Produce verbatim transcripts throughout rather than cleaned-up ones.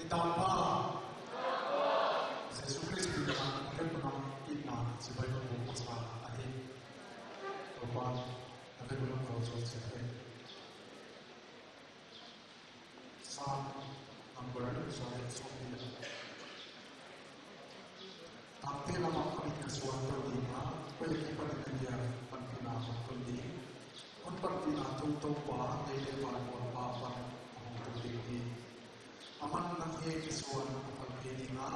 I Tapa Jesu Khrist min in na hon lemna chibai ka pu masa ahi. Tapa, na pe bulam ko so se. Psalm number sawm leh sawmnih. Tangte lam ah ka mit ka suan tou ding a, koi akipanin na dia panpihna hon tun ding. Hon panpihna thu Toupa, lei leh van bawl pa apan hong tung ding hi. Aman nang he kisuan a phal kei ding a,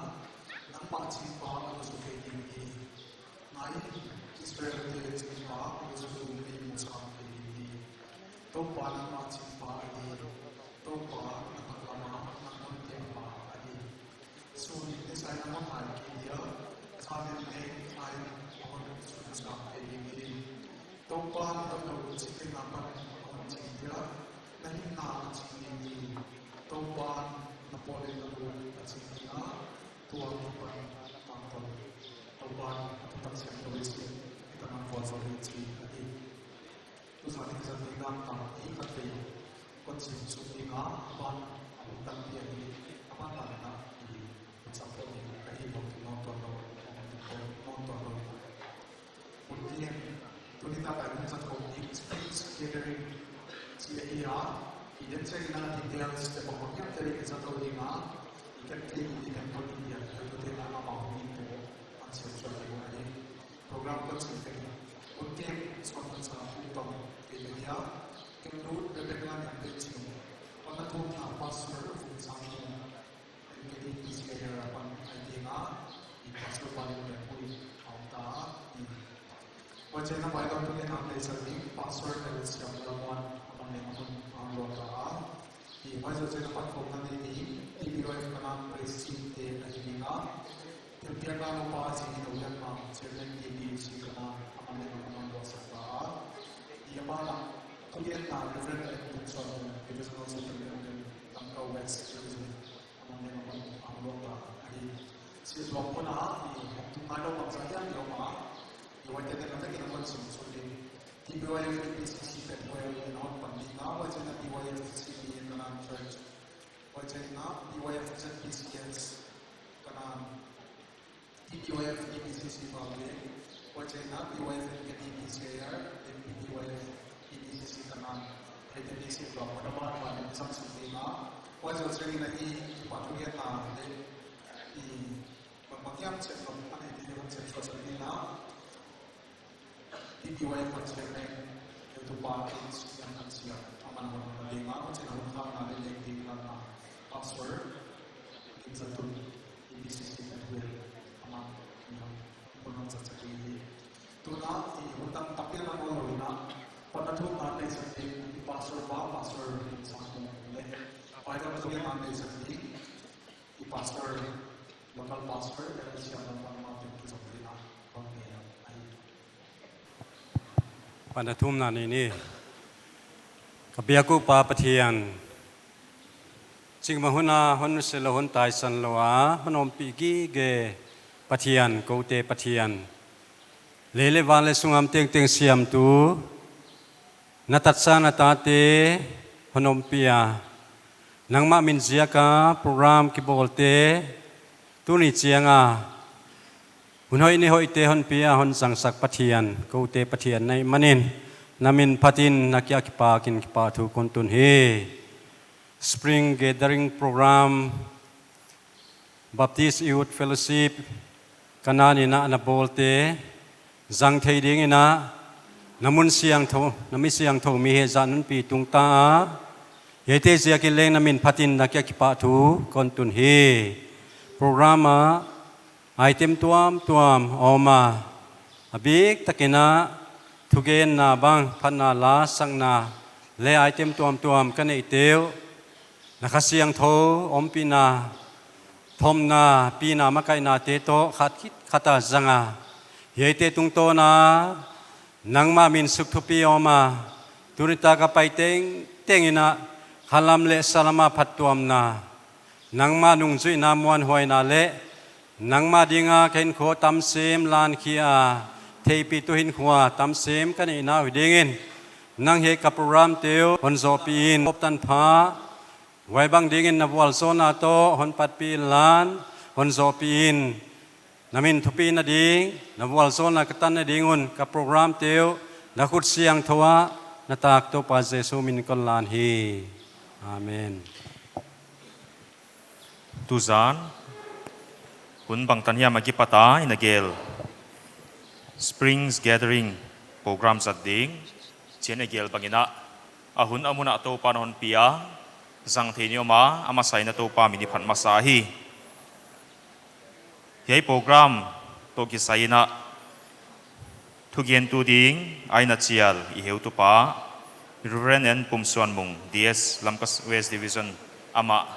nangmah chingpa a lusu kei ding hi. Ngai, Israelte chingpa a lusu ding ei musak kei ding hi. Toupa nangmah chingpa ahi. Toupa na taklam ah nang hon piangpa ahi. Sun in ni sai nang hon hai kei dia, jan in leng ngai hon sunsak kei ding hi. Toupa'n na hoihlouh chiteng apan hon ching dia, na hinna a ching ding hi. Toupa'n na pawl leh na lut a ching ding a, tua akipan tangtawn Toupa'n a thutak siangthou i sim, i tangah vualzawl hi chi ahi. Tuzan i zat ding dan tam hi khat vei kon sim suk ding a, aban a hun tampi ahi, aban dan in a i hun sam pawh ding ka hi bang, non tuan lou, non tuan lou. Hun tiang, tuni tak a i hun zat khawm ding speech gathering chi ahi a, i den chiang in a details te bang bang hiam te i zat lou ding a, i kan te i kan pon i dia, i kan te na amau hong in te, an siam suak ding ahi. Program kon sim kei. Hun tiang, suan hun sa hun tawm kei ahi a, ken Ruth Rebecca Niangteiching, Pan a thumna Pastor Vungsangmung, N K D P C I apan ahi ding a, i Pastor Palian Lemhui a om ta a, i. Huchiin a background tu le nam le sa ding, Pastor L Siamlalmuan, aman leng a hun hong luang ta a. I huai zoh chiang a pat khawmna nei ding, T B Y F Kanaan Praise Team te ahi ding a. Thilpiakna nupa Zingin Ulianmang, Chairman T B C Kanaan, aman leng a hun hong luangsak ta a. I aman a, thugenna Reverend Alex Benson, Divisional Superintendent, Lamka West Division, aman leng a hun hong luang ta ahi. Chih tuak puna, i hong tung nai lou bangzah hiam i om a, i huaite teng a takin a kon sim suk ding. T B Y F T P C C Pethuel in a hon pan ding a, huchiin a T Y F C B A Kanaan Church, huchiin a T Y F Z P C S Kanaan, T B Y F T P C C Balte, huchiin a T Y F N K D P C I R, T P T Y F T P C C Kanaan, T P C C Kanaan, huaite teng a kon pan ding a, huai zoh chiang in a i, i pa thugenna leh, i bang bang hiam chet lou, aman i di hon chet suak sak ding a. T B Y F Chairman, heutupa H N Siam, aman hon hon ding a, huchiin a hun khakna leh leng ding lamna Pastor Ginzatun, T P C C Pethuel, aman hon hon zat sak ding hi. Tuna i hun dang tampi a na bawl lou in a, pan a thumna neihsak ding i Pastor pa, Pastor Vungsangmung leh, huai dang thugenna neihsak ding i Pastor, local Pastor L Siamlalmuan, aman teng kizom ding a, hon nei ahi. Pan a thumna nei ni. Ka biak uh Pa Pathian, chingmang hun a hon nusia lou, hon taisan lou a hon ompih gige Pathian, koute Pathian, lei leh van leh sungam tengteng siamtu, na tatsa na tate hon ompih a, nangmah min ziak a program kibawlte, tuni chiang a hun hoih ni hoihte hon pia hon zangsak Pathian, koute Pathian na hih manin, na min phatin na kiang a kipakin kipahthu kon tun hi. Spring Gathering Program, Baptist Youth Fellowship, Kanaan in a na bawlte zang thei ding in a, na mun siangthou, na mi siangthou mi hehzahna hon pi tung ta a, hiaite ziakin leng na min phatin na kiang a kipahthu kon tun hi. Program a item tuamtuam a om a, a biktakin a thugenna bang, phatna la sakna leh item tuamtuam ka neihte uh, na Kha Siangthou ompihna, thopna, pina, makaihnate toh khat khit khat a zang a, hiaite tungtawn a nangmah min suk thupi om a, tuni tak a pai tengteng in a khalam leh salam a phattuamna, nangmah nungzuihna muanhuaina leh nangmah ding a ka hinkhua tamsem lankhia, theihpihtu hinkhua tamsem ka neihna uh ding in, nang hiai ka program te uh hon zohpih in, hoptan pha Huai bang dingin na vualzawlna toh hon patpih inla, hon zohpih in. Na min thupina ding, na vualzawlna ka tanna ding un ka program te uh na khut siangthou ah na tak Toupa Jesu min kon lan hi. Amen. Tuzan hun bangtan hiam a kipat a i na gel Springs Gathering program zat ding, chi'n i gel bangin a hun a mun ah Toupa'n hon pia, zang thei ni om a, a masa in a Toupa min i phat masa hi. Hiai program toh kisai in a thugentu ding a i na chial i heutupa Reverend N Pumsuanmung, D S Lamka West Division, amah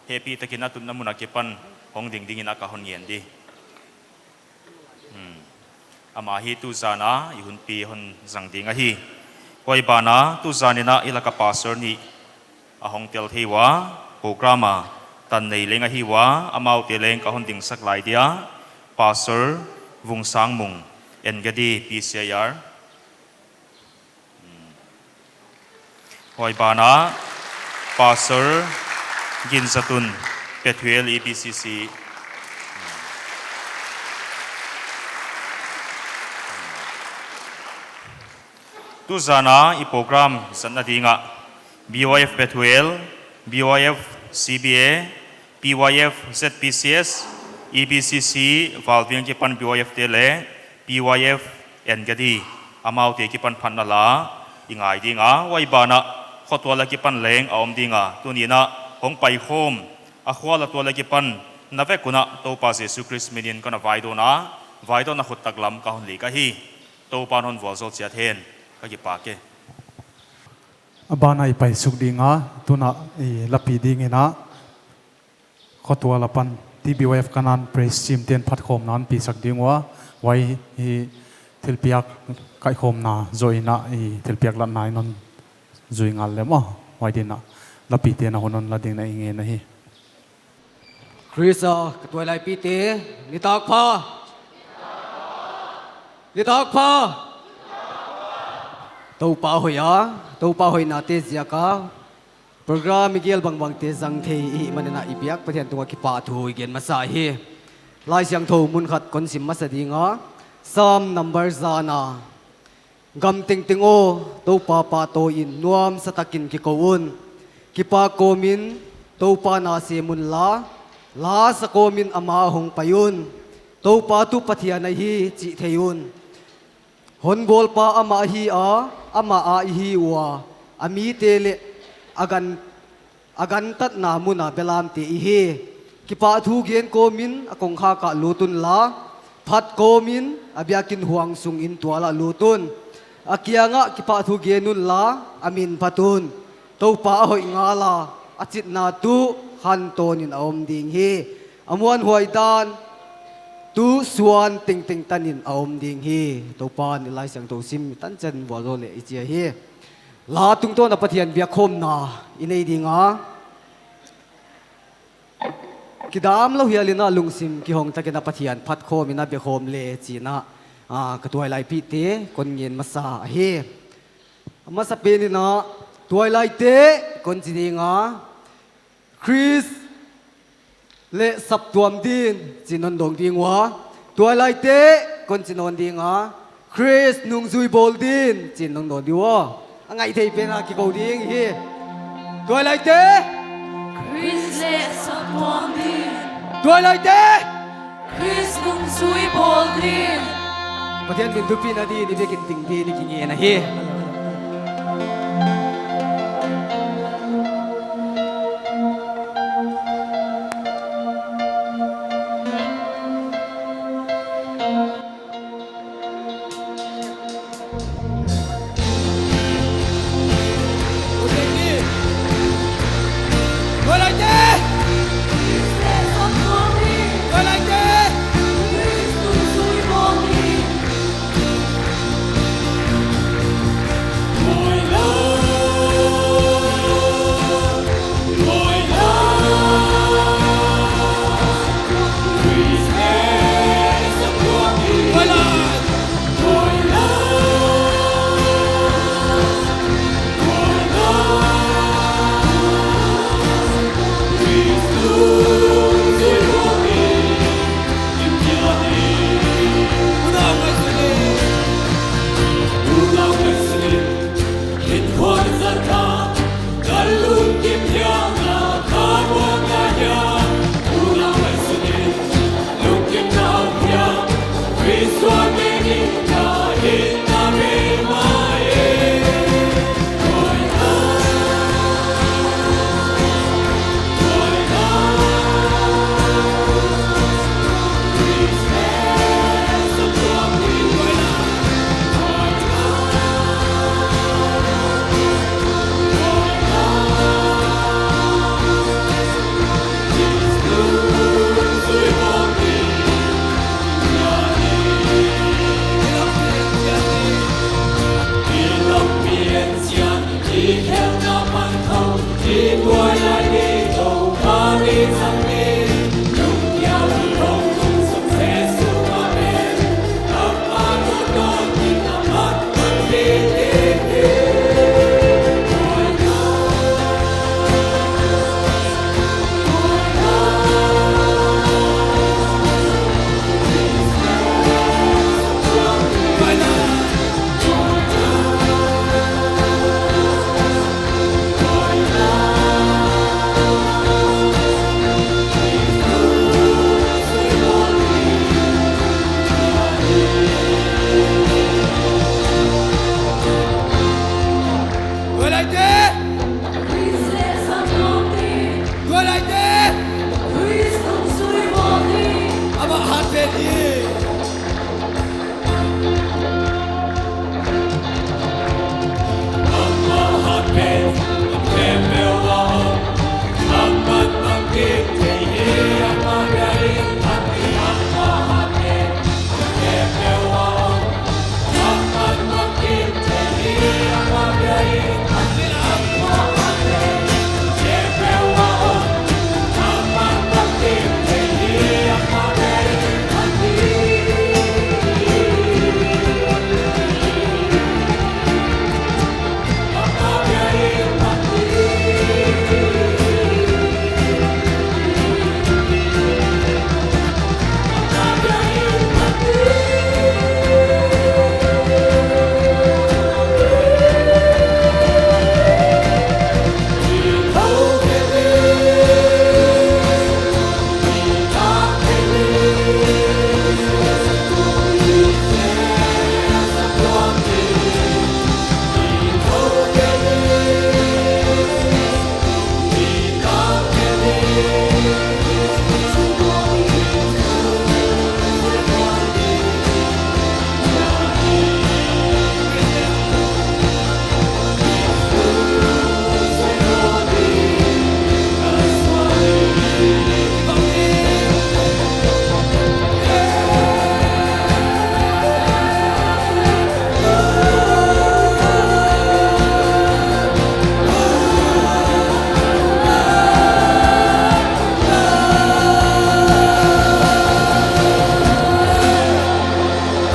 hehpihtakin a tutna mun a kipan hong ding dingin a ka hon ngen di. Hmm. Amah hi tuzan a i hunpi hon zang ding ahi. Huai banah tuzan in a i lak a pastor nih a hong tel thei ua, program a tan nei leng ahi ua, amaute leng ka hon dingsak lai dia, Pastor Vungsangmung, Engedi P C I R. Huai banah Pastor Ginzatun, Pethuel E B C C. Tuzan a i program zatna ding ah B Y F Pethuel, B Y F C B A, B Y F Z P C S, E B C C Valving kipan B Y F te leh B Y F Engedi, amaute kipan phatna la i ngai ding a, huai banah khuatual a kipan leng a om ding a, tuni in a hong paikhawm a khual a tual a kipan na vek un a Toupa Jesu Khrist min in kon a vaidawn a, vaidawn a khut taklam ka hon lik ahi. Toupa'n hon vualzawl chiat hen. Ka kipak e. A ban ah i paisuk ding a, tun a i lapi ding in a, khuatual apan T B Y F Kanan Praise Team te'n phatkhawmna hon pisak ding ua, huai hi thilpiak kaikhawmna zoh in a, i thilpiak latna in hon zui ngal leh maw, huai ding in a, lapite'n a hun hon la ding in a i ngen ahi. Khrist a ka tuailaipite, nitak pha. Nitak pha. Toupa hoih a, Toupa hoihnate ziak a, program i gel bangbangte zang thei i hih manin a i biak Pathian tungah kipahthu i gen masa hi. Laisiangthou mun khat kon sim masa ding a, Psalm number za na. Gam tengteng aw, Toupa pahtawi in nuamsa takin kikou un. Kipak kawmin Toupa na sem unla, lasa kawmin ama ah hong pai un. Toupa tuh Pathian ahi chih thei un. Hon bawlpa amah ahi a, amah a i hi ua, a mite leh a gan a gantatna mun a belamte i hi. Kipahthu gen kawmin a kongkhak ah lut unla, phat kawmin a biakin huang sung in tual ah lut un. A kiangah kipahthu gen unla, a min phat un. Toupa a hoih ngal a, a chitna tuh khantawnin a om ding hi. A muanhuai dan tuh suan tengteng tanin a om ding hi. Toupa'n i Laisiangthou sim tan chiang vualzawl leh i chi ahi. La tungtawn a Pathian biakkhawmna i nei ding a, kidamlou hial in a lungsim kihong takin a Pathian phatkhawm in a biakkhawm le chi in a, a, ka tuailaipite kon ngen masa ahi. A masapen in a, tuailaite kon chi ding a, Khrist leh saptuam din chi'n hon dawng ding ua. Tuailaite kon chi nawn ding a, Khrist nungzui bawl din chi'n hon dawng ding ua. A ngaihthei pen a kikou ding hi. Tuailaite. Khrist leh saptuam din. Tuailaite. Khrist nungzui bawl din. Pathian min thupina dingin i vekin ting dingin i kingen ahi. Tuailaite! Tuailaite! Amah hat pen hi.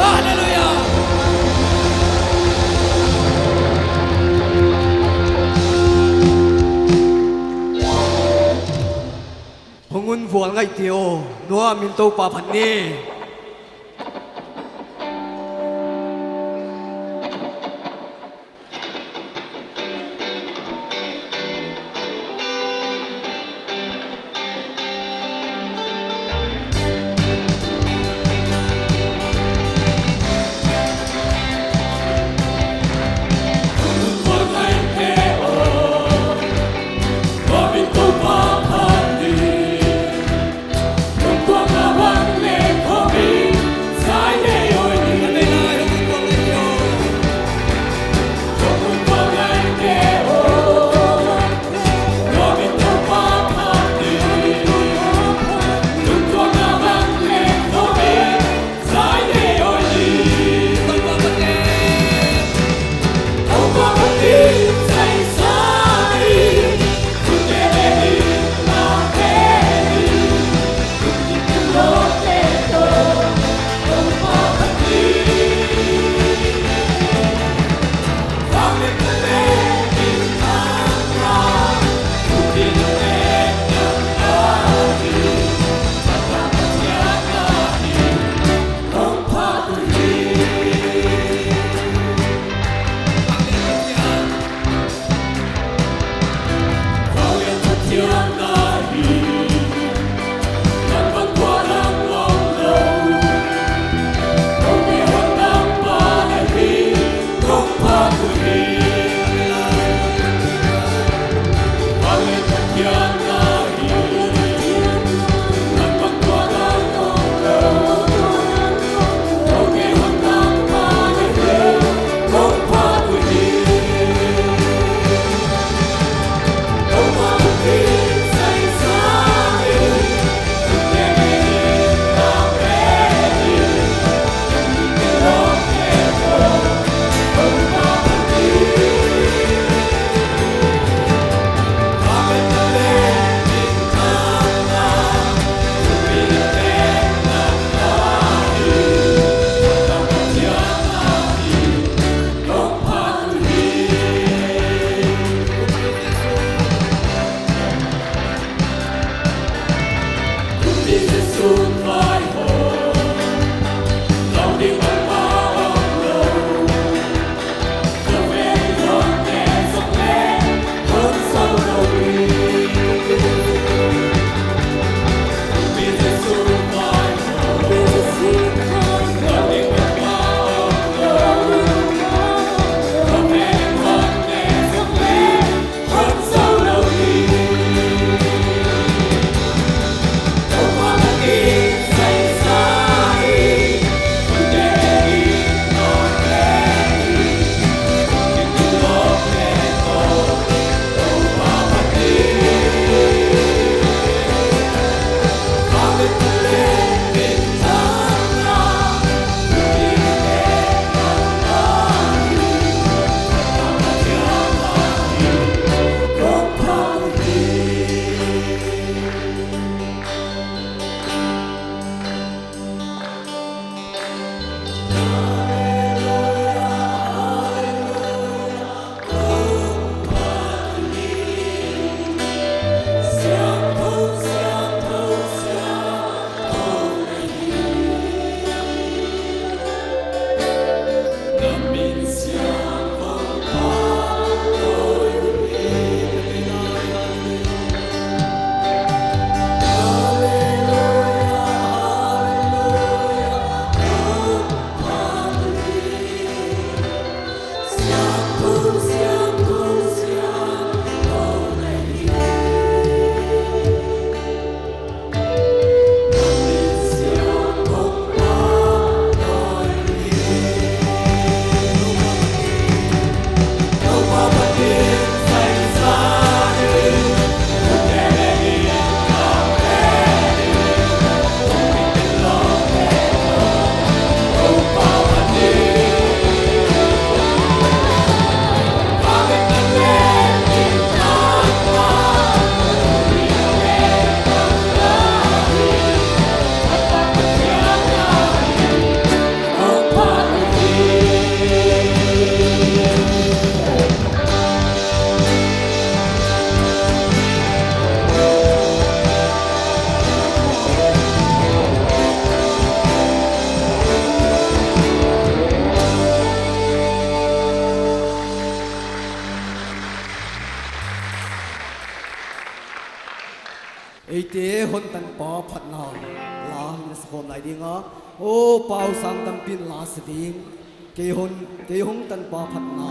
Halleluia! Hong un vualngaihte aw, nuam in Toupa phat ni. Eite hon tanpa phatna la na sa khawm lai ding a. Aw, pau sang tampi'n la sa ding. Kei hon, kei hon tanpa phatna.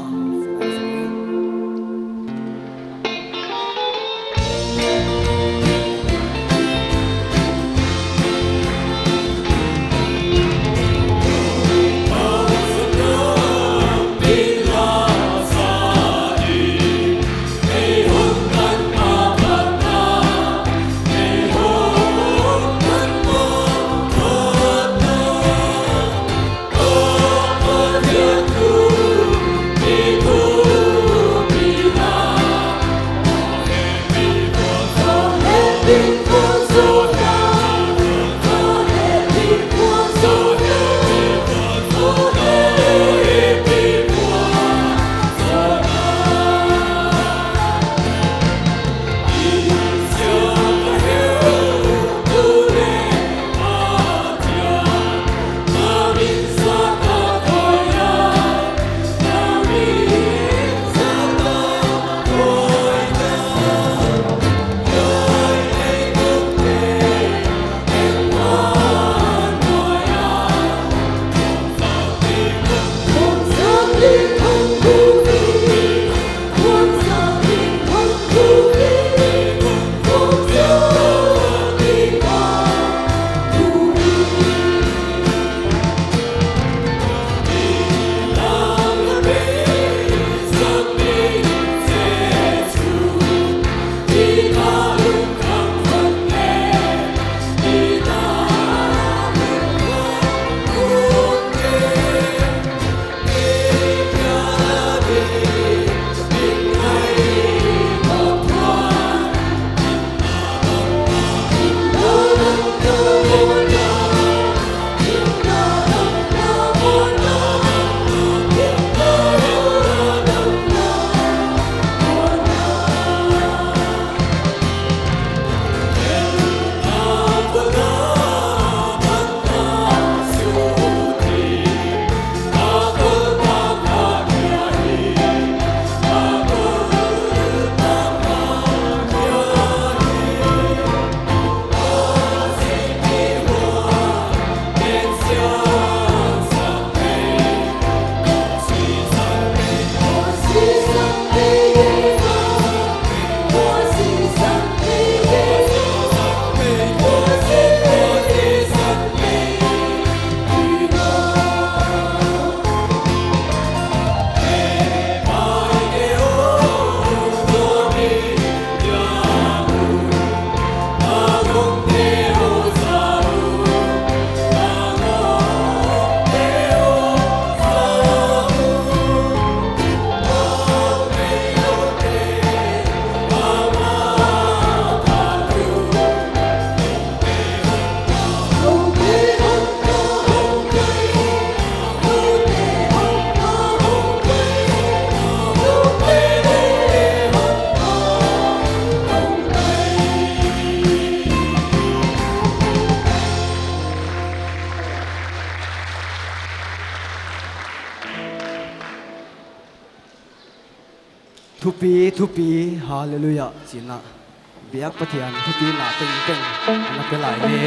Thupi, thupi, hallelujah, chihna. Biak Pathian thupina tengteng ana pe lai hi.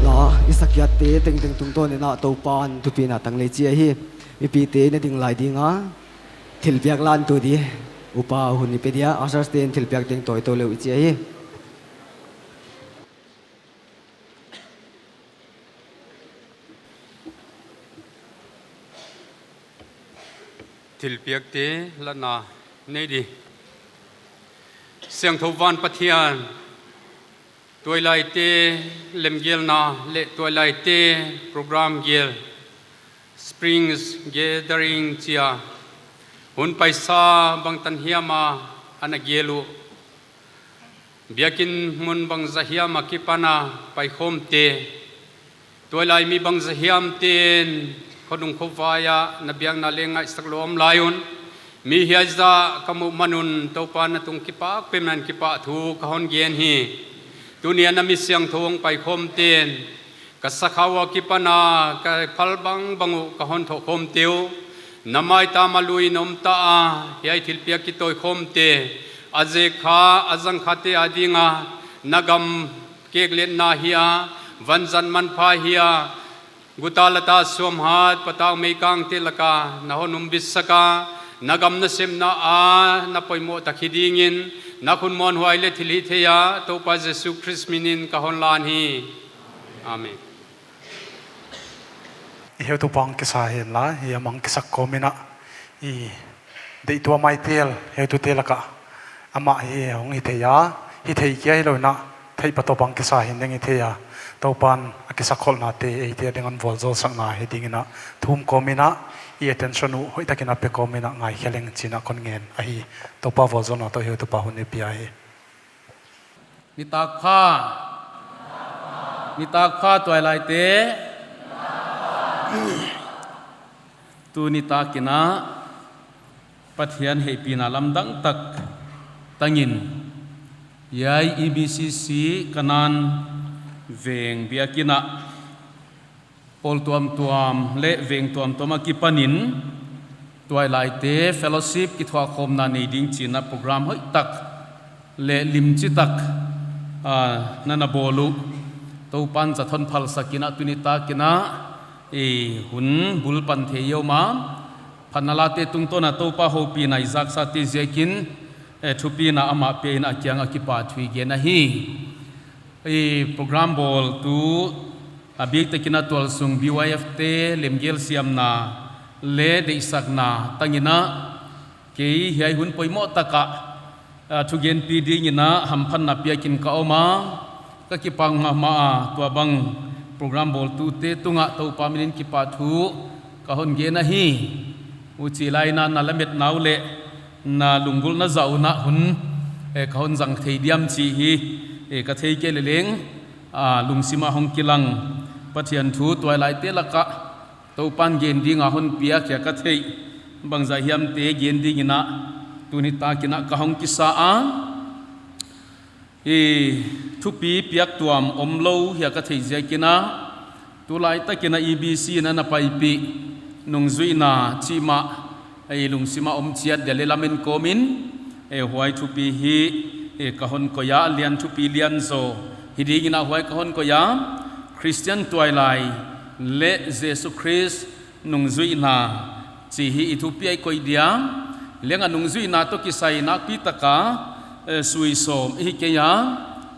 La, i sakiatte tengteng tungtawn in a Toupa'n thupina tang lei chi ahi. Mipite na ding lai ding a, thilpiak lan tu di. Upa hun i pe dia, ushers te'n thilpiak teng tawitou leh i chi ahi. Thilpiakte lana nei di. Siangthou van Pathian, tuailaite lemgelna leh tuailaite program gel, Springs Gathering chia, hun paisa bangtan hiam a ana gel uh. Biakinn mun bangzah hiam a kipan a paikhawmte, tuailai mi bangzah hiamte'n khuanung khuavai ah na biakna leng ngaihsak lou om lai un, mi hiai zah ka muh man un Toupa na tung kipak pen in kipahthu ka hon gen hi. Tuni a na mi siangthou hong paikhawmte'n ka sakhau akipan a ka phal bangbang uh ka hon thohkhawmte uh, na maitam a lui in om ta a, hiai thilpiak kitawikhawmte, a zek kha, a zang khate ading a, na gam kekletna hi a, vanzat manpha hi a, guta lata suamhat patau meikangte lak a na hon umbitsak a, na gam nasepna a na poimoh tak hi dingin, na khut muanhuai leh thilhihtheih a Toupa Jesu Khrist min in ka hon lan hi. Amen. I heutupa hong kisa henla, hiai a mang kisak kawm in a, i deihtuah mai tel heutute lak ah amah hi hong hi thei a, hithei kia hilou in a, theih patawp a hong kisa hi ding hi thei a, Toupa'n a kisakkholhnate eite ading a hon vualzawlsakna hi ding in a, thum kawm in a, i attention uh hoihtak in a pe kawm in a ngaikhe leng chi'n a kon ngen ahi. Toupa vualzawlna toh heutupa hun i pia hi. Nitak pha. Nitak pha tuailaite. Tuni nitak in a Pathian hehpihna lamdang tak tang in, hiai E B C C Kanan veng biakinn ah pawl tuamtuam leh veng tuamtuam akipan in tuailaite fellowship kithuahkhawmna nei ding chi'n a program hoihtak leh limchi tak, ah, na na bawl uh. Toupa'n zat hon phalsak in a tuni nitak in a, eh, hun bul pan thei i om a, phatna late tungtawn a Toupa houpihna i zaksate ziakin, eh, thupina amah pia in a kiang a kipahthu i gen ahi. I program bawltu, a biktak in a tualsung B Y F te lemgel siamna leh deihsakna tang in a, kei hiai hun poimoh tak ah, ah, thugenpi ding in a hamphatna piak in ka om a, ka kipak mahmah a, tuabang program bawltute tung ah Toupa min in kipahthu ka hon gen ahi. Huchi lai in a na lametna uh leh na lunggulhna zah un a hun, eh, ka hon zang thei diam chih hi, eh, ka thei kei leleng, ah, lungsim a hong kilang Pathian thu tuailaite lak ah Toupa'n gen ding a hon piak hiam ka theih bangzah hiamte gen ding in a tuni nitak in a ka hong kisa a. I thupi piak tuam omlou hiam ka theih ziakin a, tulai tak in a E B C in a na paipih nungzuihna chih mah, ei lungsim a om chiat dia leh lamen kawm in, ei huai thupi hi, ei ka hon koih a, lian thupi lian zaw hi ding in a huai ka hon koih a, Christian tuailai leh Jesu Khrist nungzuihna chih hi i thupi a i koih dia, leng a nungzuihna toh kisai nakpi tak a, eh, sui sawm i hi kei a,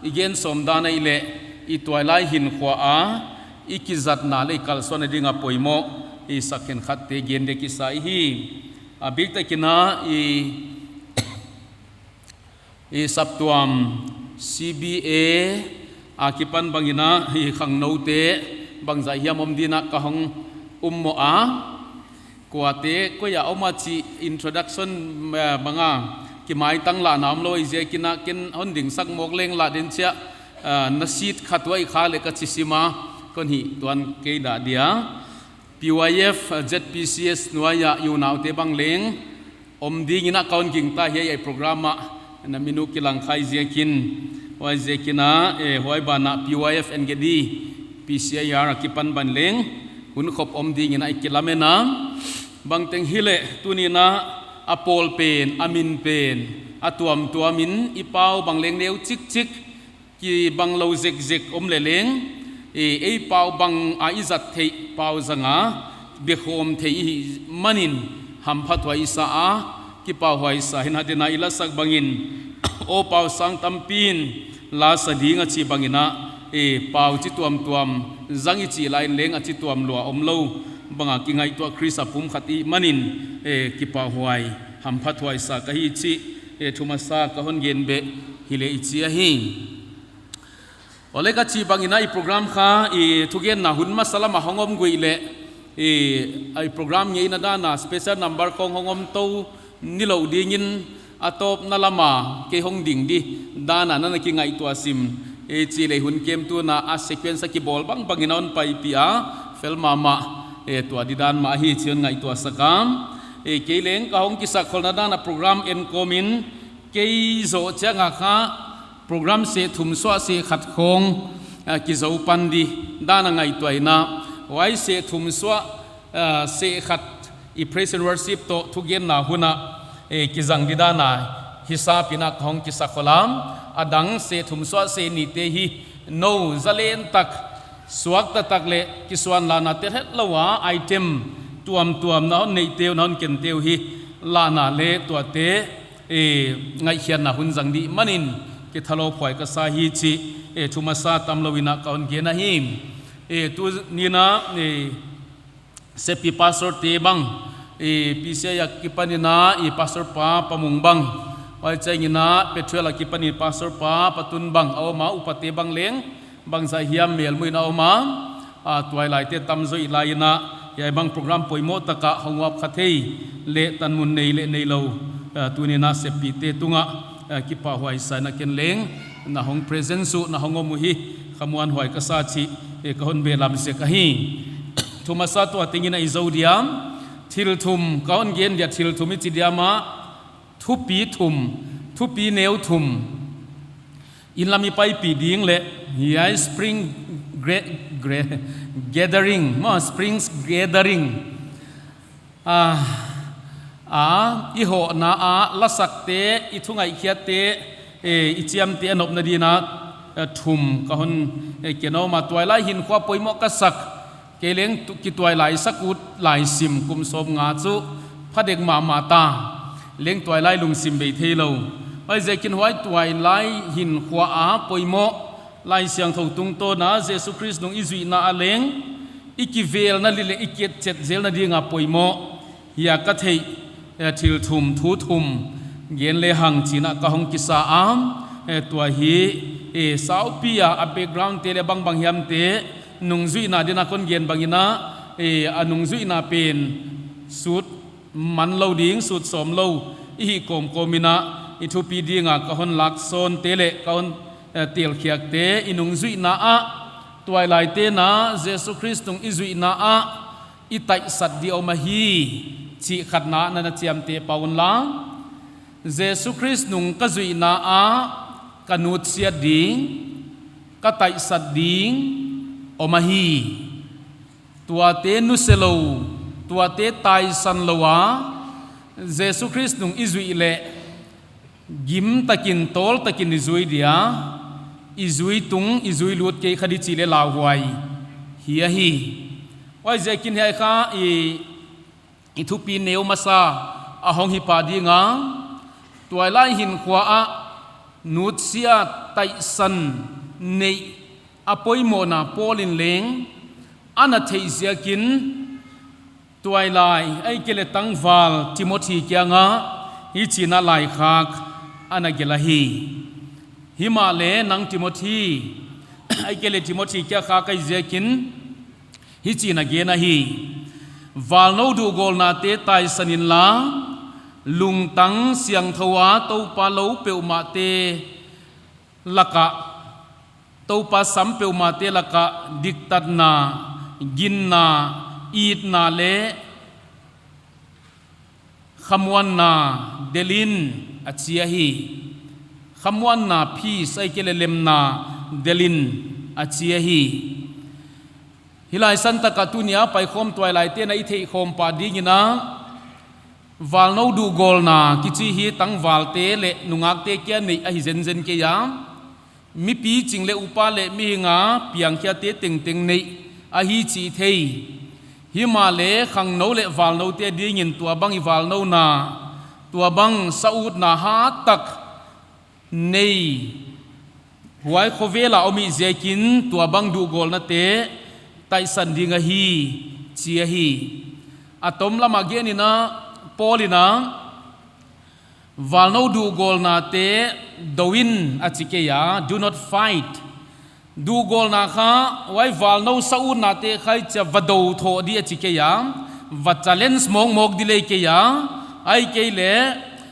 i gen sawm dan ahihleh i tuailai hinkhua a, i kizatna leh i kalsuanna ding a poimoh i sak khenkhatte gen dia kisa i hi. A biktak in a i I saptuam C B A akipan bang in a i khangnoute bangzah hiam om ding in a ka hong um mawk a. Kuate koi a om a chih introduction, eh, bang a kimaitang lahna omlou ziakin a ken hon dingsak mawk leng lah den chia, eh, na seat khat uai kha leh ka chi sim a kon hih tuan kei dah dia. P Y F, eh, Z P C S nuai a i unaute bang leng om ding in a ka hon gingta hi a, hiai program ah na min uh kilang khai ziakin, huai ziakin a, eh, huai ban ah P Y F N G D, P C I R akipan bang leng hun khop om ding in a i kilamen a. Bangteng hileh tuni in a a pawl pen, a min pen, a tuamtuam in i pau bang leng neu chikchik, kibang lou zekzek om leleng, eh, ei pau bang a i zat theih pau zang a, biakhawm theih i hih man in hamphathuai i sa a, kipahhuai sa hi a, den a i lasak bang in, aw pau sang tampi in la sa ding a chih bang in a, eh, pau chi tuamtuam zang i chih lai in leng a chi tuam lua omlou, banga kingaihtuah Khrist a pumkhat i hih manin, eh, kipahhuai, hamphathuai sa ka hi chih, eh, thumasa ka hon gen beh hileh i chi ahi. Awle, ka chih bangin a i program kha, i thugenna hun masa lama hong om guih leh, i, a i program ngeina dana special number khong hong om tou nilouh dingin a tawpna lama kei hong ding di dana na na kingaihtuah sim, i chih leh hun kem tuna a sequence a kibawl bangbangin a hon paipih a, fel mahmah, eh, tua di dan mah ahi chih hon ngaihtuah sak a. Eh, kei leng ka hong kisakkholna dana program en kawmin kei zoh chianga kha program seh thum suah seh khat khong, ah, kizou pan di dana ngaihtuah ina. Huai seh thum suah, ah, seh khat i praise and worship toh thugenna huna, eh, kizang di dana hisap ina ka hong kisakkhol a. A dang seh thum suah seh nihte hi nou zalen tak, suakta tak leh kisuanlahna te hetlou a item tuamtuam na hon neihte uh, na hon kente uh hi lahna leh tuate, eh, ngaihkhiatna hun zang di manin kithalawphuai ka sa hi chih, eh, thumasa tamlou ina ka hon gen ahi. Eh, tuni ina, eh, sepi pastor te bang, eh, P C I a kipan ina, eh, pastor pa Pamung bang, huai chiang ina Pethuel a kipan ina pastor pa Patun bang a om a, upate bang leng bangzah hiam melmuh in a om a, a, tuailaite tamzaw i lai ina, hiai bang program poimoh taka hong uap kha thei leh tanmun nei leh neilou, a, tuni ina seppite tunga, a, kipahhuai sa ina ken leng na hong present uh, na hong om uh hi khamuanhuai ka sa chih, eh, ka hon beh lam zek ahi. Thumasa tua teng ina i zou dia, thil thum ka hon gen dia, thil thum i chi dia mah, thupi thum, thupi neu thum. Inn lam i paipih ding leh, hiai spring gra-, gra-, gathering, maw, Springs Gathering. Ah, ah, i hohna a, lasakte, i thungaihkhiatte, eh, i chiamte a nopna dina, eh, thum ka hon, eh, ken a om a, tuailai hinkhua poimoh ka sak. Kei leng tu-, kituailai sak ut lai sim kum sawmnga chu phadek mahmah ta. Leng tuailai lungsim bei theilou. Huaiziakin huai tuailai hinkhua a poimoh Laisiangthou tungtawna Jesu Khrist nung i zuihna a leng, i kivelna leh leh i kietchet zelna dinga poimoh hia ka theih, eh, thil thum, thu thum gen lehang chih ina ka hong kisa a, eh, tua hi, eh, saupi a, a background te leh bangbang hiamte, nungzuihna dina kon gen bang ina, eh, a nungzuihna pen sut man lou ding, sut sawm lou i hih kawmkawm ina, i thupi dinga ka hon laksawnte leh ka hon, eh, telkhiakte, i nungzuihna a, tuailaite'n a, Jesu Khrist nung i zuihna a, i taihsat di om ahi, chih khatna na na chiamteh pah un la. Jesu Khrist nung ka zuihna a, ka nutsiat ding, ka taihsat ding om ahi. Tuate nusia lou, tuate taisan lou a, Jesu Khrist nung i zuih leh, gim takin, tawl takin i zui dia, i zui tung, i zui lut kei kha di chih leh lauhuai hi ahi. Huaiziakin hiai kha i, i thupi neu masa a hong hi pah ding a, tuailai hinkhua a, nutsiat taihsan neih a poimohna Paul in leng, ana theih ziakin, tuailai, ahihkeileh tangval Timothy kianga, hichi ina laikhak, ana gelh ahi. Himahleh nang Timothy, ahihkeileh Timothy kia khak ahih ziakin, hichi ina gen ahi. Valnou duhgawlnate taisan inla, lungtang siangthou a Toupa lou peuhmahte laka, Toupa sam peuhmahte laka diktatna, ginna, itna leh khamuanna delh in a chi ahi. Khamuanna, peace, ahihkeileh lemna delh in a chi ahi. Hilai san taka tunia paikhawm tuailaite'n a i theihkhawm pah ding ina, valnou duhgawlna kichi hi tangvalte leh nungakte kia neih ahi zenzen kei a. Mipi ching leh upa leh mihing a piangkhiate tengteng neih ahi chih thei. Himahleh khangnou leh valnoute dingin tuabang i valnouna, tuabang sa utna hat tak nei, huai khovel a om i hih ziakin tuabang duhgawlnate taisan ding ahi, chi ahi. A tom lam a gen in a, Paul in a, valnou duhgawlnate dou in a chi kei a, do not fight. Duhgawlna kha, huai valnou sa utnate kha i chia va dou thou di a chi kei a, va challenge mawkmawk di lei kei a, ahihkeileh,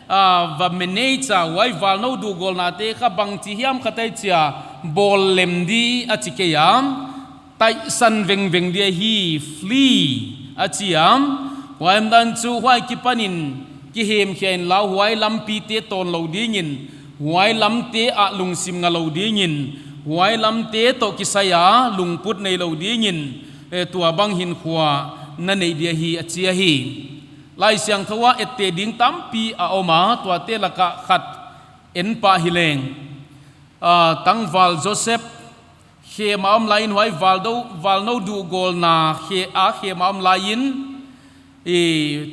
ah, va manage a, huai valnou duhgawlnate kha bangchi hiam khat i chia bawl lem di a chi kei a, taihsan vengveng di ahi, flee a chi a. Huai omdan chu huai akipanin kihemkhia inla, huai lampite tawn lou dingin, huai lamte ah lungsim nga lou dingin, huai lamte toh kisai a lungput nei lou dingin, eh, tuabang hinkhua na neih di ahi a chi ahi. Laisiangthou ah etteh ding tampi a om a, tuate laka khat en pah hileng. Ah, tangval Joseph khem a om laiin, huai valnou, valnou duhgawlna khe-, a khem a om laiin, i,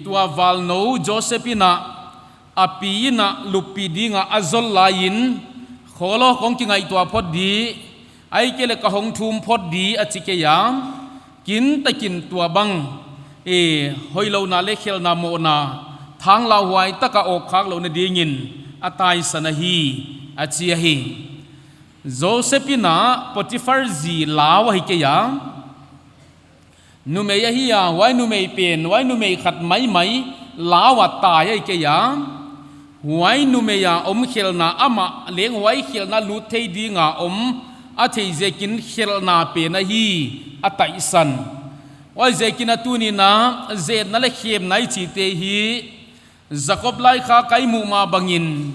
tua valnou Joseph in a, a pi in a luppih ding a a zol laiin, kholo kong kingaihtuah phot di, ahihkeileh ka hong thum phot di a chi kei a, kintakin tuabang, eh, hoihlouhna leh khelhna mohna, thanglauhuai taka awkkhak louhna dingin a taisan ahi, a chi ahi. Joseph in a Potiphar zi lau ahi kei a, numei ahi a, huai numei pen, huai numei khat maimai lau a tai ahi kei a, huai numei a om khelhna amah leng huai khelhna lut thei ding a om a theih ziakin khelhna pen ahi a taisan. Huaiziakin a tuni'n a zetna leh khemna i chihte hi, Jakob laikhak a i muh mah bangin,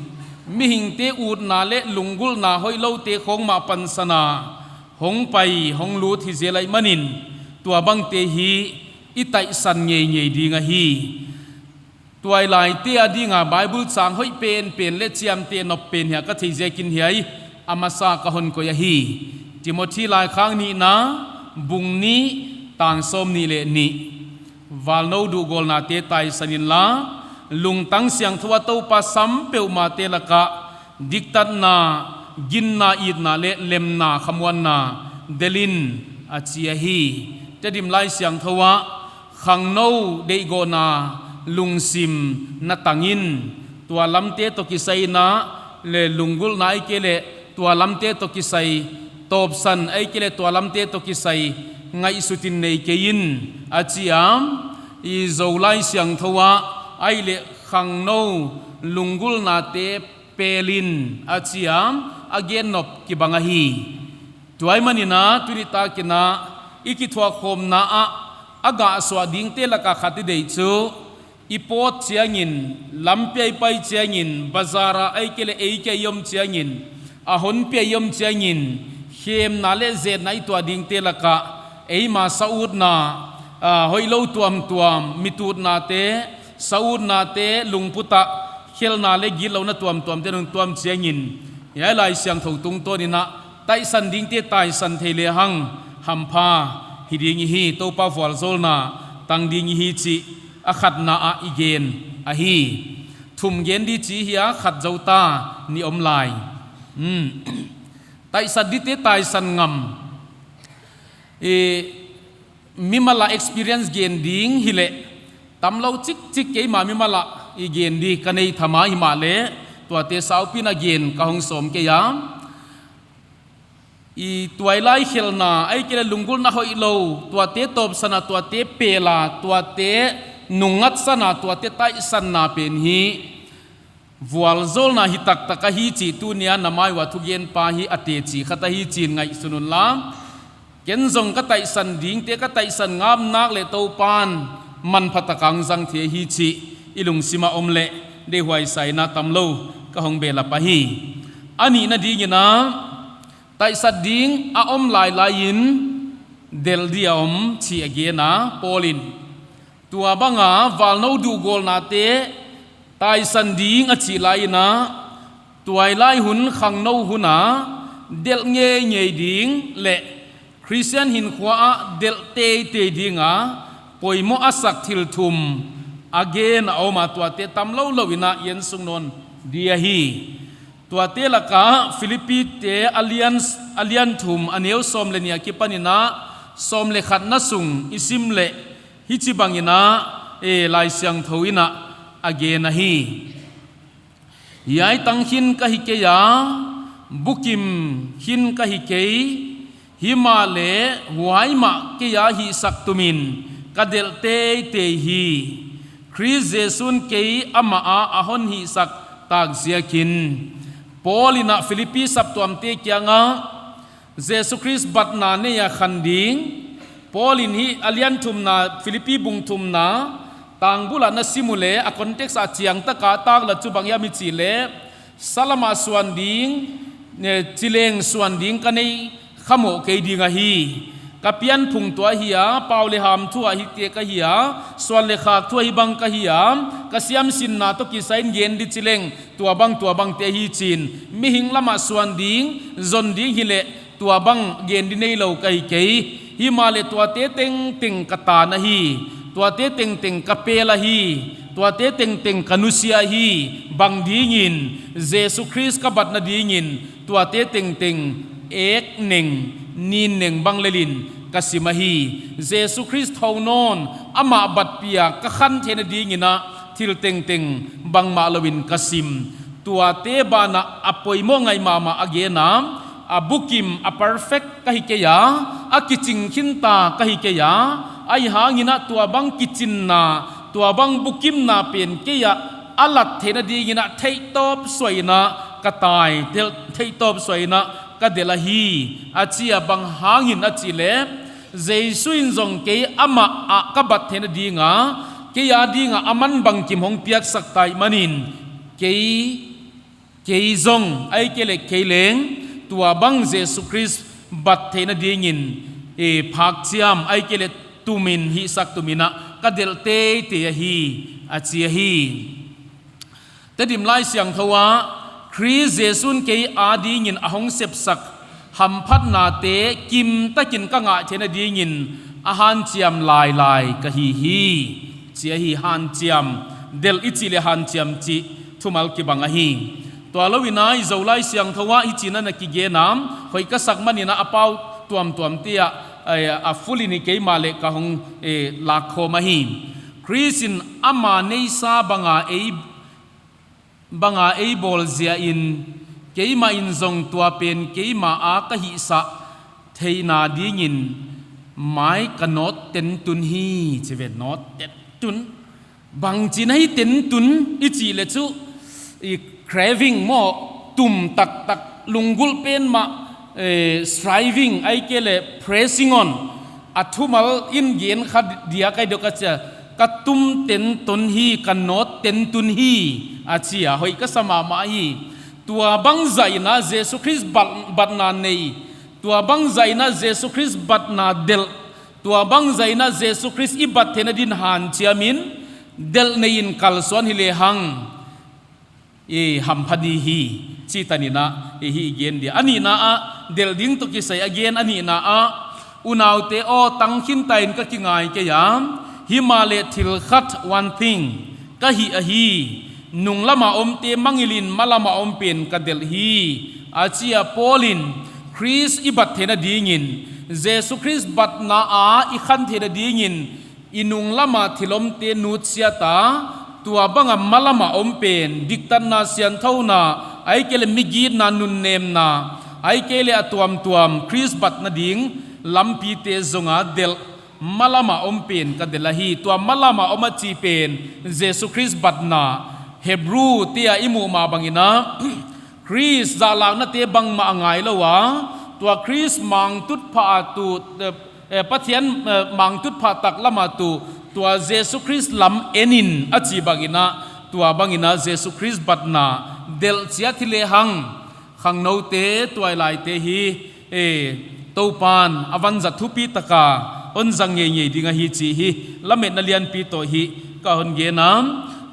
mihingte utna leh lunggulhna hoihloute khong mah pansan a hong pai, hong lut hi zel ahihmanin, tuabangte hi i taisan ngeingei ding ahi. Tuailaite a ding a Bible chang hoih penpen leh chiamteh nop pen hiai ka theih ziakin hiai a masa ka hon koih ahi. Timothi laikhak nihna, bung nih, tang sawmnih leh nih. Valnou duhgawlnate taisan inla, lungtang siangthou a Toupa sam peuhmahte laka diktatna, ginna, itna leh lemna khamuanna delh in a chi ahi. Tedim Laisiangthou ah, khangnou deihgawhna lungsim na tang in, tua lamte toh kisai in a, leh lunggulhna ahihkeileh tua lamte toh kisai tawpsan ahihkeileh tua lamte toh kisai ngaihsut in nei kei in a chi a. I Zou Laisiangthou ah ahihleh khangnou lunggulhnate pel in a chi a, a gen nop kibang ahi. Tua ahihmanin a, tuni takin a, i kithuahkhawmna ah a gahsuah dingte laka khat i deih chu, i pawt chiangin, lampi a i pai chiangin, bazar a ahihkeileh ei kia i om chiangin, a honpi a i om chiangin, khemna leh zetna i tuah dingte laka, eima sa utna, ah, hoihlou tuamtuam, mit utnate, sa utnate, lungput a khelhna leh gitlouhna tuamtuamte nung tuam chiangin, hiai Laisiangthou tungtawn in a, taisan dingte taisan thei lehang hampha hi ding ihi. Toupa vualzawlna tang ding ihi chih a khatna ah i gen ahi. Thum gen di chih hi a, khat zou ta, nih om lai. Hmm. Taisan dingte taisan ngam. I, mimal a experience gen ding hileh, tamlou chikchik keima mimal a i gen di ka nei tham a, himahleh tuate saupi in a gen ka hong sawm kei a. I tuailai khelhna, ahihkeileh lunggulhna hoihlou, tuate tawpsan a, tuate pel a, tuate nungngatsan a, tuate taisanna pen hi vualzawlna hi taktak ahi chih tuni a na mai ua thugenpa hi a teci khat ahi chi'n ngaihsun unla. Ken zong ka taisan dingte ka taisan ngam nak leh Toupa'n manpha taka hong zang thei hi chih i lungsim a om leh deihhuai sa in a, tamlou ka hong behlap ahi. A nihna dingin a, taisan ding a om lailai in delh di a om chih a gen a, Paul in. Tuabang a valnou duhgawlnate taisan ding a chih lai in a, tuailai hun khangnou hun a delh ngeingei ding leh Christian hinkhua ah delh teitei ding a poimoh a sak thil thum a gen a om a, tuate tamlou lou in a i en suk nawn di ahi. Tuate laka Philippite a lian, a lian thum a neu sawm leh nih akipan in a sawm leh khatna sung i sim leh Hichibang in a, e, Laisiangthou in a gen ahi. Hiai tang khin ka hi kei a, bukim khin ka hi kei, himahleh huai mah kei a hihsak tumin ka delh teitei hi. Khrist Jesu'n kei amah a a hon hihsak tak ziakin. Paul in a Philippi saptuamte kiangah Jesu Khrist batna nei a khan ding. Paul in hih a lian thumna, Philippi bung thumna, tang bul a na sim uleh, a context a chiang taka tak la chu bang hiam i chih leh, sa lam a suan ding, ne, chi leng suan ding ka nei kha mawk kei ding ahi. Ka pianphung tuh ahi a, pau leh ham thu a hihte ka hi a, suan leh khak thu a hih bang ka hi a, ka siamsinna toh kisai in gen di chi leng, tuabang tuabangte hi chi'n, mihing lam a suan ding, zon ding hileh, tuabang gen di neilou ka hi kei. Himahleh tuate tengteng ka tan ahi, tuate tengteng ka pel ahi, tuate tengteng ka nusia hi, bang dingin, Jesu Khrist ka batna dingin, tuate tengteng ek neng, nin neng bang lelin ka sim ahi. Jesu Khrist thou nawn, amah batpih a ka khan theihna dingin a, thil tengteng bangmah louin ka sim. Tuate banah a poimoh ngai mahmah a gen a, a bukim a perfect ka hi kei a, a kiching khin ta ka hi kei a, ahihhangin a tuabang kichinna, tuabang bukimna pen kei a a lat theihna dingin a theihtawp suah in a ka tai, theihtawp suah in a ka delh ahi, a chi a. Bang hangin a chih leh, Jesu in zong kei amah a ka bat theihna ding a, kei a ding a aman bangkim hong piaksak ta ahihmanin, kei, kei zong, ahihkeileh kei leng, tuabang Jesu Khrist bat theihna dingin, e, phakchiam, ahihkeileh tumin, hihsak tumin a ka delh teitei ahi, a chi ahi. Tedim Laisiangthou ah, Khrist Jesu'n kei a dingin a hong sepsak hamphatnate kimtakin ka ngah theihna dingin a hanciam lailai ka hi hi, chi ahi. Hanciam, delh i chih leh hanciam chih thumal kibang ahi. Tua louin a i Zou Laisiangthou ah hichi'n a na kigen a, hoih ka sak manin a pau tuamtuamte ah, a, a full in hi kei mahleh ka hong, e, lakkhawm ahi. Khrist in ama neisa bang a ei bang a ei bawl ziakin, keimah in zong tua pen keimah a ka hihsah theihna dingin mai ka nawt tentun hi, chi ve, nawt tentun. Bangchi'n ahi tentun i chih leh chu, i craving maw, tum taktak, lunggulh pen mah, eh, striving, ahihkeileh pressing on. A thumal in gen kha dia ka hi deuh ka chi a, ka tum tentun hi, ka nawt tentun hi, a chi a, hoih ka sa mahmah hi. Tuabang zah in a Jesu Khrist bat, batna nei, tuabang zah in a Jesu Khrist batna delh, tuabang zah in a Jesu Khrist i bat theihna din hanciam in, delh nei in kalsuan hi lehang, i hampha di hi, chi tanin a, i hi i gen dia. A nihna ah, delh ding toh kisai a gen a nihna ah, unaute aw, tang khin ta in ka kingai kei a, himahleh thil khat, one thing, ka hih ahi, nunglam a omte mangngilh in malam a om pen ka delh hi, a chi a. Paul in, Khrist i bat theihna dingin, Jesu Khrist batna a i khan theihna dingin, i nunglam a thil omte nutsiat a, tuabang a malam a om pen, diktatna, siangthouna, ahihkeileh migitna, nunnemna, ahihkeileh a tuamtuam, Khrist batna ding, lampite zong a delh, malam a om pen ka delh ahi. Tua malam a om a chih pen, Jesu Khrist batna, Hebrew te ah i muh mah bangin a, Khrist zahlaknate bangmah a ngailou a, tua Khrist mangtutphah a tu, eh, eh, Pathian, eh, mangtutphah taklam a tu, tua Jesu Khrist lam en in a chih bangin a, tuabangin a Jesu Khrist batna delh chiat hi lehang, khangnoute, tuailaite hi, eh, Toupa'n a vanzat thupi taka hon zang ngeingei ding ahi chih hi lametna lianpi toh hi ka hon gen a.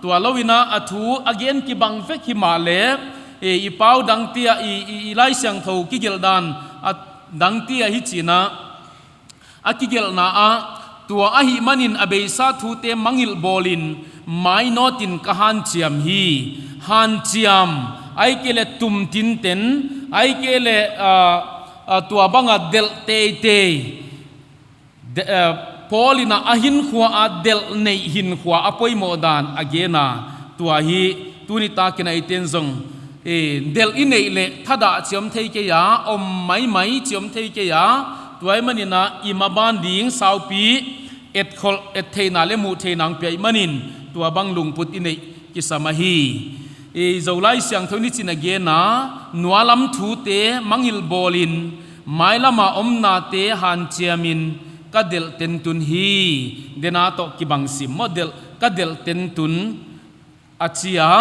Tua louin a, a thu a gen kibang vek himahleh, eh, i pau dangte ah, i, i, i Laisiangthou kigelh dan a dangte ah hichi'n a, a kigelhna ah, tua ahihmanin a beisa thute mangngilh bawlin mainawtin ka hanciam hi. Hanciam, ahihkeileh tum tinten, ahihkeileh, ah, ah, tuabang a delh teitei. De, eh, Paul in a hinkhua a delh neih hinkhua a poimoh dan a gen a, tua hi tuni takin a eiten zong, eh, delh i neih leh thadah chiom thei kei a, om maimai chiom thei kei a, tua ahih manin a i maban ding saupi, etkholh, ettheihna leh muhtheihna hong pia ahih manin, tua bang lungput i neih kisam ahi. Eh, Zolai Siangthou in hichi'n a gen a, nualam thute mangngilh bawlin, mailam a omnate hanciamin, ka delh tentun hi, dena toh kibang sim maw delh, ka delh tentun a chi a,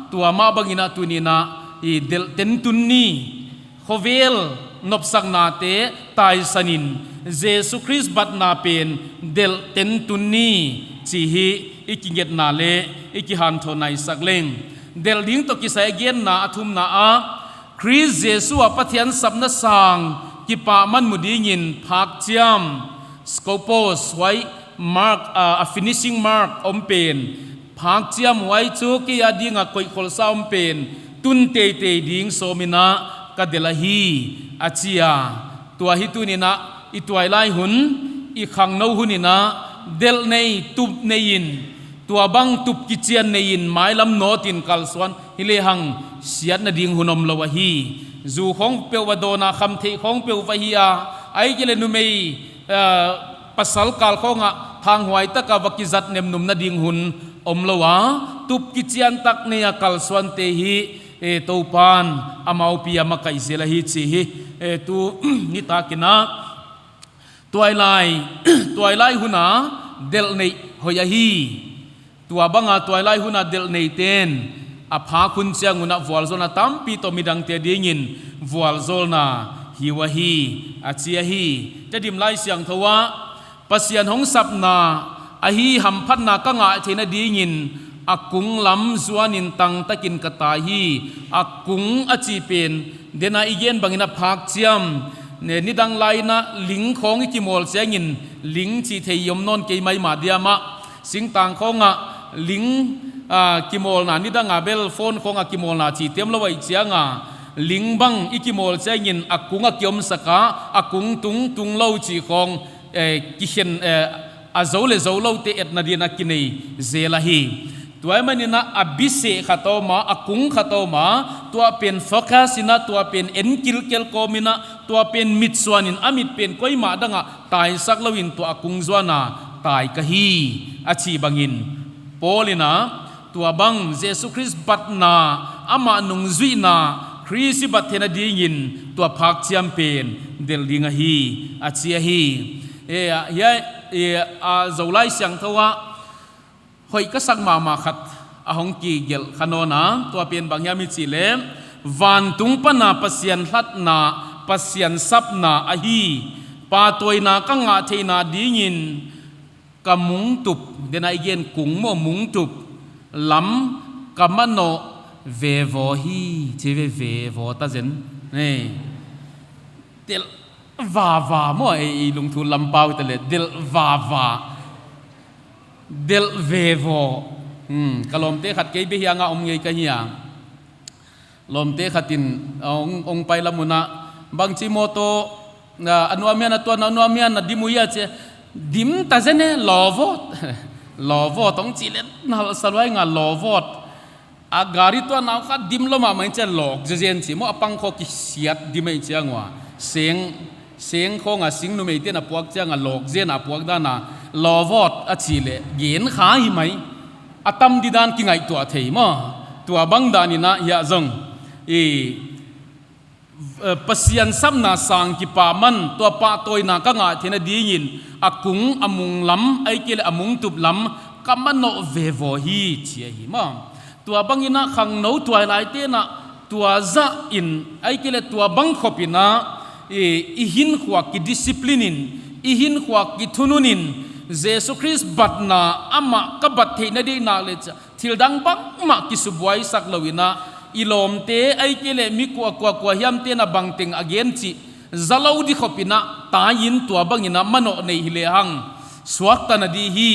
tua mah bangin a tuni'n a, i delh tentun ni, khovel nopsaknate taisanin, Jesu Khrist batna pen delh tentun ni, chih hi i kingetna leh i kihanthawnna i sak leng. Delh ding toh kisai a genna a thumna ah, Khrist Jesu a Pathian sapna sang kipahman mu dingin phakchiam, skopos, huai mark, ah, a finishing mark om pen, phakchiam huai chu kei a dinga koihkholhsa om pen, tun teitei ding sawmin a ka delh ahi, a chi a. Tua hi tuni'n a i tuailai hun, i khangnou hun in a delh nei, tup nei in, tua bang tup kichian nei in mailam nawtin kalsuan hi lehang siatna ding hun omlou ahi. Zu khong peuh va dawn a, khamtheih khong peuh va hih a, ahihkeileh numei, ah, pasal kal khong ah thanghuai taka va kizat nemnumna ding hun omlou a, tup kichian tak nei a kalsuante hi, eh, Toupa'n amau pi a makaih zel ahi chih hi, eh, tuni takin a tuailai, tuailai hun a delh neih hoih ahi. Tua bang a tuailai hun a delh neiten a phak hun chiang un a vualzawlna tampi toh midangte dingin vualzawlna hi uh ahi, a chi ahi. Tedim Laisiangthou ah Pasian hong sapna ahi hamphatna ka ngah theihna dingin a kung lam zuanin tangtakin ka tai hi. A kung a chih pen, dena i gen bangin a phakchiam, ne, nidang lai in a ling khong i kimawl chiangin ling chih thei i om nawn kei maimah diam ah, singtang khong ah ling, ah, kimawlna, nidang a bel phone khong a kimawlna chih temlou ahih chiang a, ling bang i kimawl chiangin a kung a kiomsak a, a kung tung, tunglou chih khong, eh, kikhen, eh, a zou leh zouloute etna dingin a kinei zel ahi. Tua ahih manin a, a biseh khat om a, a kung khat om a, tua pen focus in a, tua pen en kilkel kawmin a, tua pen mitsuanin a mit pen koimah dang ah taisak louin tua a kung zuan a tai ka hi, a chih bangin Paul in a, tua bang Jesu Khrist batna, amah nungzuihna, Khrist i bat theihna dingin tua phakchiam pen delh ding ahi, a chi ahi. E, a, hiai, e, a, Zolai Siangthou ah hoih ka sak mahmah khat a hong kigelh kha nawn a, tua pen bang hiam i chih leh, vantung pan a Pasian hlatna, Pasian sapna ahi, pahtawina ka ngah theihna dingin, ka mungtup, dena i gen kung maw mungtup, lam ka manoh vevo hi, chi ve vevo ta zen. Nei. Delh vava maw, ei, ei lungthu lam pau ta leh, delh vava. Delh vevo. Hmm, ka lawmte khat kei beh hiang a om ngei ka hi a. Lawmte khat in, ah, hong, hong pai lam un a, bangchi mawtaw, ah, a nuam hiam a tuan a nuam hiam a dim uh hia chi a, dim ta zen e, lawvawt. Lawvawt, hong chih leh nalh sa luai ngal lawvawt. A gari tuan a kha dim lua mahmah in chi a lawk zezen chi maw, a pang khong kisiat dim ahih chiang ua. Seng, seng khong a sing numeite'n a puak chiang a lawk zen a puak dan a, lawvawt a chih leh gen kha hi mai. A tam di dan kingaihtuah thei maw. Tua bang dan in a hiai zong. I, eh, Pasian sapna sang kipahman, tua pahtawina ka ngah theihna dingin, a kung a mung lam, ahihkeileh a mungtup lam, ka manoh vevo hi, chi ahi maw. Tua bangin a khangnou tuailaite'n a, tua zah in, ahihkeileh tua bang khop in a, i, i hinkhua kidiscipline in, i hinkhua kithunun in, Jesu Khrist batna amah ka bat theihna ding nak leh chi a, thil dang bangmah kisubuaisak louin a, i lawmte ahihkeileh mi kua kua kua hiamte'n a bangteng a gen chih zalou di khop in a, tai in tua bangin a manoh nei hi lehang, suakta na di hi,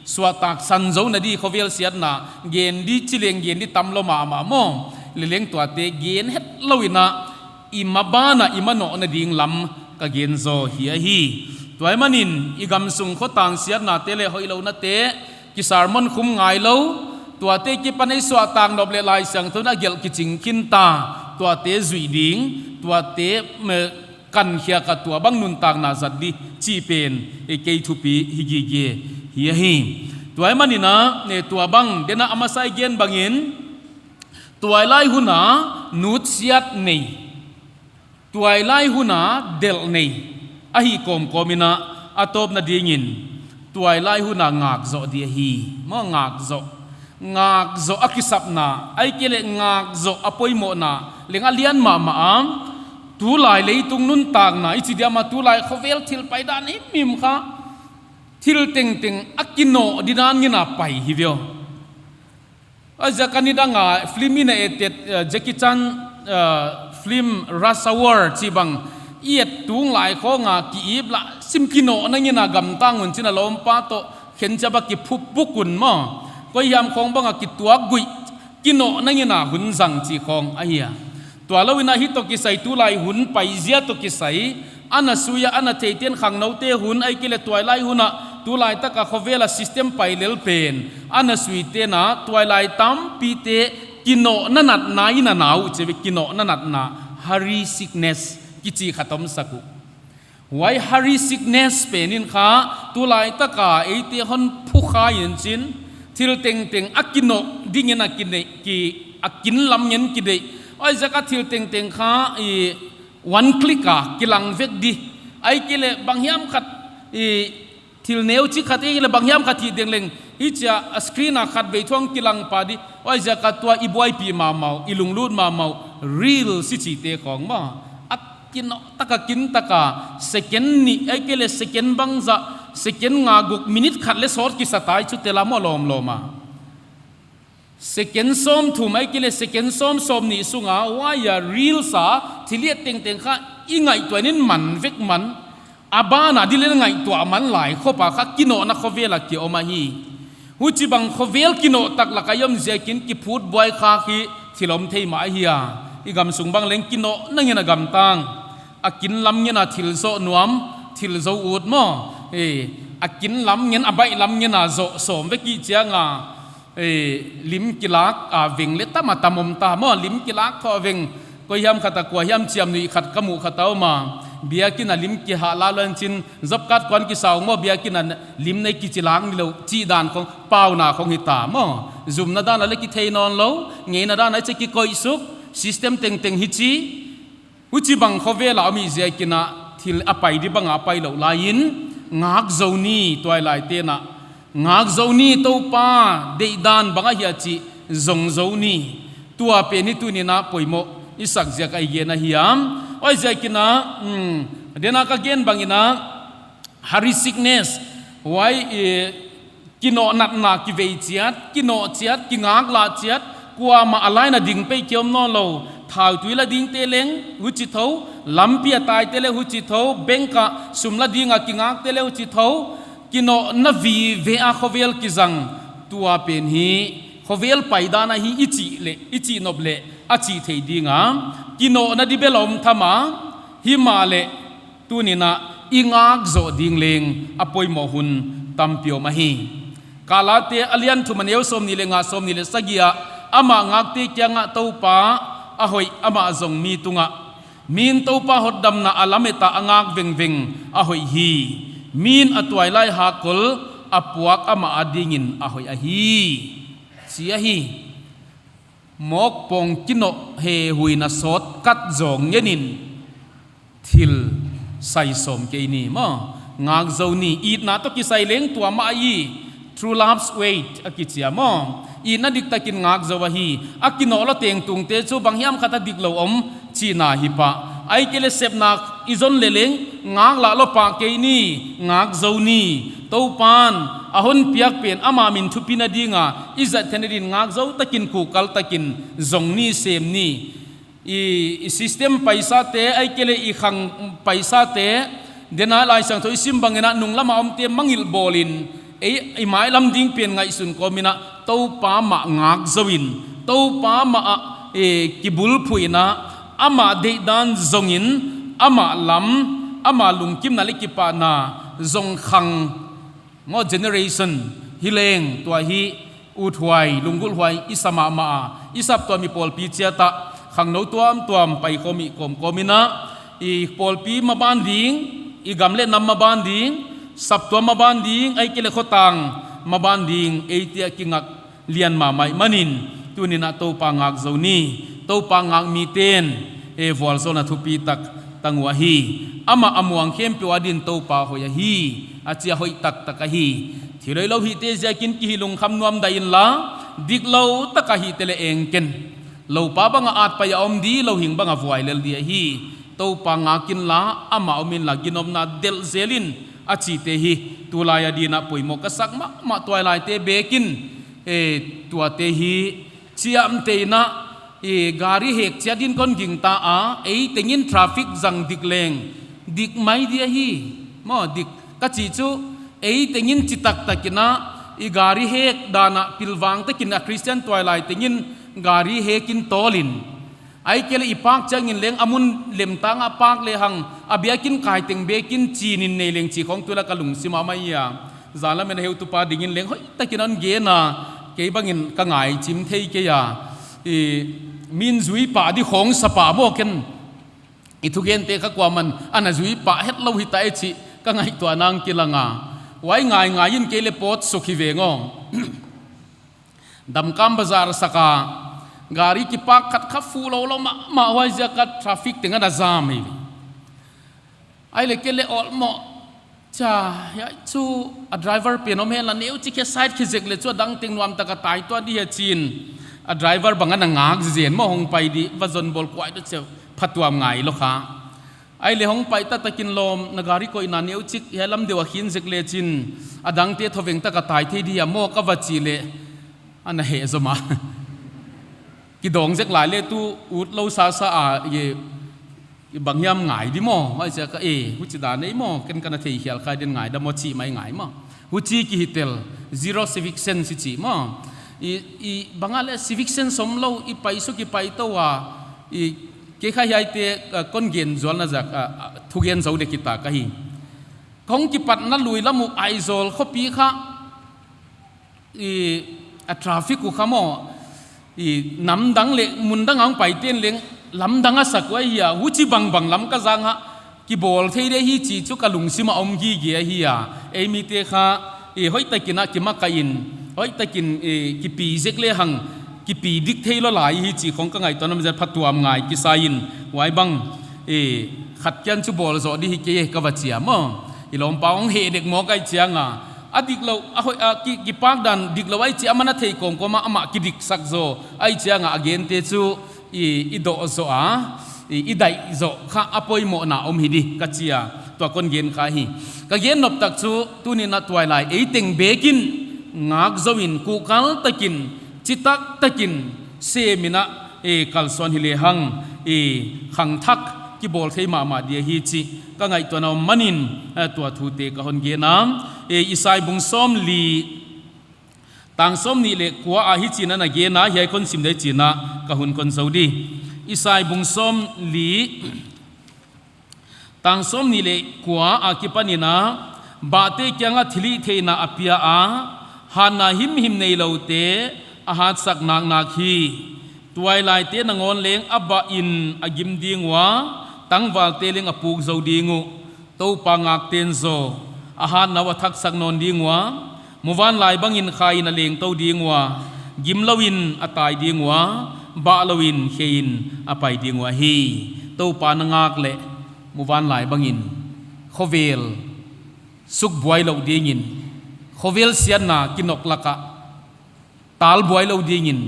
suahtak san zou na di khovel siatna, gen di chi leng gen di tam lua mahmah maw, leh leng tuate gen het louin a, i maban a i manohna ding lam ka gen zaw hi ahi. Tua ahihmanin i gamsung khotang siatnate leh hoihlounate, ki sermon khum ngailou, tuate kipan i suahtak nop leh Laisiangthou in a gelh kiching khinta, tuate zuih ding, tuate, mm, kan khiak a tuabang nuntakna zat di chih pen, eh, kei thupi hi gige hi ahi. Tua ahihmanin a, eh, tuabang, den a masa i gen bangin, tuailai hun a nutsiat nei, tuailai hun a delh nei, ahih kawmkawm in a, a tawpna dingin, tuailai hun a ngakzoh di ahi, maw ngakzoh. Ngakzoh a kisapna, ahihkeileh ngakzoh a poimohna, leng a lian mahmah a, tulai leitung nuntakna, i chi diam a tulai khovel thil paidan himhim kha, thil tengteng a kinoh didan ngen a pai hi ve aw. A ziak a nidang a film in a et et, eh, Jackie Chan, eh, film Rush Hour chih bang, i et tung lai khawng a ki-ip lah, sim kinohna ngen a gamtang un chin a lawmpa toh, khenchia bang kiphup puk un maw. Koi hiam khawng bang a kituak guih, kinohna ngen a hun zang chih khawng ahi a. Tua lou in a hih toh kisai tulai hun paizia toh kisai, ana sui a, ana theiten khangnoute hun, ahihkeileh tuailai hun a, tulai tak a khovel a system pai lel pen, ana suiten a, tuailai tampite, kinohna natna in a na uh, chi ve kinohna natna, hurry sickness, kichi khat om sak uh. Huai hurry sickness pen in kha, tulai tak a eite hon phukha in chin, thil tengteng a kinoh dingin a kinei, ki, a kin lam ngen kideih. Huaiziak a thil tengteng kha, i, one click a kilang vek di. Ahihkeileh banghiam khat, i, thil neuchik khat, ahihkeileh banghiam khat hih ding leng, hichia a screen a khatvei thuang kilang pah di. Huaiziak a tua i buaipih mahmah uh, i lunglut mahmah uh, reels i chihte khawng maw. A kinoh tak a kin tak a, second nih, ahihkeileh second bangzah, second nga guk, minute khat leh sawt kisa tai chu tel a maw lawmlawm a. Second sawmthum, ahihkeileh second sawm sawmnih sung a, huai a reels a, thil i et tengteng kha, i ngaihtuah in man vek man, a ban a di leh ngaihtuah man lai khop a kha kinohna khovel a ki om ahi. Huchibang khovel kinoh tak lak a i om ziakin kiphut buai khak hi thil om thei mah ahi a. I gamsung bang leng kinohna ngen a gamtang. A kin lam ngen a thil zoh nuam, thil zo ut maw. Eh, a kin lam ngen, a baih lam ngen a zoh sawm vek i chiang a, eh, lim kilak a veng leh tam a tam om ta maw, lim kilak thoh veng. Koi hiam khat a kua hiam chiamnuih khat ka muh khat a om a. Biakinn a lim kihah lak lou in chin, job card kuan kisa uh maw, biakinn a lim nei kichi lak ni lou, chih dan khawng, pauna khawng hi ta maw. Zumna dan a leh kithei nawn lou, ngeina dan a i chi kikoih suk, system tengteng hichi. Huchibang khovel a om i ziakin a thil a pai di bang a pai lou lai in, ngak zou ni tuailaite'n a. Ngak zou ni Toupa deihdan bang ahia chih zong zou ni. Tua pen hi tuni'n a poimoh i sak ziak a i gen ahi a. Huaiziakin a, um, den a ka gen bangin a, hurry sickness. Huai, eh, kinoh natna kivei chiat, kinoh chiat, kingak lah chiat, kuamah a line a ding pei ki om nawn lou. Thautui la dingte leng huchi thou, lampi a taite leh huchi thou, bank a sum la ding a kingakte leh huchi thou, kinohna vive a khovel kizang. Tua pen hi khovel paidan ahi i chih leh, i chih nop leh, a chih thei ding a. Kinohna di bel om tham a, himahleh, tuni'n a i ngak zoh ding leng a poimoh hun tampi om ahi. Galati a lian thum a neu sawmnih leh nga, sawmnih leh sagih a, amah ngakte kiang a Toupa a hoih, amah zong mi tung a. Mi'n Toupa hotdamna a lamet a a ngak vengveng a hoih hi. Mi'n a tuailai hakkol a puak amah adingin a hoih ahi, chi ahi. Mawkpawng kinoh hehuina sawt kat zawng ngen in thil sai sawm kei ni maw. Ngak zou ni, itna toh kisai leng tua mah ahi, true love's weight a kichi a maw. Itna diktakin ngak zou ahi, a kinoh lou tengtungte chu banghiam khat a diklou om chihna hi pah. Ahihkeileh sepna i zon leh leng ngak lah lou pah kei ni, ngak zou ni. Toupa'n a hon piak pen ama min thupina ding a i zat theihna din ngak zou takin, kuhkal takin zong ni, sem ni. I, i system paisate, ahihkeileh i khang paisate, den a Laisiangthou i sim bangin a nunglam a omte mangngilh bawlin, ei, i mailam ding pen ngaihsun kawmin a Toupa mah ngak zou in, Toupa mah a, eh, kibulphuh in a, ama deihdan zongin, ama lam, ama lungkimna leh kipahna, zong khang maw generation hi leng tua hi uthuai, lunggulhhuai i sa mahmah a, i saptuam i pawlpi chiat ah khangnou tuamtuam paikhawm i kawmkawm in a, i pawlpi maban ding, i gam leh nam maban ding, saptuam maban ding, ahihkeileh khotang maban ding, eite a kingak lian mahmah ahihmanin, tuni'n a Toupa ngak zou ni. Toupa ngak mite'n e vualzawlna thupitak tang uh ahi. Amah a muang khempeuh adin Toupa hoih ahi, a chi a hoih taktak ahi. Thil hoihlou hihte ziakin kihih lungkham nuam dah inla, diklou tak a hihte leh eng ken. Loupa bang a at pai a om di, louhing bang a vuai lel di ahi. Toupa ngak inla, amah om inla, ginomna delh zel in, a chihte hi tulai adin a poimoh ka sak mahmah. Tuailaite bek in e tuate hi chiamtehna, e gari hek chiat in kon gingta a, ei teng in traffic zang dik leng dik mai di ahi. Maw, dik ka chih chu, ei teng in chi taktak in a, i gari hek dan a pilvang tak in a, Christian tuailai teng in gari hek in tawl in, ahihkeileh i park chiang in leng a mun lemtang a park lehang, a biakin kai teng bek in chin in nei leng chih khong tulai ka lungsim a om ahi a. Zan lam in a heutupa ding in leng hoihtak in a hon gen a, kei bang in ka ngaihchim thei kei a. I, min zui pah di khong sa pah maw ken. I thugente kha kuaman ana zui pah hetlou hita e chih ka ngaihtuahna hong kilang a. Huai ngaingai in kei leh pawt suk hi veng aw. Damkam bazar sak a, gari kipark khat kha fuh lou lou mahmah, huaiziak a traffic teng ana jam hi. Ahihleh kei leh awlmoh, cha, hiai chu a driver pen om henla, neuchik khe side khe zek leh chu a dang teng nuam tak a tai tuan di hi a chi in, a driver bang ana ngak zen maw, hong pai di, va zon bawl kuai deuh cheuh, phatuam ngai lou kha. Ahihleh hong pai taktak in lawm, na gari koihna neuchik hiai lam deuh a khin zek leh chin, a dangte thoveng tak a tai thei di hia maw ka va chih leh, ana heh zom a. Kidong zek lai leh tu utlou sasa a, i, i bang hiam ngai di maw, huaiziak a, e, huchi dan ei maw, ken ka na theikhial kha din ngaidam aw chih mai ngai maw. Huchi kihi tel, zero civic sense i chih maw. I, i bang a leh civic sense omlou, i pai suk i pai tou a, i, kei kha hiaite, a, kon gen zualna ziak, a, a, thugen zou dek hita ka hi. Kong kipatna lui lam uh Aizawl khopi kha, i, a traffic uh kha maw, i, nam dang leh mun dang a hong paite'n leng lamdang a sak uh ahi a, huchibang bang lam ka zang a, kibawl thei di hi chih chu ka lungsim a om gige ahi a. Ei mite kha, i, hoihtak in a kimakaih in, hoihtak in, i, kipi zek lehang, kipi dik thei lou lai hi chih khong ka ngaihtuahna om ziak phatuam ngai kisa in, huai bang, i, khat kian chu bawl zoh di hi kei e ka va chi a maw. I lawmpa hong heh dek mawk ahih chiang a, a diklou, a hoih, a ki, kipark dan diklou ahih chiang a, aman a thei kawmkawm a, amah kidik sak zaw ahih chiang a, a gente chu i, i doh zoh a, i, i daih zoh kha a poimohna om hi di ka chi a, tua kon gen kha hi. Ka gen nop tak chu tuni'n a tuailai ei teng bek in ngak zou in, kuhkal tak in, chi taktak in, sem in a, e, kalsuan hi lehang, e, khangthak kibawl thei mahmah di ahi chih ka ngaihtuahna om manin, e, tua thute ka hon gen a. E, Isai bung sawmli, tang sawmnih leh kua ah hichi'n a na gen a, hiai kon sim di chi'n a ka hun kon zou di. Isai bung sawmli, tang sawmnih leh kua akipan in a, bahte kiang ah thilhihtheihna a pia a, hatna himhim neiloute a hatsak naknak hi. Tuailaite nangawn leng a bah in a gim ding ua, tangvalte leng a puk zou ding uh. Toupa ngakte'n zaw, a hatna uh a thaksak nawn ding ua, muvanlai bangin kha in a lengtou ding ua, gimlou in a tai ding ua, bahlou in khe in a pai ding uh ahi. Toupa na ngak leh, muvanlai bangin khovel sukbuai louh dingin, khovel siatna kinawk lak ah talbuai lou dingin,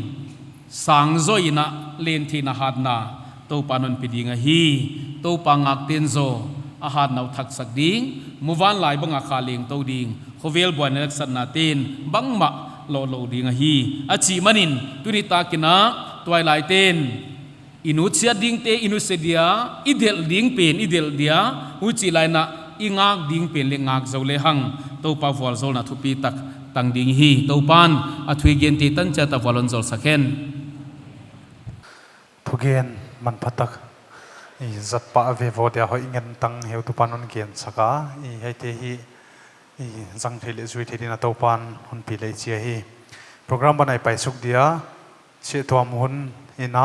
sang zaw in a lentheihna hatna Toupa'n hon pe ding ahi. Toupa ngakte'n zaw, a hatna uh thaksak ding, muvanlai bang a kha lengtou ding, khovel buaina leh haksatnate'n bangmah loh lou ding ahi, a chih manin, tuni tak in a tuailaite'n i nutsiat dingte i nusia dia, i delh ding pen i delh dia, huchih lai in a i ngak ding pen leh ngak zou lehang, Toupa vualzawlna thupitak tang ding hi. Toupa'n a thu i gente tan chiat a vual hon zawlsak hen. Thugen manphatak i zat pah ve vo dia, hoih ngen tang heutupa'n hon gensak a, i hiaite hi I zang thei leh zui thei dingin Toupa'n hunpi lei chi ahi. Program ban ah i pai suk dia, siatuam hun in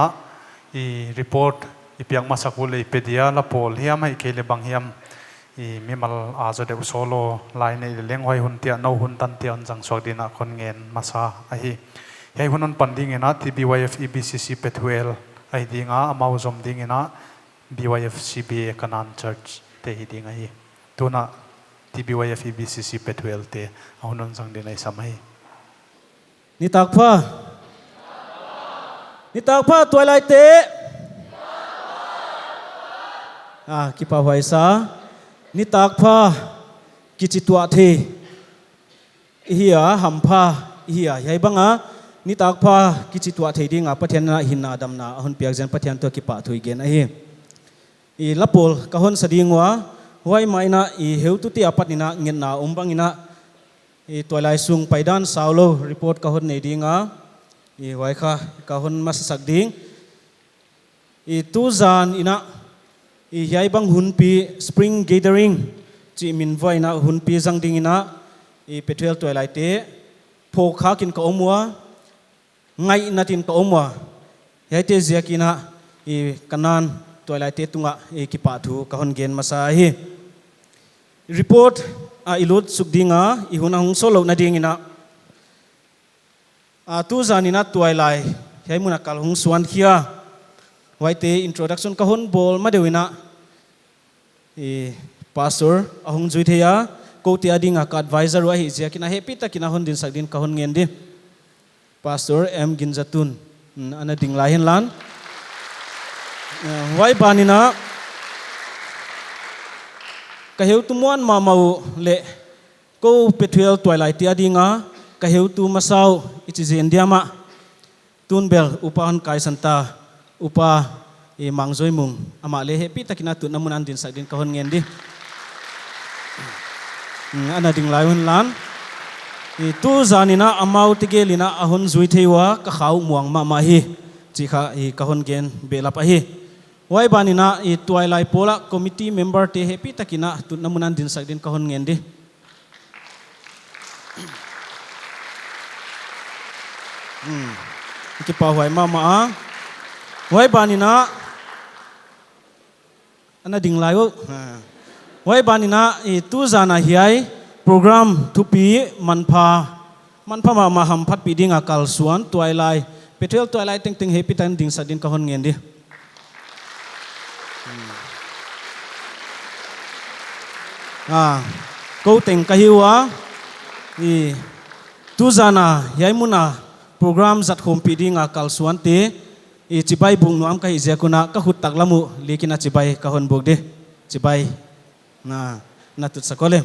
i report i piak masak uleh i pe dia, la pawl hiam ahihkeileh bang hiam, i mimal a zaw deuh solo lai nei leleng huai hun tiah nou hun tan tiah hon zang suak dingin kon ngen masa ahi. Hiai hun hon pan dingin T B Y F E B C C Pethuel ahi ding a, amau zom dingin B Y F C B A Kanan Church te hi ding ahi. Tun T B Y F E B C C Pethuel te a hun hon zang dingin i sam ahi. Nitak pha. Nitak pha, tuailaite. Ah, kipahhuai sa. Nitak pha, kichi tuah thei i hi a, hampha i hi a, hiai bang a nitak pha kichi tuah thei dingin Pathian in hinna damna a hon piak zen, Pathian tungah kipahthu i gen ahi. I la pawl ka hon sa ding ua, huai mah in i heutute apat in ngetna om bang in, i tuailai sung paidan saulou report ka hon nei ding a, i huai kha ka hon masasak ding. I tuzan in i hiai bang hunpi Spring Gathering chih min vuah in hunpi zang dingin i Pethuel tuailaite phawk khak in ka om ua, ngaihna in ka om ua. Hiaite ziakin i Kanan tuailaite tungah i kipahthu ka hon gen masa hi. Report ah i lut suk ding a, i hun a hong sawt louhna dingin, a, tuzan in tuailai hiai mun a kal hong suan khia, huaite introduction ka hon bawl ma deuh in, i pastor a hong zui thei a, koute ading a ka advisor uh ahih ziakin hehpihtakin a hon dinsak dingin ka hon ngen di. Pastor M Ginzatun, mm, ana ding lai hen lan. Eh, huai ban in ka heutu muan mahmah uh leh kou Pethuel tuailaite ading a ka heutu masa uh i chi zen diam a, tun bel upa hon kaisan ta, upa i Mangzoi Mung, amah leh hehpihtakin a tutna mun a hon dinsak dingin ka hon ngen di. Mm, ana ding lai hen lan. I tuzan in amau tegel in a hon zui thei ua ka khau muang mahmah hi, chih kha i ka hon gen behlap ahi. Huai ban in i tuailai pawl a committee member te hehpihtakin a tutna mun a hon dinsak dingin ka hon ngen di. Hmm. Kipahhuai mahmah a. Huai ban in, ana ding lai uh. Ha. Huai ban in i tuzan a hiai program thupi manpha, manpha mahmah hamphatpih dingin kalsuan tuailai, Pethuel tuailai tengteng hehpihtakin dinsak dingin ka hon ngen di. Hmm. Ah, kou teng ka hi ua, i tuzan a hiai mun a program zat khawmpih dingin kalsuante, i chibai buk nuam ka hih ziak un ka khut taklam uh likin chibai ka hon buk di. Chibai. Na, na tutsak uleh.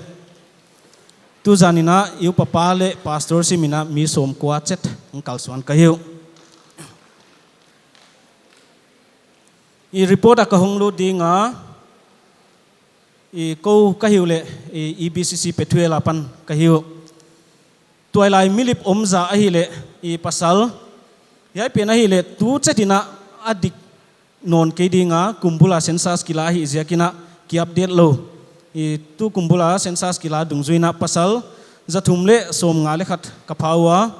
Tuzan in i upa pa leh pastor sim in mi sawmkua chet hong kalsuan ka hi uh. I report a ka hong lut ding a, i kou ka hi uleh, i E B C C Pethuel apan ka hi uh. Tuailai milip om zah ahihleh, i pasal, hiai pen ahihleh tu chet in a dik nawn kei ding a, kum bul a census kila ahih ziakin ki update lou. I tu kum bul a census kila dungzui in pasal za thum leh sawmnga leh khat ka pha ua,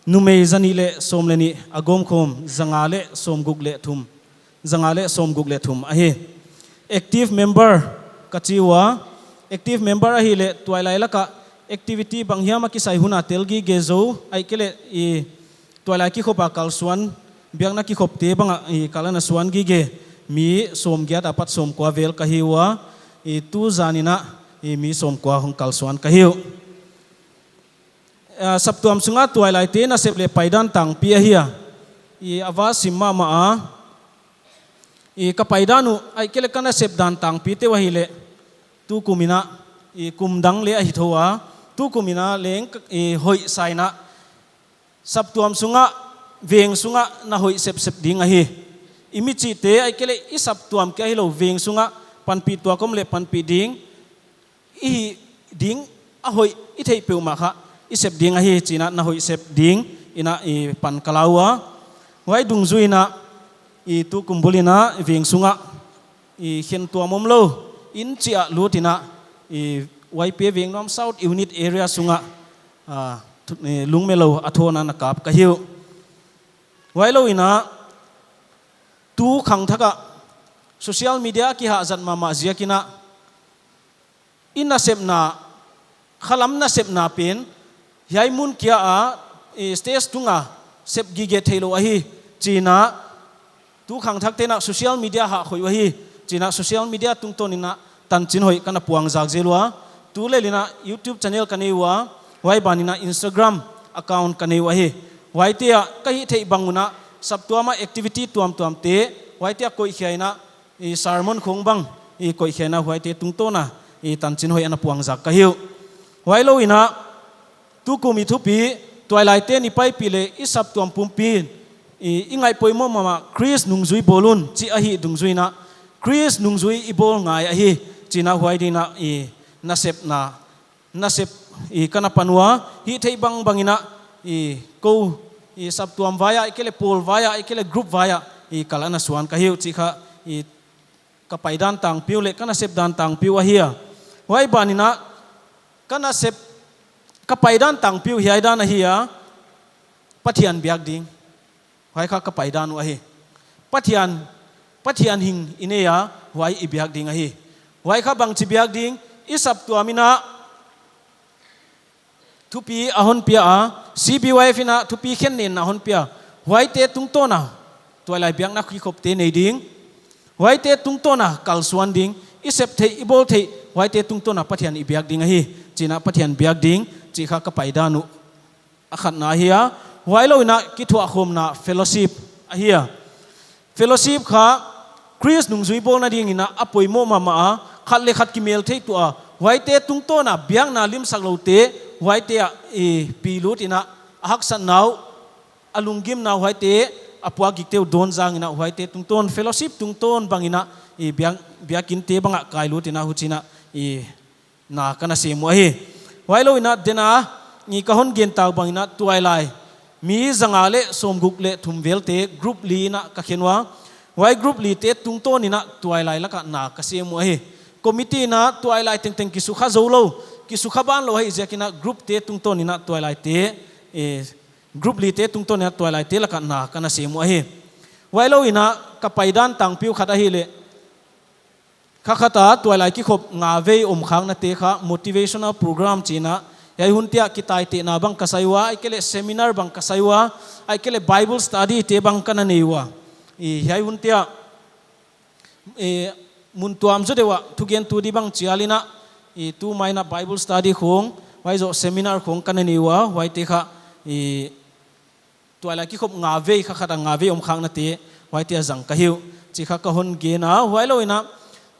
numei za nih leh sawm leh nih, a gawmkhawm za nga leh sawmguk leh thum, za nga leh sawmguk leh thum ahi. Active member ka chi ua, active member ahihleh tuailai lak a activity bang hiam a kisai hun a tel gige zou, ahihkeileh i tuailai kikhop a kalsuan, biakna kikhopte bang a i kal a na suan gige mi sawmgiat apat sawmkua vel ka hi ua, i tuzan in i mi sawmkua hong kalsuan ka hi uh. Ah, saptuam sung a tuailaite nasep leh paidan tangpi ahi a, i a va sim mahmah a, i ka paidan uh, ahihkeileh ka nasep dan tangpite uh ahihleh, tu kum in, i kum dang leh ahi thou a, tu kum in leng, i hoih sa in, saptuam sung a, veng sung a na hoih sepsep ding ahi. I michihte, ahihkeileh i saptuam kia hilou veng sung a panpih tuak om leh panpih ding, i hih ding a hoih i theih peuhmah kha i sep ding ahi chi in na hoih sep dingin i pan ka la ua. Huai dungzui in i tu kum bul in veng sung a i khentuam omlou inn chih ah lut in i Huai pe Vengnuam South Unit Area sungah, ah, thu-, eh, lungmelo a thona na kap ka hi uh. Huailou in a, tu khangthak ah social media kihahzat mahmah ziak in a, i nasepna, khalam nasepna pen, hiai mun kia a, eh, stage tunga sep gige theilou ahi, chi in a, tu khangthakte'n a social media hah khoih uh ahi, chi in a social media tungtawn in a tanchin hoih ka na puang zak zel ua, tulel in a YouTube channel ka nei ua, huai ban in a Instagram account ka nei uh ahi. Huaite ah ka hihtheih bang un a saptuam a activity tuamtuamte, huaite ah koihkhia in a, i sermon khong bang, i koihkhia in a huaite tungtawn a, i tanchin hoih ana puang zak ka hi uh. Huailou in a, tukum i thupi, tuailaite'n i paipih leh i saptuam pumpi in, i, i ngaih poimoh mahmah Khrist nungzui bawl un, chih ahih dungzui in a, Khrist nungzui i bawl ngai ahi, chi in a huai din a, i nasepna, nasep, i ka na pan ua, hihtheih bangbang in a, i kou, i saptuam vai ah, ahihkeileh pawl vai ah, ahihkeileh group vai ah, i kal ana suan ka hi uh chih kha, i ka paidan tangpi uh leh ka nasep dan tangpi uh ahi a. Huai ban in a, ka nasep, ka paidan tangpi uh hiai dan ahi a, Pathian biak ding. Huai kha ka paidan uh ahi. Pathian, Pathian hing i nei a, huai i biak ding ahi. Huai kha bangchi biak ding, i saptuam in a, thupi a hon pia a, C B Y F in a thupi khen nen a hon pia. Huaite tungtawn a, tuailai biakna kikhopte nei ding. Huaite tungtawn a kalsuan ding, i sep theih, i bawl theih, huaite tungtawn a Pathian i biak ding ahi, chi in a Pathian biak ding, chih kha ka paidan uh a khatna ahi a. Huailou in a kithuahkhawmna fellowship ahi a. Fellowship kha Khrist nungzui bawlna ding in a a poimoh mahmah a, khat leh khat kimel thei tuah a, huaite tungtawn a biakna limsak loute, huaite ah i pi lut in a, a haksatna uh, a lunggimna uh huaite, a puakgikte uh dawn zang in a huaite tungtawn, fellowship tungtawn bang in a, i biak, biakinte bang ah kai lut in a huchi in a, i na ka na sem uh ahi. Huailou in a den a, i ka hon gen tak bang in a tuailai, mi zanga leh sawmguk leh thum velte group li in a ka khen ua. Huai group lite tungtawn in a tuailai lak ah na ka sem uh ahi. Committee in a tuailai tengteng kisukha zou lou, kisukha ban lou ahih ziak in a group te tungtawn in a tuailaite, eh, group lite tungtawn in a tuailaite lak ah na ka na sem uh ahi. Huailou in a ka paidan tangpi uh khat ahih leh, kha khat a tuailai kikhop nga vei om khaknate kha motivational program chi in a, hiai hun tiah kitaitehna bang ka sai ua, ahihkeileh seminar bang ka sai ua, ahihkeileh Bible study te bang ka na nei ua. I hiai hun tiah, i mun tuam zaw deuh ah thugentu di bang chial in a, i tu mai in a Bible study khong, huai zoh seminar khong ka na nei ua, huaite kha, i tuailai kikhop nga vei, kha khat a nga vei om khaknate, huaite a zang ka hi uh, chih kha ka hon gen a. Huailou in a,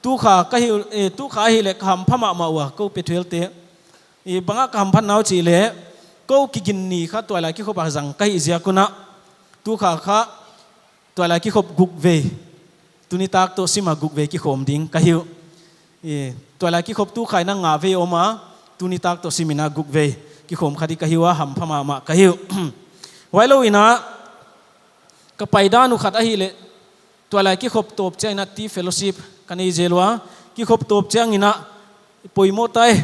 tu kha ka hi, eh, tu kha ahih leh ka hampha mahmah ua, kou Pethuelte. I bang a ka hamphatna uh chih leh, kou Kiginni kha tuailai kikhop a zang ka hih ziak un a, tu kha kha tuailai kikhop guk vei, tunitak toh sim a guk vei kikhawm ding ka hi uh. I tuailai kikhop tu kha in a nga vei om a, tunitak toh sim in a guk vei kikhawm kha di ka hi ua, hampha mahmah ka hi uh. Huailou in a, ka paidan uh khat ahih leh, tuailai kikhop tawp chiang in a tea fellowship ka nei zel ua, kikhop tawp chiang in a poimoh tai,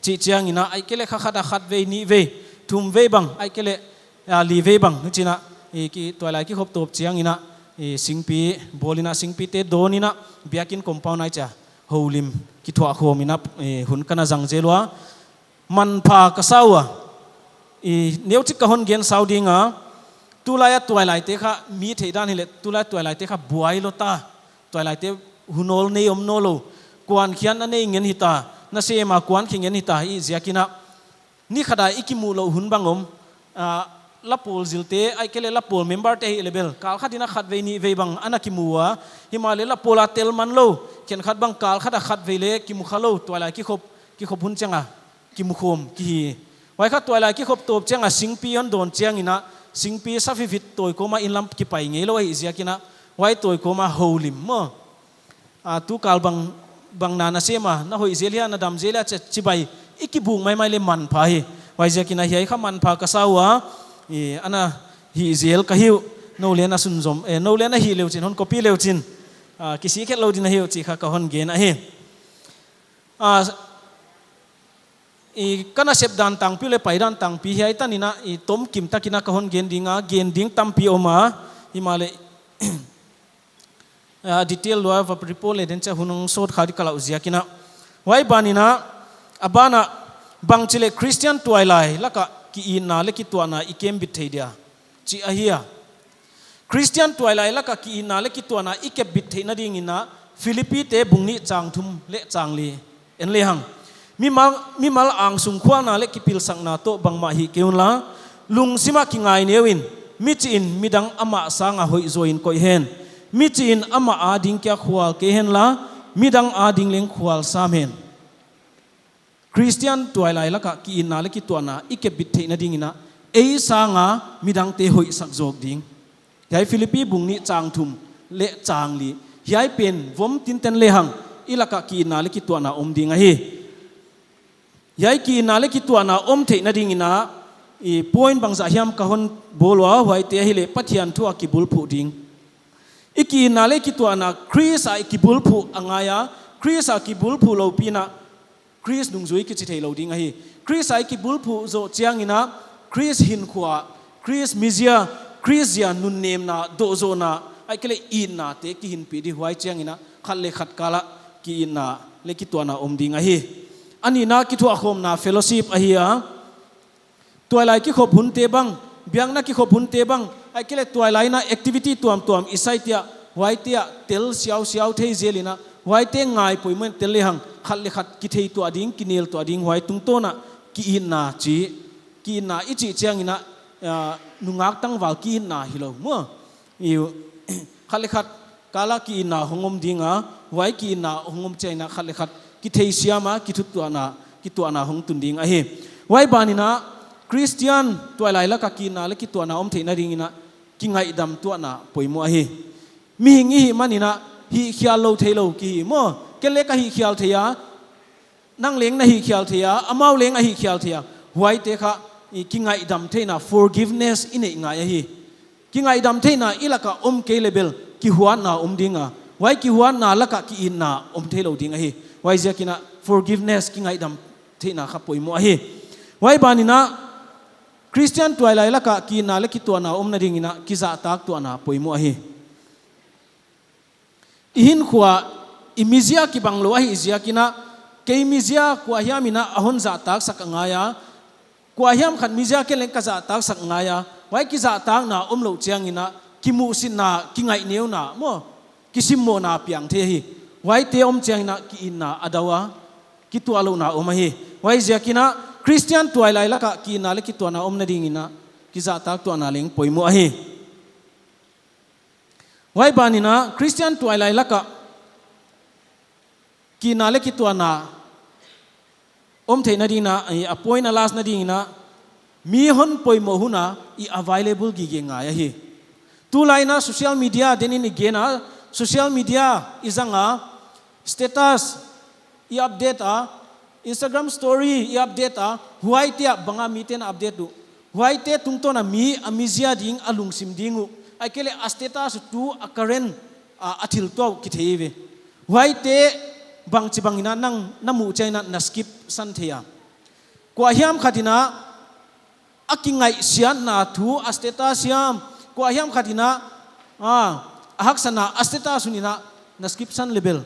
chih chiang in a, ahihkeileh kha khat a khat vei, nih vei, thum vei bang, ahihkeileh, ah, li vei bang, chi in a, i ki tuailai kikhop tawp chiang in a, i singpi bawl in a, singpite dawn in a, biakin compound ah chia houlim kithuahkhawm in a, i hun ka na zang zel ua. Manpha ka sa ua. I neuchik ka hon gen sau ding a. Tulai a tuailaite kha mi theih dan hileh, tulai tuailaite kha buai lou ta. Tuailaite hun awl nei om nawnlou. Kuan khian a nei ngen hita. Nasem a kuan khe ngen hita, i ziak in a. Ni khat a i kimuh louh hun bang om. Ah, lapawl zilte, ahihkeileh lapawl member te ahih leh bel, kal khat in a khat vei nih vei bang ana kimu ua. Himahleh lapawl a tel man lou. Khenkhat bang kal khat a khat vei leh kimu kha lou. Tuailai kikhop, kikhop hun chiang a kimukhawm kihi. Huai kha tuailai kikhop tawp chiang a singpi hon dawn chiang in a, singpi sa fifit tawi kawm a inn lam kipai ngeilou ahih ziak in a, huai tawi kawm a houlim maw. Ah, tu kal bang, bang na nasem a, na hoih zel hia, na dam zel hia, chi, chibai, i kibuk maimai leh manpha hi. Huai ziak in a hiai kha manpha ka sa ua, i, ana hih zel ka hi uh, nou leh na sunzom, eh, nou leh na hih le uchin, hon copy le uchin, ah, kisik het lou din ahi uh chih kha ka hon gen ahi. Ah, I ka nasep dan tangpi leh pai dan tangpi hiai tan in a i tomkim takin a ka hon gen ding a, gen ding tampi om a, himahleh a detail lua va report leh den chiah hun hong sawt kha di ka lauh ziakin a. Huai ban in a, a ban ah bangchi leh Christian tuailai lak ah ki-itna leh kituahna i kembit thei dia chih ahi a. Christian tuailai lak ah ki-itna leh kituahna i kembit theihna ding in a, Philippi te bung nih chang thum leh chang li en lehang. Mimal, mimal angsung khualna leh kipilsakna toh bangmah hih kei un la, lungsim ah kingaineu in, michih in midang amah sang a hoihzaw in koih hen. Michih in amah a ding kia khual kei hen la, midang a ding leng khual sam hen. Christian tuailai lak ah ki-itna leh kituahna i kembit theihna ding in a, ei sang a midang te hoihsak zawk ding. Hiai Philippi bung nih chang thum leh chang li. Hiai pen vom tinten lehang i lak ah ki-itna leh kituahna om ding ahi. Hiai ki-itna leh kituahna om theihna ding in a, i point bangzah hiam ka hon bawl ua, huaite ahihleh Pathian thu a kibulphuh ding. I ki-itna leh kituahna Khrist a i kibulphuh a ngai a, Khrist a kibulphuh lou pi in a, Khrist nungzui kichi theilou ding ahi. Khrist a i kibulphuh zoh chiang in a, Khrist hinkhua, Khrist mizia, Khrist zia nunnemna, dohzohna, ahihkeileh itna te kihinpih di, huai chiang in a, khat leh khat kal ah ki-itna leh kituahna om ding ahi. A nihna kithuahkhawmna fellowship ahi a. Tuailai kikhop hunte bang, biakna kikhop hunte bang, ahihkeileh tuailai in a activity tuamtuam i site ah, huaite ah tel siausiau thei zel in a, huaite ngai poimoh in tel lehang, khat leh khat kithei tuah ding, kinel tuah ding, huai tungtawn ah ki-itna chi, ki-itna i chih chiang in a, ah, nungak tangval ki-itna hilou maw. I, khat leh khat kal ah ki-itna hong om ding a, huai ki-itna hong om chiang in a khat leh khat kitheisiam a, kituahna, kituahna hong tun ding ahi. Huai ban in a, Christian tuailai lak ah ki-itna leh kituahna om theihna ding in a, kingaihdam tuahna poimoh ahi. Mihing i hih man in a, hihkhial lou theilou kihi maw. Ken leng ka hihkhial thei a, nang leng na hihkhial thei a, amau leng a hihkhial thei a. Huaite kha, i kingaihdam theihna, forgiveness i neih ngai ahi. Kingaihdam theihna i lak ah om kei leh bel, kihuatna om ding a. Huai kihuatna lak ah ki-itna om theilou ding ahi. Huaiziakin a forgiveness, kingaihdam theihna kha poimoh ahi. Huai ban in a, Christian tuailai lak ah ki-itna leh kituahna omna ding in a, kizahtak tuahna poimoh ahi. I hinkhua, i mizia kibang lou ahih ziakin a, kei mizia kuahiam in a a hon zahtaksak a ngai a, kuahiam khat mizia ken leng ka zahtaksak ngai a, huai kizahtakna omlou chiang in a, kimuhsitna, kingaihneuna maw, kisimmohna piang thei hi. Huaite om chiang in a ki-itna a dau a, kituahlouhna om ahi. Huaiziakin a, Christian tuailai lak ah ki-itna leh kituahna omna ding in a, kizahtak tuahna leng poimoh ahi. Huai ban in a, Christian tuailai lak ah ki-itna leh kituahna om theihna ding in a, i, a point a last na ding in a, mi hon poimoh hun a i available gige ngai ahi. Tulai in a social media den in i gen a, social media i zang a, status i update a, Instagram story i update a, huaite ah bang a mite'n update uh. Huaite tungtawn a mi, a mizia ding, a lungsim ding uh, ahihkeileh a status uh tu a current, a, a thil tuah uh kithei ve. Huaite bangchibang in a nang na muh chiang in a na skip san thei a. Kuahiam khat in a a kingaihsiatna thu a status hiam, kuahiam khat in a, a, a haksatna a status hun in a na skip san leh bel,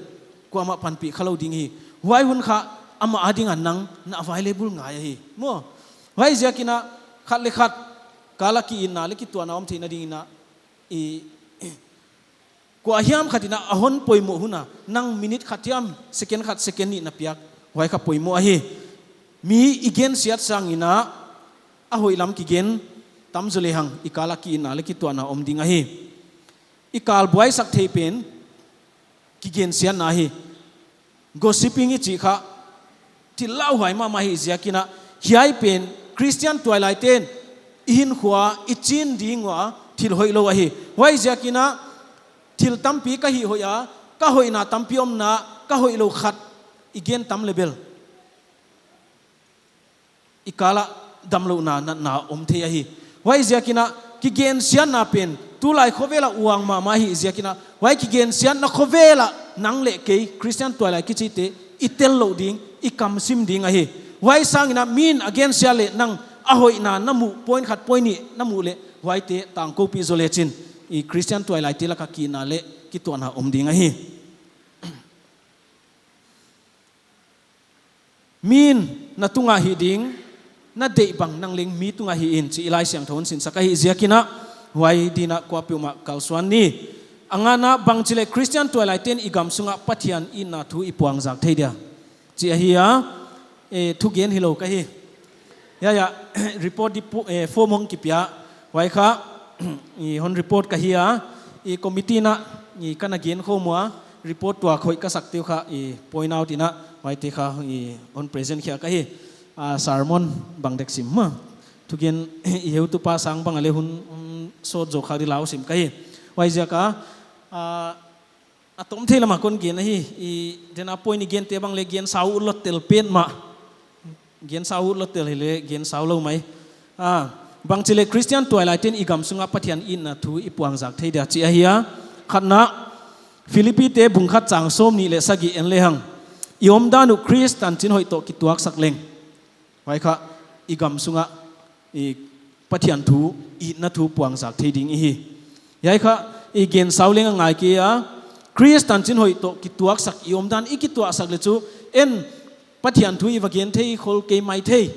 kuamah panpih khalou ding hi. Huai hun kha amah a ding a nang na available ngai ahi. Maw, huaiziakin a khat leh khat kal ah ki-itna leh kituahna om theihna ding in a, i, kuahiam khat in a a hon poimoh hun a, nang minute khat hiam, second khat, second nih na piak, huai kha poimoh ahi. Mi i gensiat sang in a, a hoih lam kigen tam zaw lehang, i kal ah ki-itna leh kituahna om ding ahi. I kal buaisak thei pen, kigensiatna hi. Gossiping i chih kha, thil lauhuai mahmah ahih ziakin a, hiai pen Christian tuailaite'n i hinkhua i chin ding ua thil hoihlou ahi. Huaiziakin a, thil tampi ka hih hoih a, ka hoihna tampi om in a, ka hoihlou khat i gen tam leh bel, i kal ah damlouhna natna om thei ahi. Huaiziakin a, kigensiatna pen tulai khovel ah uang mahmah ahih ziakin a, huai kigensiatna khovel ah nang leh kei Christian tuailai kichite i tel louh ding, i kamsim ding ahi. Huai sangin a min against a leh nang a hoihna na muh, point khat point nih na muh leh, huaite tangkoupih zou lechin, i Christian tuailaite laka kihna leh kituahna om ding ahi. Min na tungah hih ding, na deih bang nang leng mi tungah hih in chih i Laisiangthou in sinsak ahih ziakin a, huai dingin a kuapeuhmah kalsuan ni. A ngana, bangchileh Christian tuailaite'n i gam sungah Pathian itna thu i puangzak thei dia, chih ahi a, eh, thugen hilou ka hi. Ya, ya, report di pu-, eh, form hong kipia. Huai kha, i hon report ka hi a, i committee na, i kana gen khawm ua, report tuak hoih ka sak teu kha, i point out in a, huaite kha, i hon present khia ka hi. A, sermon bang dek sim ma. Thugen, i heutupa sang bang a leh hun, hun sawt zou kha di lau sim ka hi. Huaiziak a, a, a tom thei lama kon gen ahi, i dena point i gente bang leh gen sau utlou tel petmah. Gen sau utlou tel hileh, gen sau lou mai. A, bangchileh Christian tuailaite'n i gam sungah Pathian itna thu i puangzak thei dia chih ahi a. Khatna, Philippite bung khat chang sawmnih leh sagih en lehang. I omdan uh Khrist tanchinhoih toh kituaksak leng, huai kha, i gam sungah, i Pathian thu, itna thu puangzak thei ding i hi. Hiai kha, i gen sau leng a ngai kei a, Khrist tanchinhoih toh kituaksak i omdan i kituahsak leh chu, en Pathian thu i va gen thei khol kei maithei.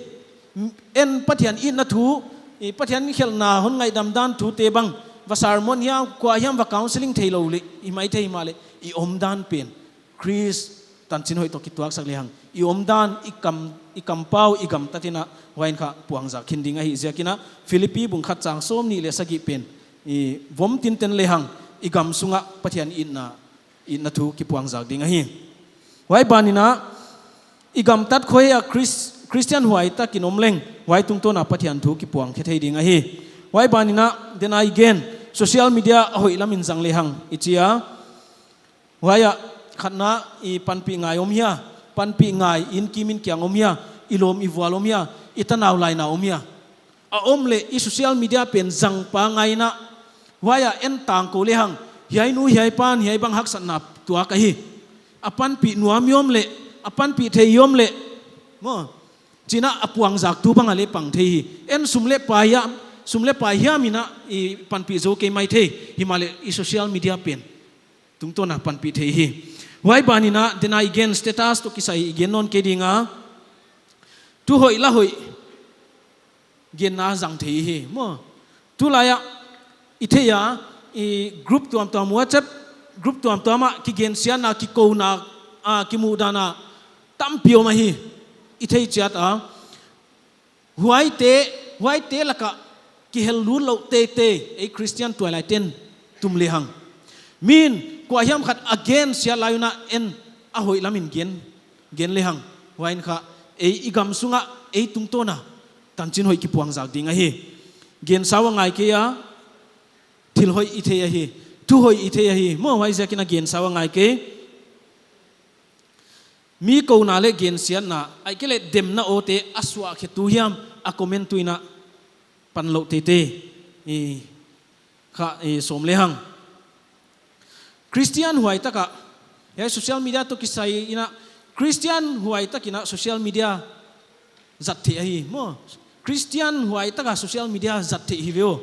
En Pathian itna thu, i Pathian khelhna hon ngaihdam dan thute bang, va sermon hiam, kua hiam va counseling theilou leh, i maithei mahleh, i omdan pen Khrist tanchinhoih toh kituaksak lehang, i omdan, i kam, i kampau, i gamtat in a, huai in kha puangzak khin ding ahih ziakin a, Philippi bung khat chang sawmnih leh sagih pen, i vom tinten lehang, i gam sungah Pathian itna, itna thu kipuangzak ding ahi. Huai ban in a, i gamtat khua a Chris-, Christian huaitakin om leng, huai tungtawn a Pathian thu kipuang khe thei ding ahi. Huai ban in a, dena i gen, social media a hoih lamin zang lehang, i chi a, huai a, khatna, i panpih ngai om hia, panpih ngai in kim in kiang om hia, i lawm i vual om hia, i tanau laina om hia. A om leh i social media pen zang pa ngai in a. Huai a en tangkou lehang, hiai nu hiai pa'n hiai bang haksatna tuak ahi. A panpih nuam i om leh, a panpih thei i om leh. Maw, chi in a puangzak tu bang a leh pang thei hi. En sum leh pai hiam, sum leh pai hiam in a i panpih zou kei maithei. Himahleh i social media pen tungtawn a panpih thei hi. Huai ban in a dena i gen status toh kisai i gen nawn kei ding a. Thu hoih la hoih genna zang thei hi. Maw. Tulai a, i thei a, i group tuamtuam WhatsApp, group tuamtuam a kigensiatna, kikouna, a, kimuhdahna, tampi om ahi. I thei chiat a. Huaite, huaite laka kihel lut lou teitei, ei Christian tuailaite'n tum lehang. Min, kua hiam khat a gensiat lai un a en a hoih lamin gen, gen lehang. Huai in kha, ei i gam sungah, ei tungtawn a, tanchinhoih kipuangzak ding ahi. Gen sau a ngai kei a, thil hoih i thei ahi, thu hoih i thei ahi, maw huaiziakin a gen sau a ngai kei. Mi kouna leh gensiatna, ahihkeileh demna awte a suah khe tu hiam, a comment tu in a pan lou teitei. I kha, i sawm lehang. Christian huaitak a, hiai social media toh kisai in a, Christian huaitak in a social media zat theih ahi, maw. Christian huaitak a social media zat theih hi ve aw.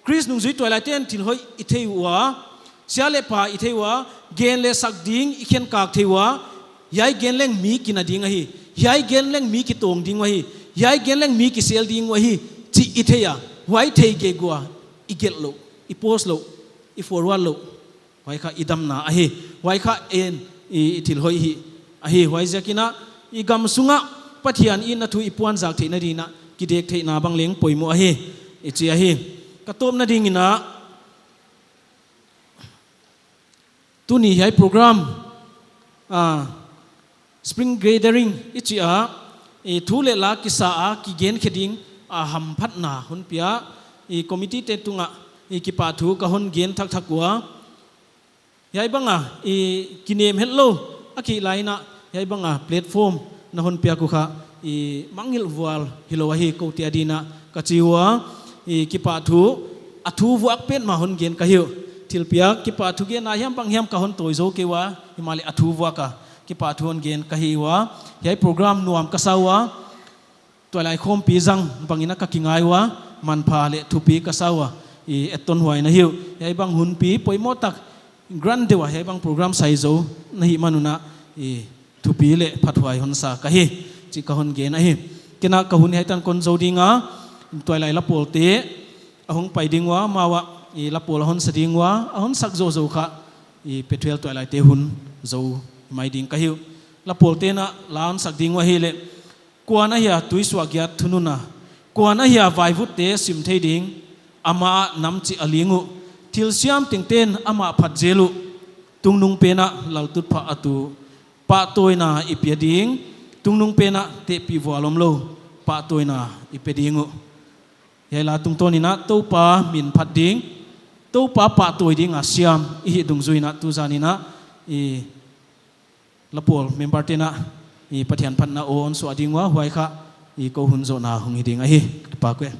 Khrist nungzui tuailaite'n thil hoih i thei ua, sia leh pha i thei ua, gen leh sak ding i khenkak thei ua, hiai gen leng mi kina ding ahi, hiai gen leng mi kitawng ding uh ahi, hiai gen leng mi kisel ding uh ahi, chih i thei a, huai thei gige ua, i gelh lou, i post lou, i forward lou. Huai kha i damna ahi. Huai kha en i, i thil hoih hi ahi. Huaiziakin a, i gam sungah Pathian itna thu i puangzak theihna dingin a, kidek theihna bang leng poimoh ahi, i chi ahi. Ka tawpna dingin a, tuni hiai program, a, Spring Gathering i chih a, i thu leh la kisa a kigen khe ding a hamphatna hon pia, i committee te tungah i kipahthu ka hon gen thakthak ua. Hiai bang a, i kinem hetlou a ki lai in a, hiai bang a platform na hon piak uh kha, i mangngilh vual hilou ahi kou te adingin a ka chi ua, i kipahthu, a thu vuak petmah hon gen ka hi uh. Thilpiak, kipahthu genna hiam bang hiam ka hon tawi zou kei ua, himahleh a thu vuak a kipahthu hon gen ka hi ua, hiai program nuam ka sa ua, tuailai khawmpi zang bangin a ka kingai ua, manpha leh thupi ka sa ua, i etton huai na hi uh. Hiai bang hunpi poimoh tak, grand deuh a hiai bang program sai zou na hih man un a, i thupi leh phathuai hon sa ka hi, chih ka hon gen ahi. Ken a ka hun hiai tan kon zou ding a, tuailai lapawlte a hong pai ding ua, amau a, i lapawl a hon sa ding ua, a hon sak zoh zou kha, i Pethuel tuailaite hun zou mai ding ka hi uh. Lapawlte'n a la hon sak ding ua hileh, kua'n ahia tuisuah giat thunun a, kua'n ahia vaivutte sim thei ding, amah a nam chih a ling uh. Thilsiam tengte'n amah phat zel uh. Tungnungpen a laltutphah a tu, pahtawina i pia ding. Tungnungpen a tehpih vual omlou, pahtawina i pe ding uh. Hiai la tungtawn in a Toupa min phat ding, Toupa pahtawi ding a siam i hih dungzui in a tuzan in a, i lapawl memberte'n a, i Pathian phatna aw hon suah ding ua, huai kha i kou hun zohna hong hi ding ahi. Ka kipak e.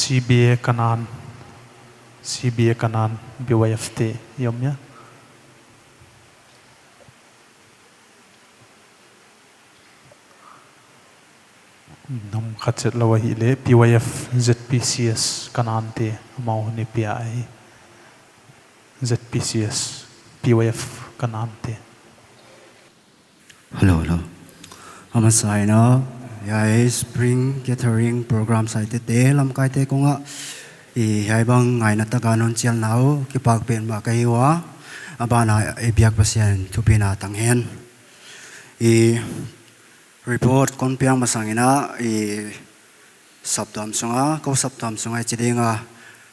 C B A Kanan, C B A Kanan, B Y F te i om ia. Nom khat chet lou ahihleh P Y F Z P C S Kanan te amau ni pia ahi. Z P C S, P Y F Kanan te. Hello, hello. A masa in a, hiai Spring Gathering Program saite te, lamkaite kong a, i hiai bang ngaihna taka non chialna uh, kipak petmah ka hi ua, a ban a i biak Pasian thupina tang hen. I report kon piak masang in a, i saptuam sunga, kou saptuam sunga i chi ding a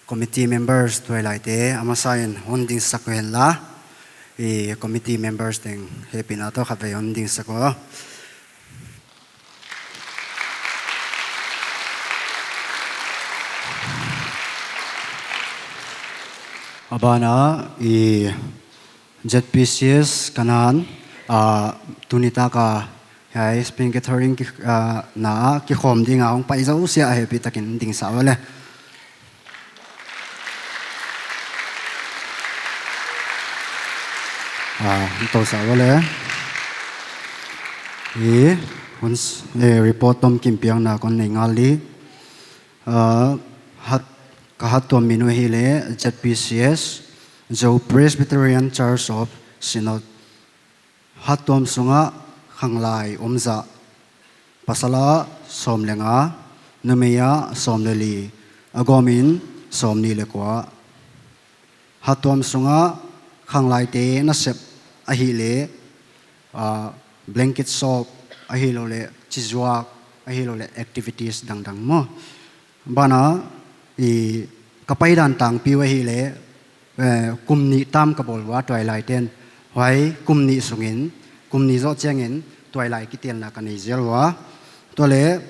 committee members tuailaite, a masa in hon dingsak hen la, i committee members teng hehpihna toh khatvei hon dingsak un. A ban a, i Z P C S Kanan, ah, tuni taka hiai Spring Gathering ki, ah, na kikhawm ding a hong pai zote hehpihtakin dingsak un le. Ah, hon tousak un le. I, hun s-, eh, report tomkim piakna kon nei ngal di. Ah, hat, ka hattuam min uh ahihleh Z P C S, Zo Presbyterian Church of Synod. Hattuam sunga khanglai om zah, pasal a sawm leh nga, numei a sawm leh li, a gawm in sawmnih leh kua. Hattuam sunga khanglaite nasep ahihleh, ah, blanket shop, ahilou leh chizuak, ahilou leh activities dangdang maw. Ban a, i ka paidan tangpi uh ahihleh, eh, kum nih tam ka bawl ua tuailaite'n. Huai kum nih sungin, kum nih zoh chiangin tuailai kitelna ka nei zel ua. Tua leh,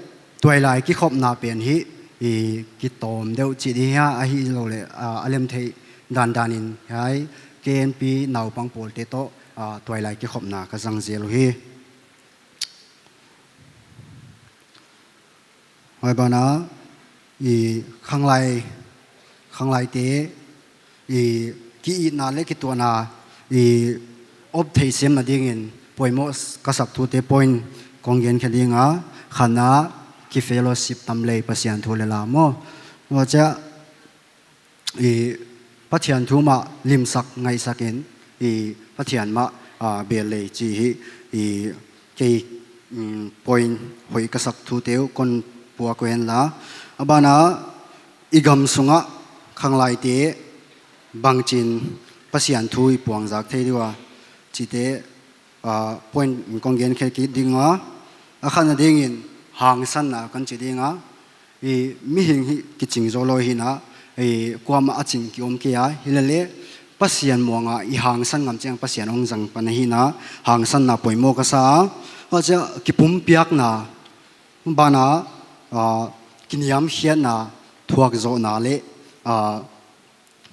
tuailai kikhopna pen hi, i kitawm deuh chih di hia ahilou leh, ah, a lem theih dandan in hiai K N P naupang pawlte toh, ah, tuailai kikhopna ka zang zel uhi. Huai ban a, i khanglai, khanglaite, i ki-itna leh kituahna, i op theih semna dingin poimoh s-, ka sak thute point kong gen khe ding a, khatna ki fellowship tam leh Pasian thu leh la maw. Huchia, i Pathian thu mah limsak ngaihsak in, i Pathian mah, ah, bel leh chih hi, i kei, mm, point hoih ka sak thute uh kon puak uh hen la. A ban a, i gam sunga khanglaite bangchin Pasian thu i puangzak thei di ua chihte, ah, point kong gen khe kit ding a, a khatna dingin hangsanna kan chi ding a, i mihing hi kiching zou lou hi na, i kuamah a ching ki om kei a, hileleh Pasian muanga i hangsan ngam chiang Pasian hong zang pan ahi na, hangsanna poimoh ka sa a, huchia kipumpiakna, ban a, ah, kiniamkhiatna, thuakzohna leh, ah,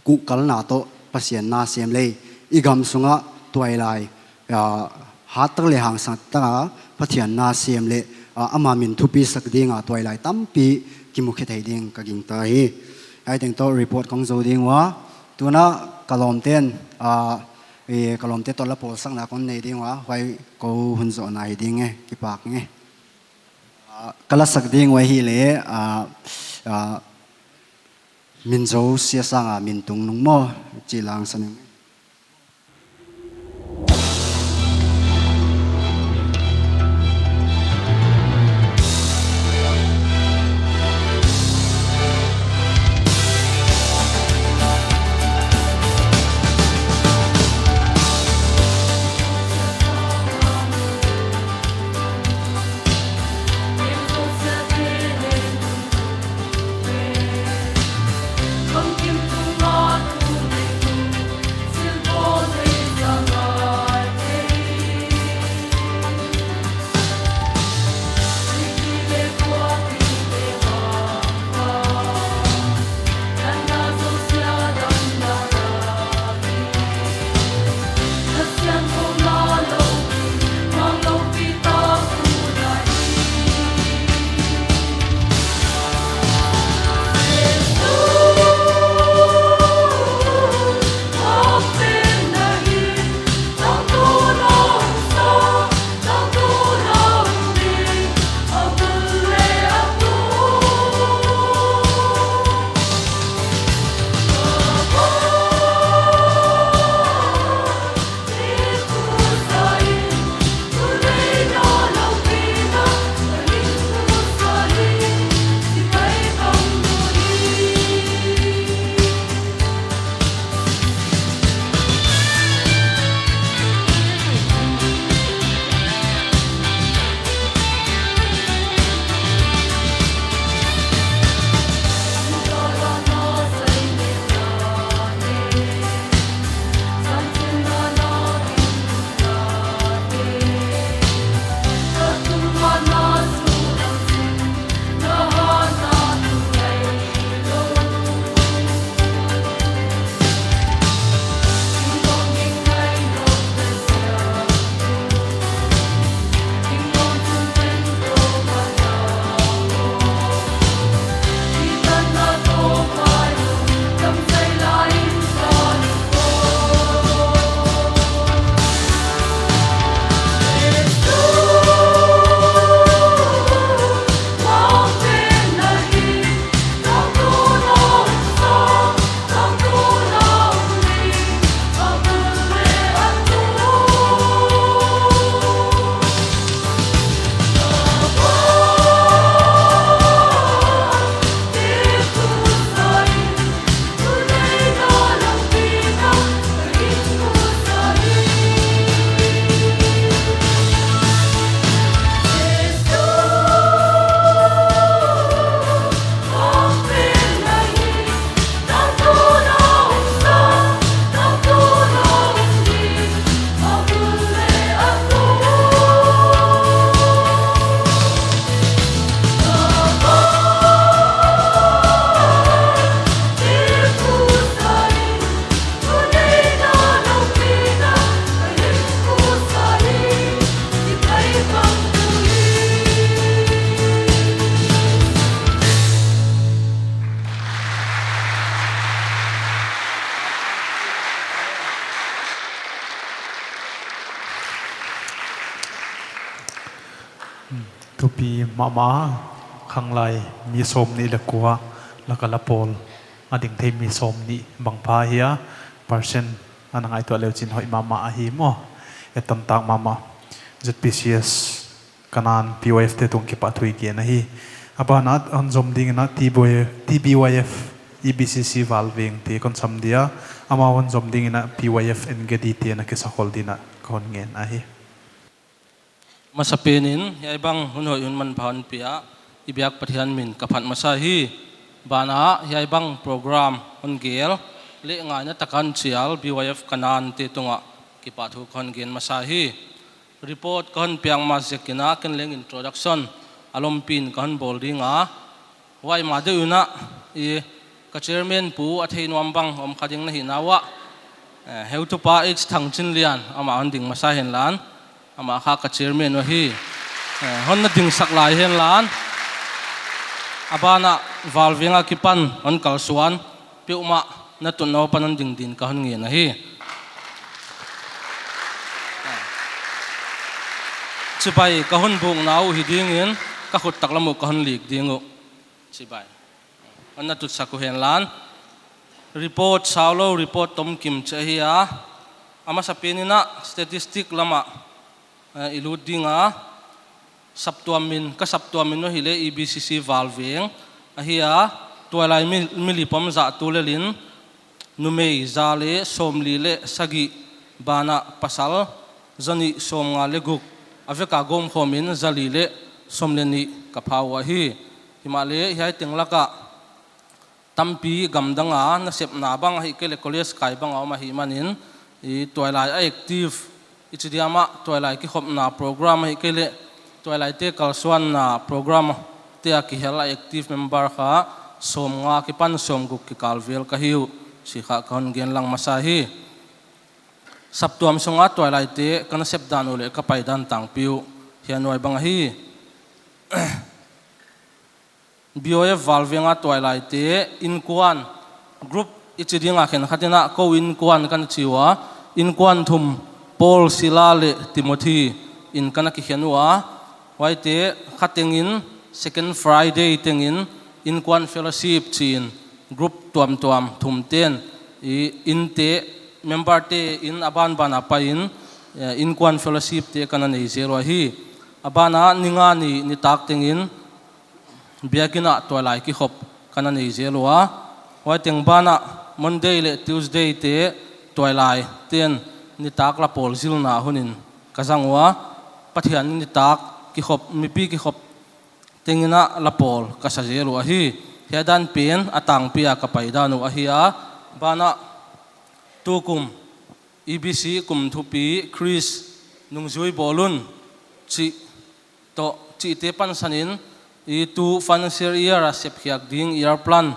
kuhkalna toh Pasian na sem leh, i gam sunga tuailai, ah, hat tak leh hangsan taka Pathian na sem leh, ah, ama min thupisak dinga tuailai tampi kimu khe thei ding ka gingta hi. Huai teng toh report kong zou ding ua, tuna ka lawmte'n, ah, eh, ka lawmte toh la pawlsakna kon nei ding ua, huai kou hun zohna hi ding e, kipak nge. Ah, ka la sak ding uh ahihleh, ah, ah, Min Zo Sia Sang a Min Tung Nung maw, chih la sa ning. Thupi mahmah. Khanglai mi sawmnih leh kua laka la pawl a ding thei mi sawmnih bang pha hia? Percent ana ngaihtuah leuchin hoih mahmah ahi maw. Etan tak mahmah. Z P C S Kanan P Y F te tung kipahthu i gen ahi. A banah hon zom dingin a T B Y F, T B Y F E B C C Valveng te kon sam dia. Amau hon zom dingin a P Y F Engedi te na kisakhol dingin a kon ngen ahi. Masapenin hiai bang hun hoih hun manpha hon pia i biak Pathian min ka phat masa hi. Banah hiai bang program hon gel leh ngaihna taka hon chial B Y F Kanan te tungah kipahthu kon gen masa hi. Report kon piak ma ziakin a ken leng introduction a lompiin kon bawl ding a. Huai ma deuh in a, i ka chairman pu a thei nuam bang om kha ding na hihna uah, eh, heutupa H Thangchinlian amah hon ding masa henla, amah kha ka chairman uh ahi. Eh, hon na dingsak lai henla, a banah Valveng akipan hon kalsuan peuhmah na tunna uh apan hon ding dingin kon ngen ahi. Chibai, ka hun bukna uh hi dingin ka khut taklam uh kon lik ding uh. Chibai. Hon na tutsak uh henla. Report saulou, report tomkim chih ahi a. A masapenin a statistic lamah, eh, i lut ding a. Saptuam min, ka saptuam min uh ahihleh E B C C Valveng ahi a. Tuailai mi, milipom zah tulelin numei za leh sawmli leh sagih, banah pasal zanih sawmnga leh guk, a veka gawmkhawmin zali leh sawm leh nih ka pha uh ahi. Himahleh hiai teng laka tampi gamdanga nasepna bang ahihkeileh college kai banga om ahihmanin, i tuailai a active, i chi diam ah tuailai kikhopna program ahihkeileh tuailaite kalsuanna program te a kihel a active member kha sawmnga kipan sawmguk kikal vel ka hi uh chih kha kon gen lang masa hi. Saptuam sunga tuailaite ka nasep dan uh leh ka paidan tangpi uh hiai nuai bang ahi. B Y F Valveng a tuailaite inkuan, group i chi dinga khenkhatin a kou inkuan kana chi ua, inkuan thum, Paul, Sila leh Timothy in kana kikhen ua. Huaite kha tengin second Friday tengin inkuan fellowship chiin group tuamtuam thum ten i innte member te'n a banban a paiin, eh, inkuan fellowship te kana nei zel ua hi. A bana ni nga ni nitak tengin biakin ah tuailai kikhop kana nei zel ua. Huai teng banah Monday leh Tuesday te tuailai ten nitak la pawl zilna hunin ka zang ua. Pathian nitak kikhop, mipi kikhop tengin a la pawl ka sa zel uh ahi. Hiai dan pen a tangpi a ka paidan uh ahi a. Banah tukum E B C kum thupi Khrist nungzui bawl un chih toh, chihte pansanin i tu financial year a sepkhiak ding year plan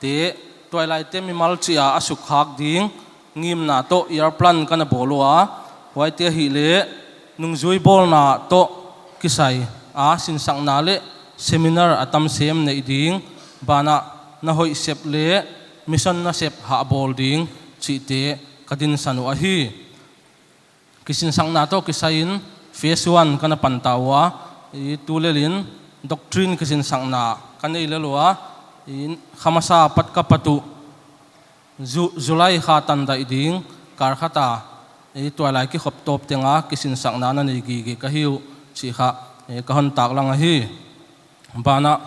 te, tuailaite mimal chih a a sukkhak ding ngimna toh year plan kana bawl ua. Huaite ahihleh nungzui bawlna toh kisai a sinsakna leh seminar a tamsem neih ding, banah na hoih sep leh mission nasep hah bawl ding chihte ka dinsan uh ahi. Kisinsakna toh kisaiin phase one kana pan ta ua, i tulelin doctrine kisinsakna ka nei lel ua, i kha masa apat ka pat uh Ju-, July kha tan daih ding kal khat a, i tuailai kikhop tawp tenga kisinsakna na nei gige ka hi uh chih kha, i ka hon taklang ahi. Banah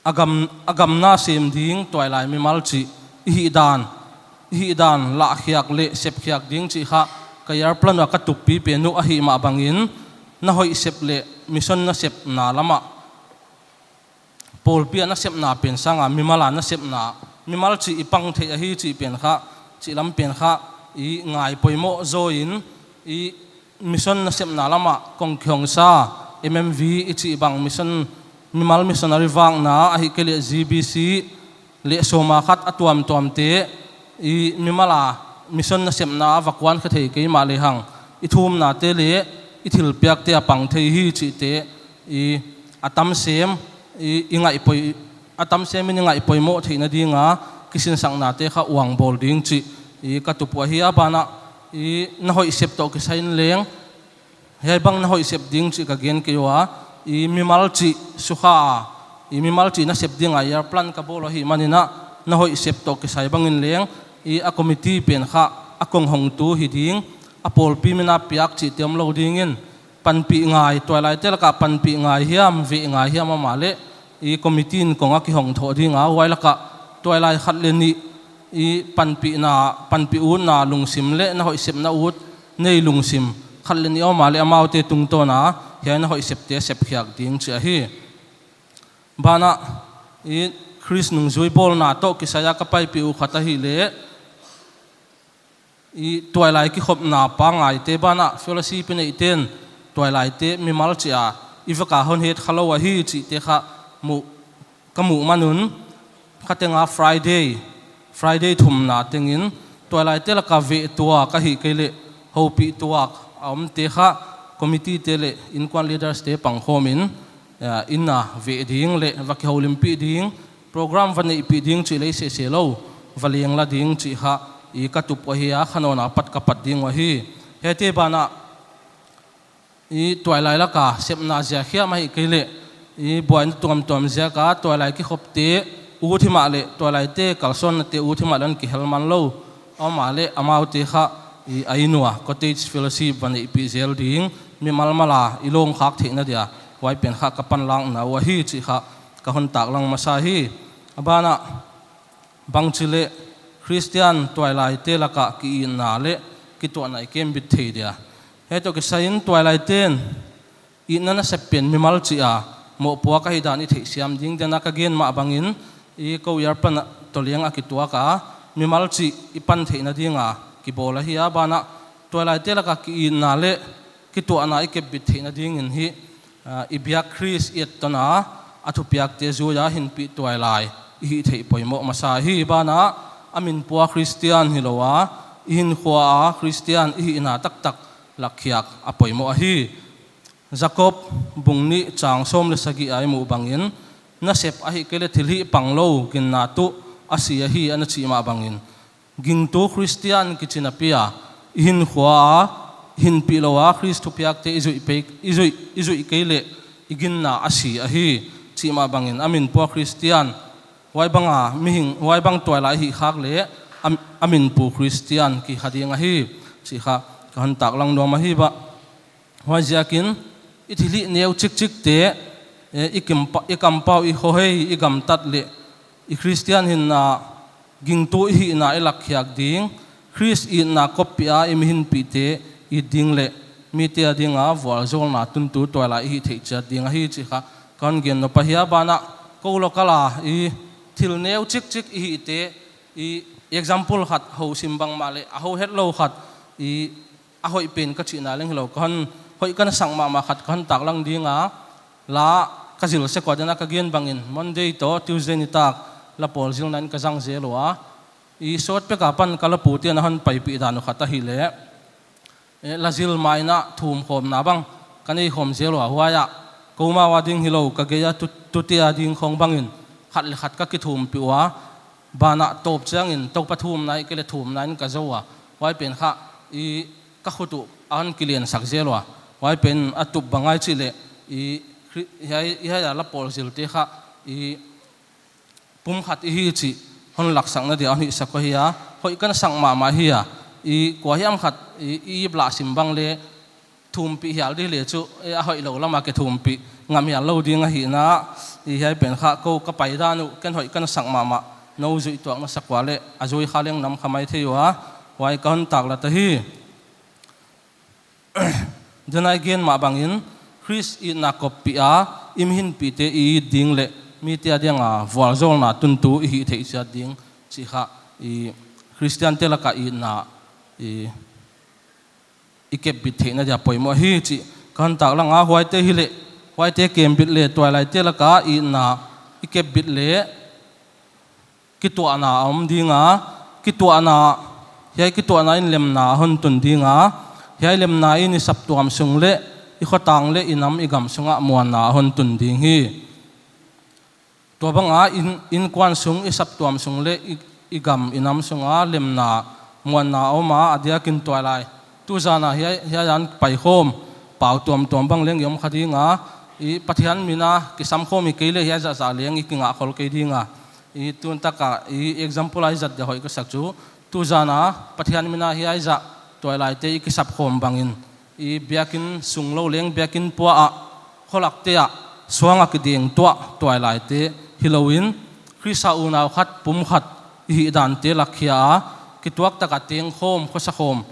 a gam, a gam na sem ding tuailai mimal chih i hihdan, i hihdan lahkhiak leh sepkhiak ding chih kha ka year plan a ka tuppi pen uh ahih mah bangin na hoih sep leh mission nasepna lamah pawlpi a nasepna pen sanga mimal a nasepna, mimal chih i pang theih ahi chih pen kha, chih lam pen kha i ngai poimoh zaw in, i mission nasepna lamah kong kihong sa, M M V i chih bang mission, mimal missionary vakna ahihkeileh G B C leh sawma khat a tuamtuamte i mimal a mission nasepna a va kuan kha thei kei mah lehang, i thumnate leh i thilpiakte a pang thei hi chihte i a tamsem i, i ngaihpoi, a tamsem in i ngaihpoimoh theihna dinga kisinsaknate kha uang bawl ding chih i ka tup uh ahi a. Banah i na hoih sep toh kisai in leng Hiai bang na hoih sep ding chih ka gen kei ua, i mimal chih sukha a, i mimal chih na sep ding a year plan ka bawl ahih manin a, na hoih sep toh kisai bangin leng, i a committee pen kha a kong hongtu hi ding, a pawlpi min a piak chihte omlou dingin, panpih ngai, tuailaite laka panpih ngai hiam, veh ngai hiam, amah leh i committee in kong a kihong thou ding a, huai laka tuailai khat leh nih i panpihna, panpih utna lungsim leh na hoih sepna ut nei lungsim khat leh nih om a leh amaute tungtawn a hiai na hoih septe sepkhiak ding chih ahi. Banah, i Khrist nungzui bawlna toh kisai a ka paipih uh khat ahihleh, i tuailai kikhopna pangaite banah fellowship i neihten tuailaite mimal chih a i vek a hon het khalou ahi chihte kha muh, ka muh man un, kha teng a Friday, Friday thumna tengin tuailaite laka veh tuak ahihkeileh houpih tuak a omte kha committee te leh inkuan leaders te pangkhawmin, eh, inn a veh ding leh va kihoulimpih ding, program va neihpih ding chih leh sese lou, va leng la ding chih kha i ka tup uh ahi a, kha nawn a pat ka pat ding uh ahi. Hiaite banah i tuailai laka sepna ziak hiam ahihkeileh i buaina tuamtuam ziak a tuailai kikhopte ut himahleh tuailaite kalsawnnate ut himahleh hon kihel man lou, amah leh amaute kha i a inn ua cottage fellowship va neihpih zel ding, mimal mal a i lawng khak theihna dia huai pen kha ka panlakna uh ahi chih kha ka hon taklang masa hi. A banah, bangchileh Khristian tuailaite laka ki-itna leh kituahna i kembit thei dia. Hiai toh kisai in tuailaiten itna nasep pen mimal chih a mohpuak ahihdan i theihsiam ding dia ka gen mah bangin, i kou year plan toh leng a kituak a, mimal chih i pan theihna ding a kibawl ahi a, banah tuailaite laka ki-itna leh kituahna i kepbit theihna dingin hi, ah, i biak Khrist i etton a, a thupiakte zui a hinpih tuailai i hih theih poimoh masa hi. Banah, a min pua Khristian hilou a, i hinkhua a Khristian i hihna taktak lakkhiak a poimoh ahi. Jakob bung nih chang sawm leh sagih a i muh bangin, nasep ahihkeileh thilhih panglou ginna tuh a si ahi, ana chih mah bangin, gingtu Khristian kichi napi a i hinkhua a, i hinpih lou a Khrist thupiakte i zuih pei, i zuih, i zuih keileh i ginna a si ahi, chih mah bangin a min pua Khristian, huai bang a mihing, huai bang tuailai i hih khak leh a, a min pu Khristian kihih ding ahi chih kha ka hon taklang nuam ahi ba. Huaiziakin i thilhih neu chikchikte, eh, i kimpa-, i kampau, i khohei, i gamtat leh i Khristian hinna gingtu i hihna i lakkhiak ding, Khrist itna koppih a i mihinpihte it ding leh mite adinga vualzawlna tuntu tuailai i hih theih chiat ding ahi chih kha ka hon gen nop ahi a. Banah, kou local a i thil neu chikchik i hihte, i example khat housim bang mahleh a houhet lou khat, i a hoih pen ka chihna leng hilou, ka hon hoih ka na sak mahmah khat ka hon taklang ding a, la ka zil sek ua, dena ka gen bangin Monday toh Tuesday nitak la pawl zilna in ka zang zel ua. I sawtpek apan ka la pute na hon paipih dan uh khat ahihleh, eh, la zil maina thumkhawmna bang ka neikhawm zel ua, huai ah koumau ading hilou, ka gei a tu-, tute ading khawng bangin khat leh khat ka kithumpih ua. Banah, tawp chiangin Toupa thumna ahihkeileh thumna in ka zou a, huai pen kha i ka khut uh a hon kilensak zel ua. Huai pen a tup bang ahia chih leh, i Khri-, hiai, hiai a la pawl zilte kha i pumkhat i hi chih hon laksakna dia hon hihsak uh ahi a, hoih ka na sak mahmah ahi a, i kuahiam khat i, i ip lah sim bang leh thumpih hial di leh chu, eh, a hoihlou lama kithumpih ngam hial lou ding ahihna, i hiai pen kha kou ka paidan uh, ken hoih ka na sak mahmah, nou zuih tuak na sak ua leh a zui kha leng nam kha maithei ua, huai ka hon taklat ahi. Dena i gen mah bangin, Khrist itna koppih a i mihinpihte i it ding leh mite adinga vualzawlna tuntu i hih theih chiat ding chih kha, i Khristiante laka itna i, i kepbit theihna dia poimoh ahi chih ka hon taklang a, huaite hileh, huaite kembit leh tuailaite laka itna i kepbit leh kituahna a om ding a, kituahna, hiai kituahna in lemna a hon tun ding a, hiai lemna in i saptuam sung leh i khotang leh i nam i gam sungah muanna a hon tun ding hi. Tua bang a in, inkuan sung, i saptuam sung leh i, i gam i nam sunga lemna, muanna a om a, a diakin tuailai tu zan a hiai, hiai a hon paikhawm pau tuamtuam bang leng i om kha ding a, i Pathian min a kisam khawm i kei leh hiai zah zah leng i kingah khol kei ding a. I tun tak a i example a i zat dia hoih ka sak chu, tuzan a Pathian min a hiai zah tuailaite i kisap khawm bangin, i biakin sung lou leng biakin pua ah, kholakte ah, suang a kiding tuah tuailaite hilou in, Khrist a unau khat, pum khat i hih dante lakkhia a, kituak tak a teng khawm, khosa khawm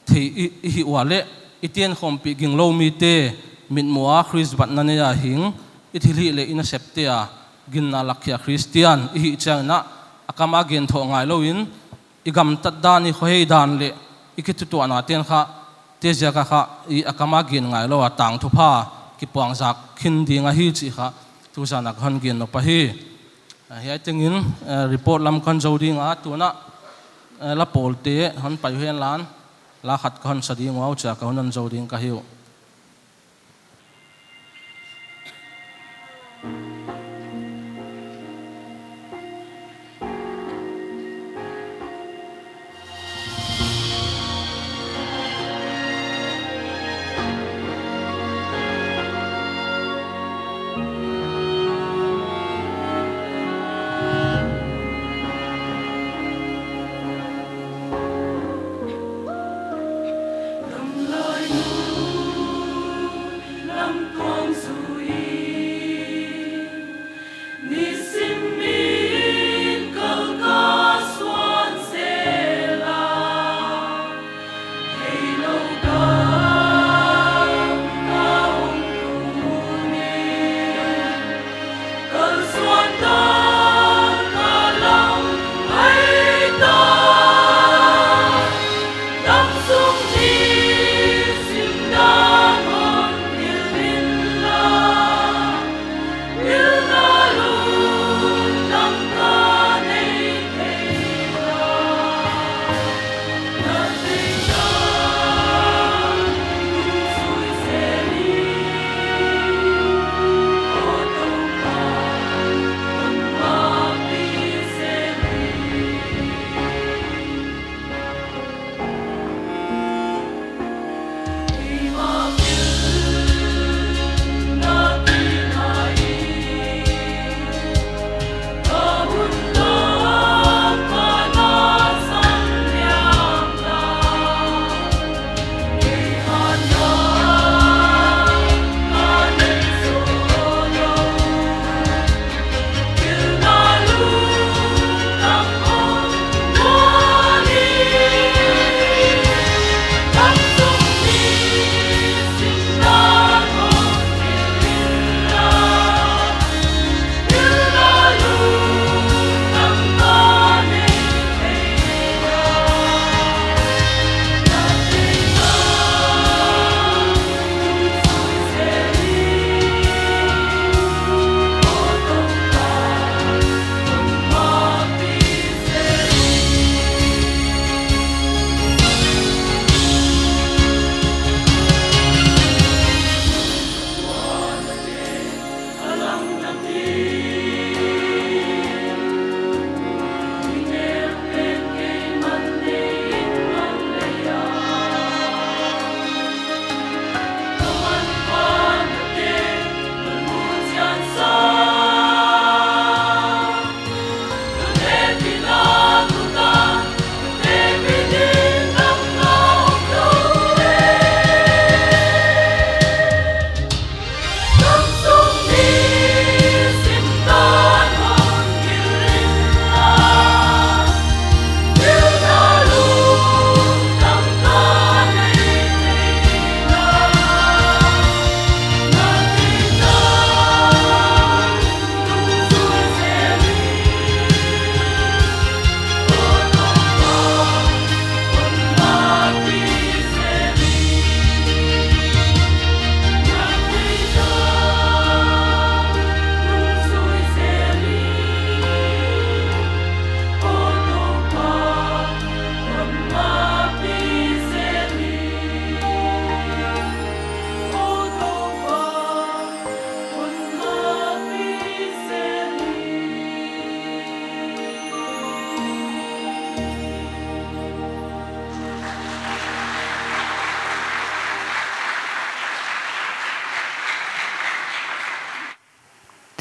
thei i, i hih ua leh, i teng khawmpih ginglou mite mitmuh a Khrist batna nei a hing, i thilhih leh i nasepte a ginna lakkhia Khristian i hih chiangin a, a kam a gen thoh ngailou in, i gamtat dan, i khohei dan leh i kithutuahna ten kha, te ziak a kha, i a kam a gen ngailou a tangthupha kipuangzak khin ding ahi chih kha, tuzan a ka hon gen nop ahi. Ah, hiai tengin, eh, report lam ka hon zou ding a, tun a, eh, la pawlte hon pai uhen lan, la khat ka hon sa ding ua, huchia ka hun hon zou ding ka hi uh.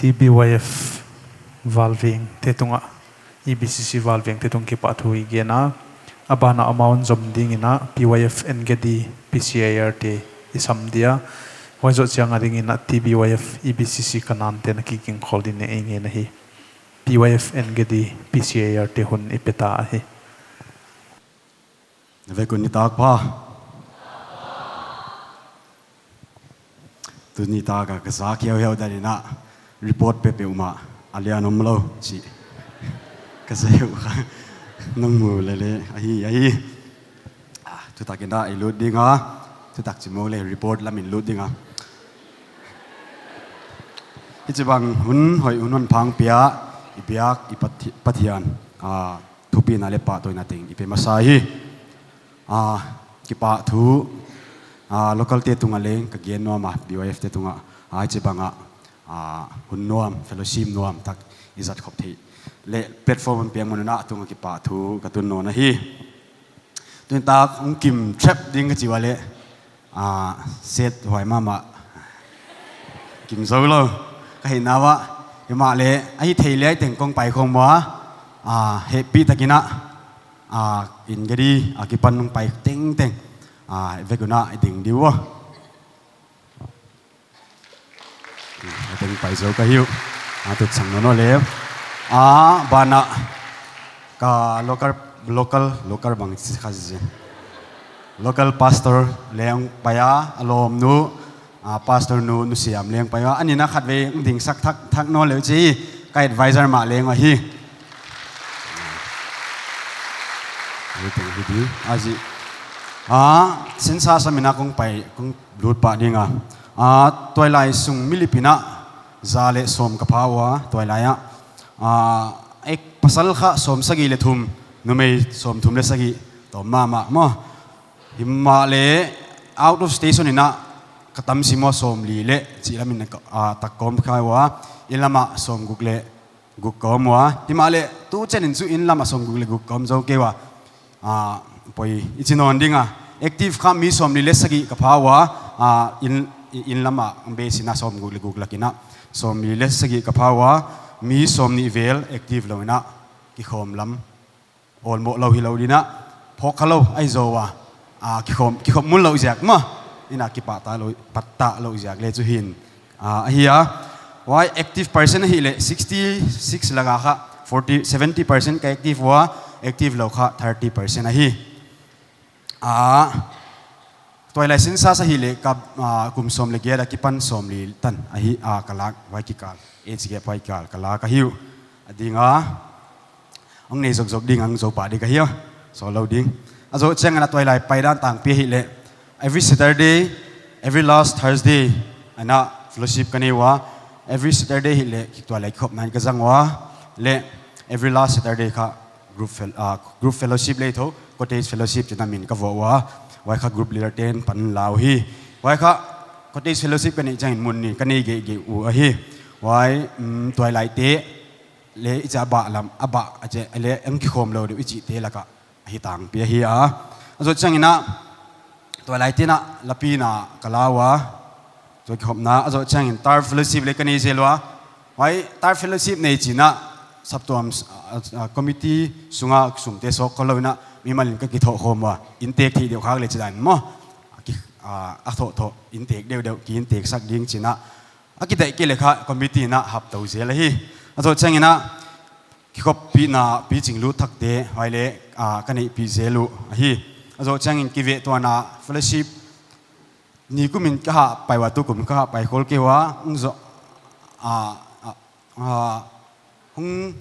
T B Y F valveng te tungah, E B C C valveng te tung kipahthu i gen a, a ban ah amount zom ding in a P Y F N G D P C I R te i sam dia, huai zoh chiang a ding in a T B Y F E B C C Kanan te na kigingkhol ding in i ngen ahi. P Y F N G D P C I R te hun i pe ta ahi. Na vek un nitak pha. Tuni tak a ka zak hiauhiau dan in a report pe peuhmah a lian om lou chih ka zak uh kha. Nang mu lele ahi, ahi. Ah, thutak in a i lut ding a, thutak chimou leh report lam in lut ding a. Hichibang hun hoih hun hon phang pia i biak i Pathi-, Pathian, ah, thupina leh pahtawina teng i pe masa hi. Ah, kipahthu, ah, local te tung a leng ka gen nuam a, B Y F te tung a, ah, hichibang a, ah, hun nuam, fellowship nuam tak i zat khop theih leh platform hon piak man un a tung a kipahthu ka tun nawn ahi. Tuni tak hong kim thep ding ka chi ua leh, ah, set huai mahmah. Kim zou lou ka hihna uah, himahleh a hih theih leh teng kong pai khong ua, ah, hehpih tak in a, ah, N G D a kipan hong pai tengteng, ah, vek un a i ding di ua. Teng pai zou ka hi uh. A tut sang nawn lou leh. A ban ah ka local, local, local bang si kha zi. Local pastor leng pai a, a lawmnu, a pastor nu, Nu Siam leng pai a. Anih in a khatvei ding sak thak, thak nawn leh chi, ka advisor mah leng ahi. Ahi teng hi di. A zi. A, census a min a kong pai, kong lut pah ding a. A, tuailai sung milip in a za leh sawm ka pha ua, tuailai ah. A, ek pasal kha sawm sagih leh thum, numei sawm thum leh sagih, tawm mahmah maw. Himahleh out of station in a ka tam sim ua sawmli leh chih lam in a ka, a, tak ka om kha ua, inn lam ah sawmguk leh guk ka om ua. Himahleh tu chen in chu inn lam ah sawmguk leh guk ka om zou kei ua. Ah, poi i chi nawn ding a. Active kha mi sawmli leh sagih ka pha ua, ah, inn, inn lam ah base in a sawmguk leh guk lak in a. Sawmli leh sagih ka pha ua, mi sawmnih vel active lou in a kikhawm lam. Awlmoh lou hi lou ding a, phawk kha lou ahi zaw ua. Ah, kikhawm, kikhawm mun lou ziak maw. In a kipat ta lou, pat ta lou ziak leh chu hi'n. Ah, ahi a. Huai active percent ahihleh sixty six lak a kha, forty, seventy percent ka active ua, active lou kha thirty percent ahi. Ah, tuailai census ahihleh ka, ah, kum sawm leh giat a kipan sawmli tan ahi, ah, ka lak, huai kikal, age gap huai kikal ka lak ahi uh. A ding a, hong nei zokzok ding, hong zou pah ding ka hi a, sawl lou ding. A zoh chiang in a tuailai paidan tangpi ahihleh, every Saturday, every last Thursday in a fellowship ka nei ua, every Saturday ahihleh tuailai kikhopna in ka zang ua, leh every last Saturday kha group fel-, ah, group fellowship leh tho, cottage fellowship chih na min ka vuah ua, huai kha group leader te'n pan la uhi. Huai kha cottage fellowship ka neih chiang in mun nih ka nei geihgeih uh ahi. Huai, mm, tuailaite leh i chih a bah lam, a bah a chih leh hong kikhawm lou deuh i chihte lak ah ahi tangpi ahi a. A zoh chiang in a, tuailaite'n a lapina ka la ua, tua kikhopna, a zoh chiang in turf fellowship leh ka nei zel ua. Huai turf fellowship nei chin a, saptuam, ah, ah, committee sung a sumte sawk khol lou in a, mimal in ka kithoh khawm ua, inntek theih deuh khak leh chih dan maw. A ki, ah, a thoh thoh, inntek deuhdeuh, ki inntek sak ding chin a. A kidaih kei leh kha committee in a hap tou zel ahi. A zoh chiang in a, kikhoppihna piching lut thakte, huai leh, ah, ka neihpih zel uh ahi. A zoh chiang in kivehtuahna fellowship, nikum in ka hah pai ua, tukum ka hah pai khol kei ua, hong zoh, ah, ah, ah, hong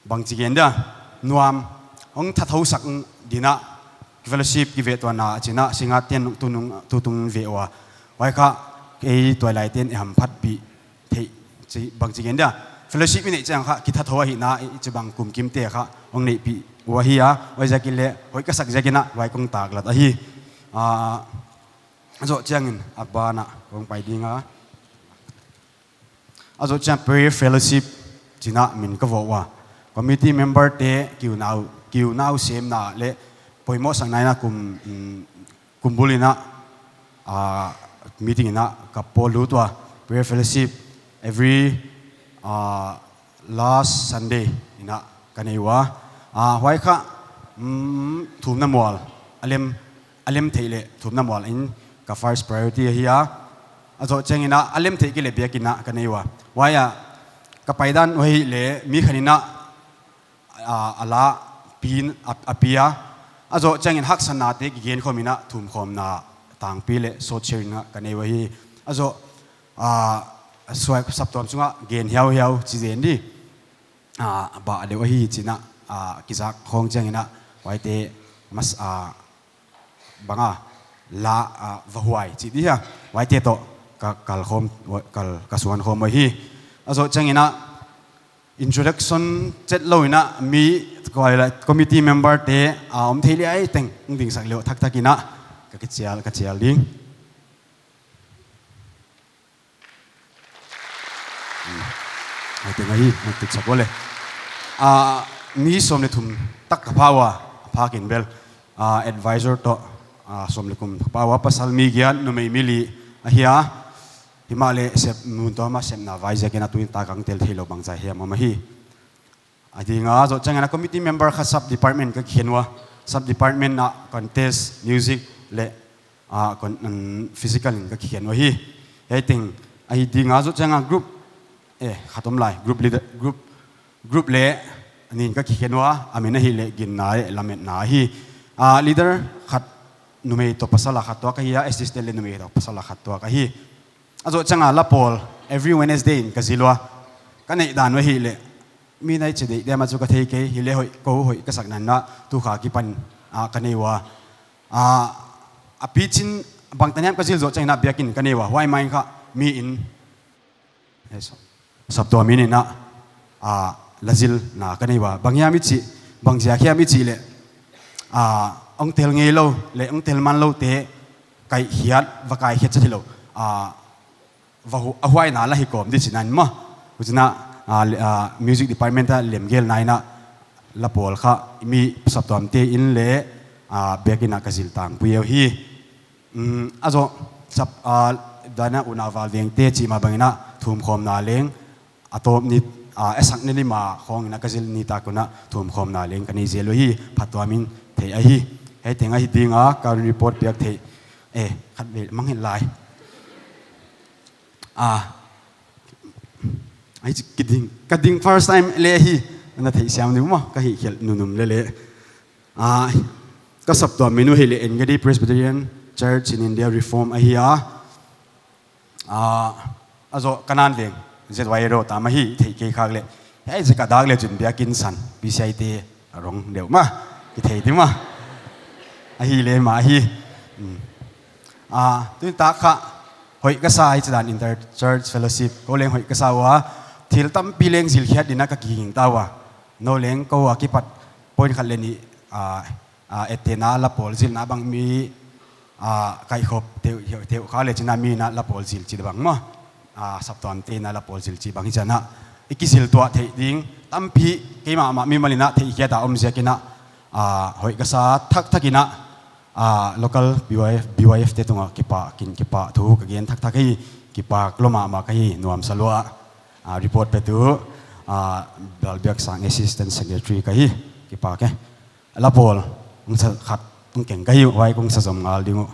bangchi gen dia, nuam, hong thathou sak ding in a, fellowship kivehtuahna chin a, singa ten tu nung, tu tung veh ua. Huai kha, kei tuailaite'n i hamphatpih theih chih bangchi gen dia. Fellowship i neih chiang kha, kithathoh ahihna, i chih bang kumkimte kha, hong neihpih ua hi a, huaiziak in leh, hoih ka sak ziak in a, huai kong taklat ahi. Ah, a zoh chiang in, a ban ah, kong pai ding a. A zoh chiang prayer fellowship chin a min ka vuah ua. Committee member te kiunau, kiunau semna leh poimoh sakna in a kum, mm, kum bul in a, ah, meeting in a ka pawl lut ua. Prayer fellowship every Ah, last Sunday in ka nei ua. Ah, huai kha, mm, thumna mual, a lem, a lem theih leh thumna mual in ka first priority ahi a. A zoh chiangin a lem theih kei leh biakin ka nei ua. Huai a ka paidan uh ahihleh mi khat in a, a la pi in a, a pia. A zoh chiangin haksatnate kigen khawm in a thumkhawmna tangpi leh sawt sharing ka nei uhi. A zoh, ah, suai saptuam sunga gen hiauhiau chi zen di. Ah, bah deuh ahi chi in a, ah, kizak khong chiangin a, huaite mas, ah, bang a, la, ah, va huai chi di hia. Huaite toh ka kal khawm, kal, ka suan khawm uhi. A zoh chiangin a introduction chet lou in a mi, kuai la, committee member te, ah, om thei leh ai teng, hong dingsak leh thakthak in a, ka kichial, ka chial ding. Ai teng ahi, hong titsak ua leh. Ah, mi sawm leh thum tak ka pha ua, pha kin bel. Ah, advisor toh, ah, sawm leh kum ka pha ua, pasal mi giat, numei mi li ahi a. Himahleh sep, mun tuam a sepna vai ziakin a tuin tak a hong tel theilou bangzah hiam om ahi. A ding a zoh chiangin a committee member kha sub department ka kikhen ua. Sub department a contest, music leh, ah, con-, um, physical in ka kikhen uhi. Hiai teng ahi ding a zoh chiangin a group, eh, khat om lai, group leader, group, group leh nih in ka kikhen ua, a min ahihleh ginna leh lametna ahi. Ah, leader khat numei toh pasal a khat tuak ahi a, assistant leh numei toh pasal a khat tuak ahi. A zoh chiangin a la pawl, every Wednesday in ka zil ua. Ka neih dan uh ahihleh, mi nai chi deih diam a chu ka thei kei, hileh hoih, kou hoih ka sak nanna, tu kha kipan, ah, ka nei ua. Ah, a pichin bangtan hiam ka zil zoh chiangin a biakin ka nei ua. Huai mai kha, mi in, eh, so, saptuam in a, ah, la zilna ka nei ua. Bang hiam i chih, bang ziak hiam i chih leh, ah, hong tel ngeilou, leh hong tel manlou te, kaikhiat, va kaikhiat chet hilou. Ah, va hu-, a huaina la hi kawm di chi in a maw. Huchiin a, ah, le-, ah, music department a lemgelna in a la pawl kha mi saptuamte in leh, ah, biakin a ka zil tangpi uhi. Um, a zoh sap, ah, dan a unau val vengte chih mah bangin a thumkhawmna leng, a tawp ni, ah, a sak ni lima khawng in a ka zil ni tak un a thumkhawmna leng ka nei zel uhi, phattuam in theih ahi. Hiai teng ahi ding a, ka report piak theih. Eh, khat vei, mang het lai. Ah, ai, ka ding, ka ding first time leh hi, na theisiam ni maw, ka hihkhelh nunum leh leh. Ah, ka saptuam min uh ahihleh Engedi Presbyterian Church in India Reform ahi a. Ah, a zoh ka nan veng, Z Y A Road tam ahi, theih kei khak leh. Hiai zek a dak leh chun biakin san, P C I te a rong deuh mah, kithei di mah. Ahihleh mah hi. Hmm. Ah, tuin tak kha, hoih ka sa hichidan inter church fellowship, kou leng hoih ka sa ua, thil tampi leng zilkhiat ding in a ka kiging ta ua. Nou leng kou a kipat point khat leh nih, ah, ah, ettehna la pawl zilna bang mi, ah, kaikhop teuh, teuh kha leh chin a mi in a la pawl zil chih bang maw. Ah, saptuamte in a la pawl zil chih bang hi chiang a. I kizil tuah theih ding, tampi, keimah mah mimal in a theihkhiat a om ziakin a, ah, hoih ka sa thakthak in a, ah, local B Y F, B Y F te tungah kipak, kin kipahthu ka gen thakthak hi, kipak lua mahmah ka hi, nuamsa lua, ah, report petu, ah, Lalbiaksang Assistant Secretary ka hi, kipak e. La pawl, hong sa khat, hong keng ka hi, huai kong sa zom ngal ding uh.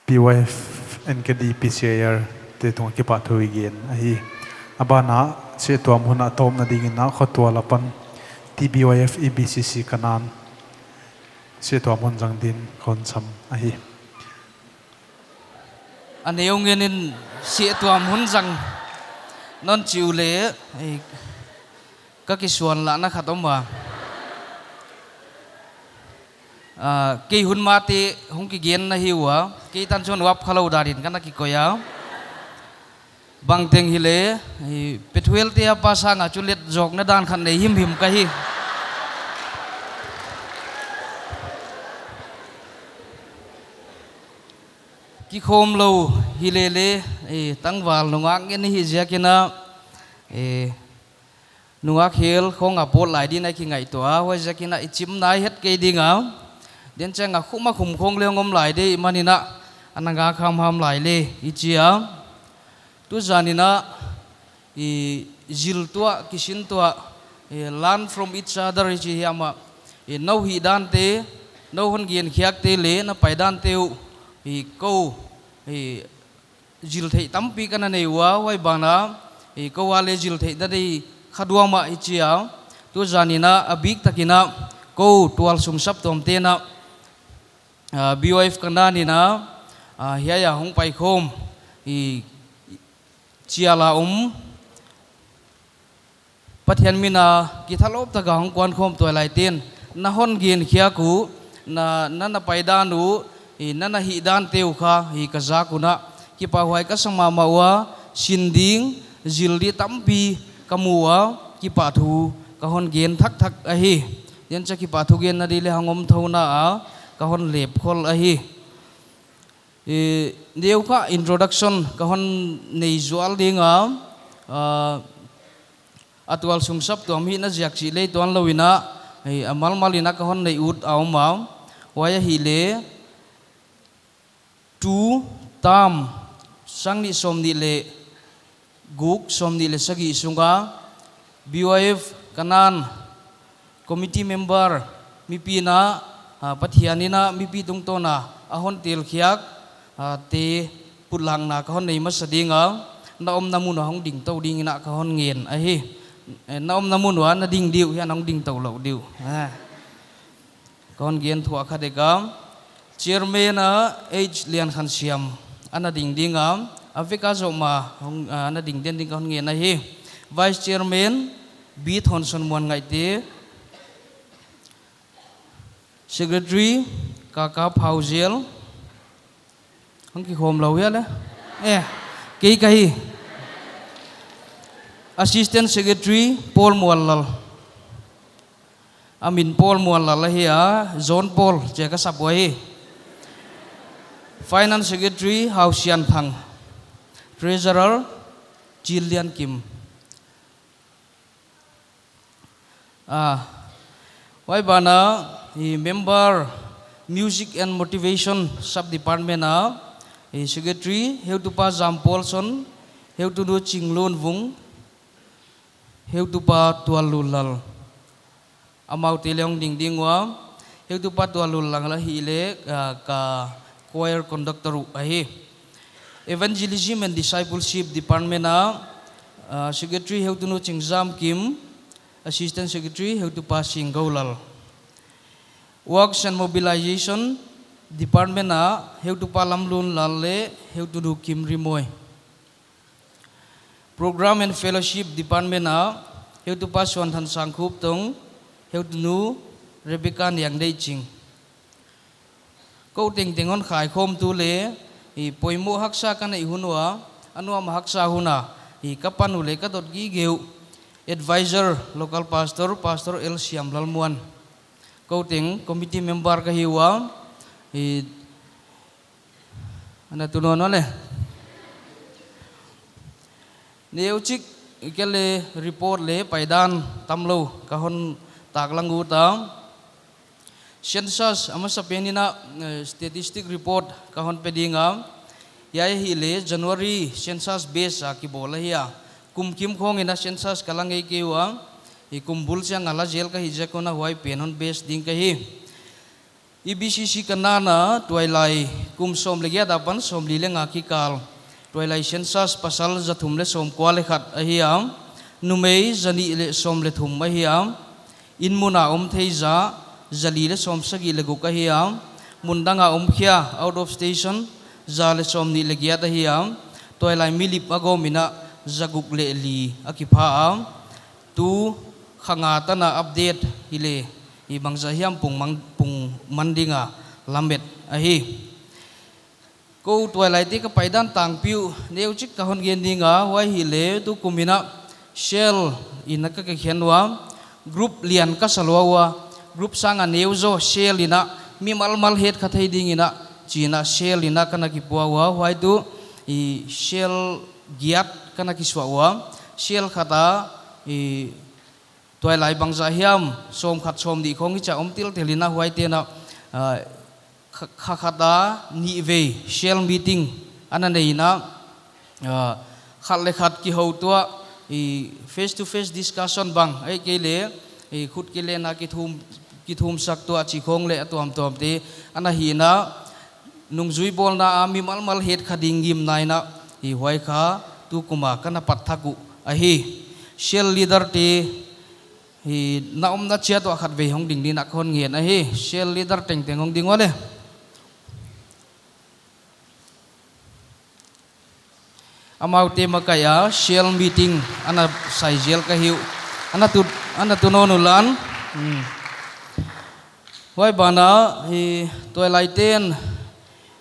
B Y F N K D P C I R te tungah kipahthu i gen ahi. A banah, siatuam hun a tawpna dingin a khotual apan T B Y F E B C C Kanan siatuam hun zang din kon sam ahi. A neu ngenin siatuam hun zang non chi uleh, ei, ka kisuan lahna khat om a. Ah, kei hun mate hong kigen na hi ua, kei tan chun uap khalou danin ka na kikoih a. Bangteng hileh, i, Pethuel te a pa sanga chu let zawkna dan khat nei himhim ka hi. Kikhawm lou hilele, i, tangval nungak ngen hi ziakin a, i, nungak hel khong a pawt lai din a kingaihtuah a, huaiziakin a i chim nai het kei ding a. Den chang a khum a khum khong leng om lai deuh manin a, a na ngak hamham lai le i chi a. Tuzanin a, i, zil tuah, kisin tuah, i, learn from each other i chi hiam a. I, nou hih dante, nou hon gen khiakte leh na pai dante uh, i, kou, i, zil theih tampi ka na nei ua, huai banah, i, kou a leh zil theih na nei kha duam a i chi a. Tuzanin a, a biktakin a, kou tualsung saptuamte'n a, ah, B Y F Kanan in a, ah, hiai a hong paikhawm, i, chial a om, Pathian min a kithalawp taka hong kuankhawm tuailaite na hon gen khiak uh, na, na na pai dan uh, i, na na hih dante uh kha, i, ka zak un a kipahhuai ka sa mahmah ua, sin ding, zil di tampi ka mu ua, kipahthu ka hon gen thakthak ahi. Hiai chiah kipahthu genna di leh hang om thouna a ka hon lep khol ahi. I, neu kha introduction ka hon nei zual ding a, ah, a tualsung saptuam hihna ziak chih leh tuan louin a, i, a malmalin a ka hon nei ut a om a, huai ahihleh, tu, tam, sang nih sawmnih leh guk, sawmnih leh sagih sunga B Y F Kanan committee member mipi'n a, ah, Pathian in a mipi tungtawna a hon tel khiak, ah, te putlakna ka hon nei masa ding a, na omna mun ua hong ding tou dingin a ka hon ngen ahi. Eh, na omna mun ua na ding di uh hia, na hong ding tou lou di uh. Ah. Ka hon gen thuah kha dek a. Chairman a H Liankhansiam a na ding ding a, a vek a zoh ma hong, ah, na ding den ding ka hon ngen ahi. Vice Chairman B Thonson Muanngaihte. Secretary Kaka Phauzel. Hong kikhawm lou hia leh? Eh, kei ka hi. Assistant Secretary Paul Muallal. A min Paul Muallal ahi a, John Paul chia ka sap uh ahi. Finance Secretary Hausianthang. Treasurer Chilliankim. Ah, huai banah, i, member Music and Motivation Sub Department a, i, Secretary Heutupa Zam Paulson, Heutunu Chinglunvung, Heutupa Tuallunlal. Amaute leng hong ding ding ua, Heutupa Tuallunlal ahihleh, ah, ka choir conductor uh ahi. Evangelism and Discipleship Department a, ah, Secretary Heutunu Chingzamkim, Assistant Secretary Heutupa Singgoulal. Works and Mobilization Department a, Heutupa Lamlunlal leh Heutunu Kimrimoi. Program and Fellowship Department a, Heutupa Suanthansangkhup toh Heutunu Rebecca Niangdeihching. Kou tengteng hon khaikhawmtu leh, i, poimoh haksa ka neih hun ua, a nuam haksa hun a, i, ka pan uh leh ka dot gige uh, Advisor, Local Pastor, Pastor L Siamlalmuan. Kou teng committee member ka hi ua, i, ana tu nawn leh. Neuchik, i, kei leh report leh paidan tamlou ka hon taklang ut a. Census a masapen in a, eh, statistic report ka hon pe ding a. Hiai ahihleh January census base a kibawl ahi a. Kum kim khawng in a census ka la ngei kei ua. I, kum bul chiang a la zel ka hih ziak un a huai pen hon base ding ka hi. I B C C ka nana tuailai kum sawm leh giat apan sawmli leh nga kikal, tuailai census pasal za thum leh sawmkua leh khat ahi a, numei za nih leh sawm leh thum ahi a, inn mun a om thei za, za li leh sawmsagih leh guk ahi a, mun dang a om khia, out of station, za leh sawmnih leh giat ahi a, tuailai mi lip a gawm in a za guk leh li a kipha a, tu kha nga tan a update hileh, i bangzah hiam pung mang, pung man ding a lamet ahi. Kou tuailaite ka paidan tangpi uh neuchik ka hon gen ding a, huai hileh tukum in a Shell in a ka kikhen ua, group lian ka sa lua ua, group sang a neu zaw Shell in a mimal mal het kha thei ding in a, chi in a Shell in a ka na kipua ua, huai tu i Shell giat ka na kisuah ua, Shell khat a i tuailai bangzah hiam sawmkhat sawmnih khawng i chia om tiltel in a, huaite'n a, ah, kha, kha khat a nih vei Shell meeting ana nei in a, ah, khat leh khat kihou tuah, i face to face discussion bang, ahihkeileh i khut kilen a kithum, kithumsak tuah chih khawng leh a tuamtuamte ana hi in a, nungzui bawlna a mimal mal het kha ding ngimna in a, i huai kha tukum a ka na pat thak uh ahi. Shell leader te hi na omna chiat uah khatvei hong ding ding in a ka hon ngen ahi. Shell leader tengteng hong ding ua leh. Amaute makaih a Shell meeting ana sai zel ka hi uh. Ana tu, ana tu nawn uh lan. Hmm. Huai ban a, hi tuailaite'n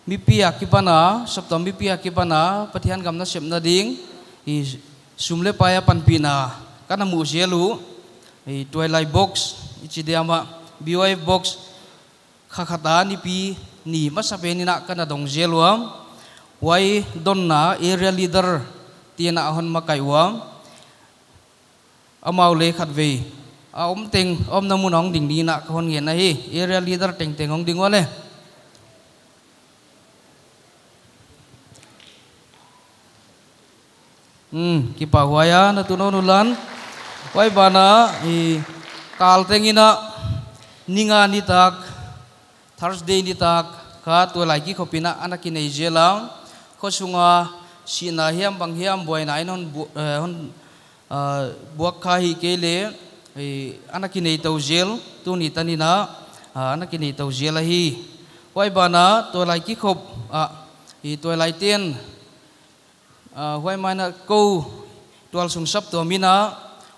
mipi akipan a, saptuam mipi akipan a, Pathian gam nasepna ding, hi sum leh pai a panpihna ka na muh zel uh, hi tuailai box, i chi diam a, B Y F box, kha khat a nipi ni masapen in a ka na dong zel ua, huai donna area leader te'n a hon makaih ua, amau leh khatvei a om teng, omna mun a hong ding ding in a ka hon ngen ahi, area leader tengteng hong ding ua leh. Hmm, kipahhuai a, na tu nawn uh lan. Huai ban a, i kal teng in a, ni nga nitak, Thursday nitak, kha tuailai kikhop in a, ana kinei zel a. Khosung a, sihna hiam bang hiam buaina in hon bu-, eh, hon, ah, buak kha hihkeileh, eh, ana kinei tou zel, tuni tan in a, ah, ana kinei tou zel ahi. Huai ban a, tuailai kikhop a, i tuailaite'n, ah, huai mai in a kou tualsung saptuam in a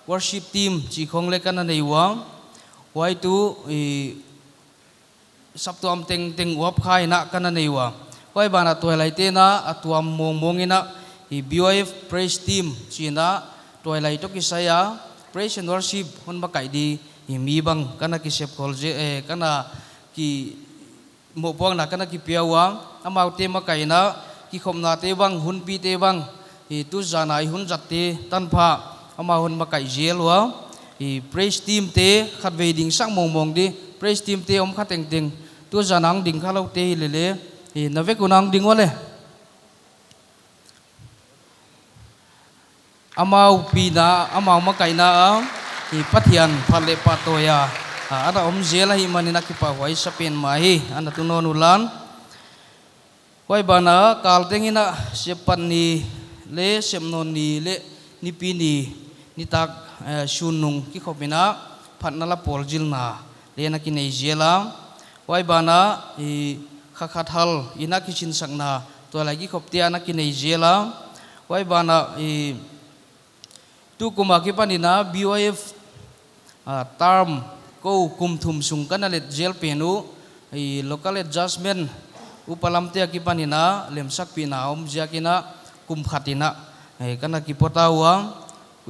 worship team chih khawng leh ka na nei ua. Huai tu, i, saptuam tengteng uap kha in a ka na nei ua. Huai ban a tuailaite'n a, a tuam mawngmawng in a, i B Y F praise team chi in a tuailai toh kisai a praise and worship hon makaih di, i mi bang ka na kisep khol zel, eh, ka na ki mohpuakna ka na kipia ua, amaute makaihna, kikhopnate bang, hunpite bang, i tu zan a i hun zatte tanpha, amau hon makaih zel ua, i praise team te khatvei dingsak mawngmawng di, praise team te om kha tengteng, tu zan a hong ding kha loute hi lele, i na vek un a hong ding ua leh. Amau pina, amau makaihna a, i Pathian phat leh pahtawi a, a, ana om zel ahihman in a kipahhuai sa pen mah hi, ana tu nawn uh lan. Huai ban a, kal teng in a, Seppatni leh, Sepnawnni leh, Nipini, nitak, eh, sun nung kikhop in a, phatna la pawl zilna leh ana kinei zel a. Huai ban a, i kha khat hal in a kisinsakna, tuailai kikhop te ana kinei zel a. Huai ban a, i tukum akipan in a B Y F, ah, term kou kum thum sung ka na let zel pen uh, i local adjustment upa lamte akipan in a lemsakpihna om ziak in a kum khat in a, eh, ka na kipawt ua,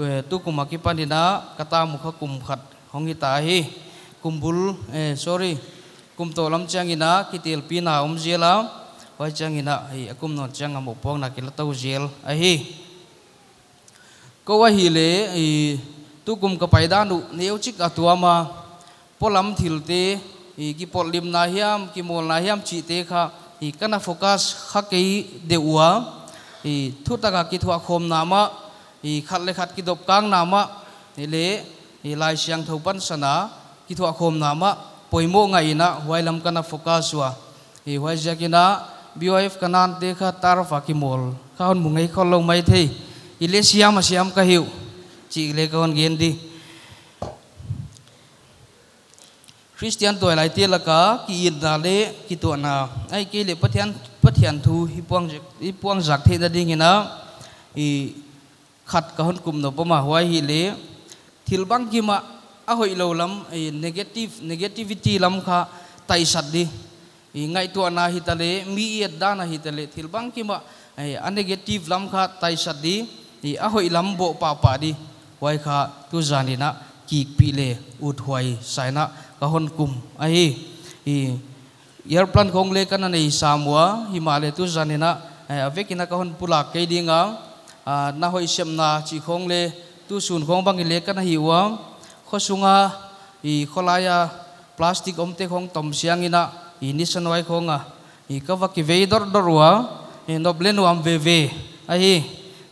eh, tukum akipan in a ka term uh kha kum khat hong hita hi. Kum bul, eh, sorry, kum toh lam chiang in a kitelpihna om zel a, huai chiang in a, eh, a kum nawn chiang a mohpuakna kila tou zel ahi. Kou ahihleh, i tukum ka paidan uh neuchik a tuam a, polam thilte, i kipawllimna hiam, kimawlna hiam chihte kha, i ka na focus kha kei deuh ua, i thutak a kithuahkhawmna mah, i khat leh khat kidopkakna mah, i leh, i Laisiangthou pansan a kithuahkhawmna mah, poimoh ngai in a, huai lam ka na focus ua. Huaiziak in a, B Y F ka nante kha turf a kimawl kha hon mu ngei khollou maithei. Hileh siam a siam ka hi uh chih leh ka hon gen di. Khristian tuailaite laka ki-itna leh kituahna, ahihkeileh Pathian, Pathian thu i puang, i puangzak theihna ding in a, khat ka hon kum nop om a, huai hileh thil bangkim ah a hoihlou lam, negative, negativity lam kha taisat di. Ngaihtuahna hitaleh, mi i etdan a hitaleh, thil bangkim ah a negative lam kha taisat di, a hoih lam boh pahpah di. Huai kha tuzan in a kikpih leh uthuai sa in a ka hon kum ahi. Year plan khong leh ka na nei sam ua, himahleh tuzan in a, a vek in a ka hon pulak kei ding a, na hoih sepna chih khong leh tusun khong bang in leh ka na hih ua, khosung a, kholai a plastic omte khong tom siang in a, nisa nuai khong a ka va kivei dordor ua, nop leh nuam veve ahi.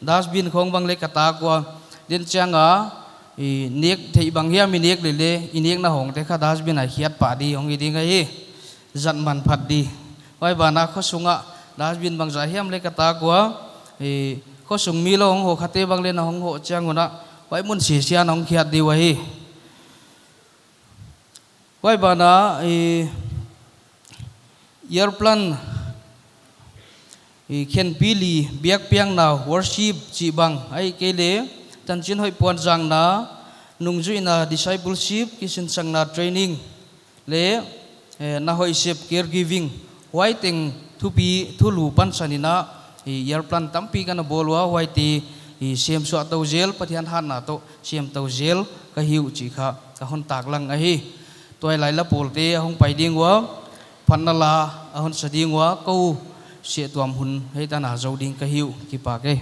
Dustbin khong bang leh ka tak ua, den chiang a, nek theih bang hiam i nek leh leh, i nekna hongte kha dustbin a khiat pah di hong hi ding ahi. Zat manphat di. Huai ban ah khosung ah dustbin bangzah hiam leh ka tak ua, khosung mi lou hong hoh khate bang leh na hong hoh chiang un a, huai mun sisia na hong khiat di uh ahi. Huai ban ah year plan, khenpi li, biakpiakna, worship chih bang, ahihkeileh chanchin hoih puanzakna, nungzuihna, discipleship, kisinsakna, training, leh na hoih sep, caregiving, huai teng thupi, thulu pansan in a, year plan tampi ka na bawl ua, huaite semsuah tou zel, Pathian hatna toh sem tou zel ka hi uh chih kha ka hon taklang ahi. Tuailai la pawlte a hong pai ding ua, phatna la a hon sa ding ua, kou sehtuam hun hiai tan a zou ding ka hi uh, kipak e.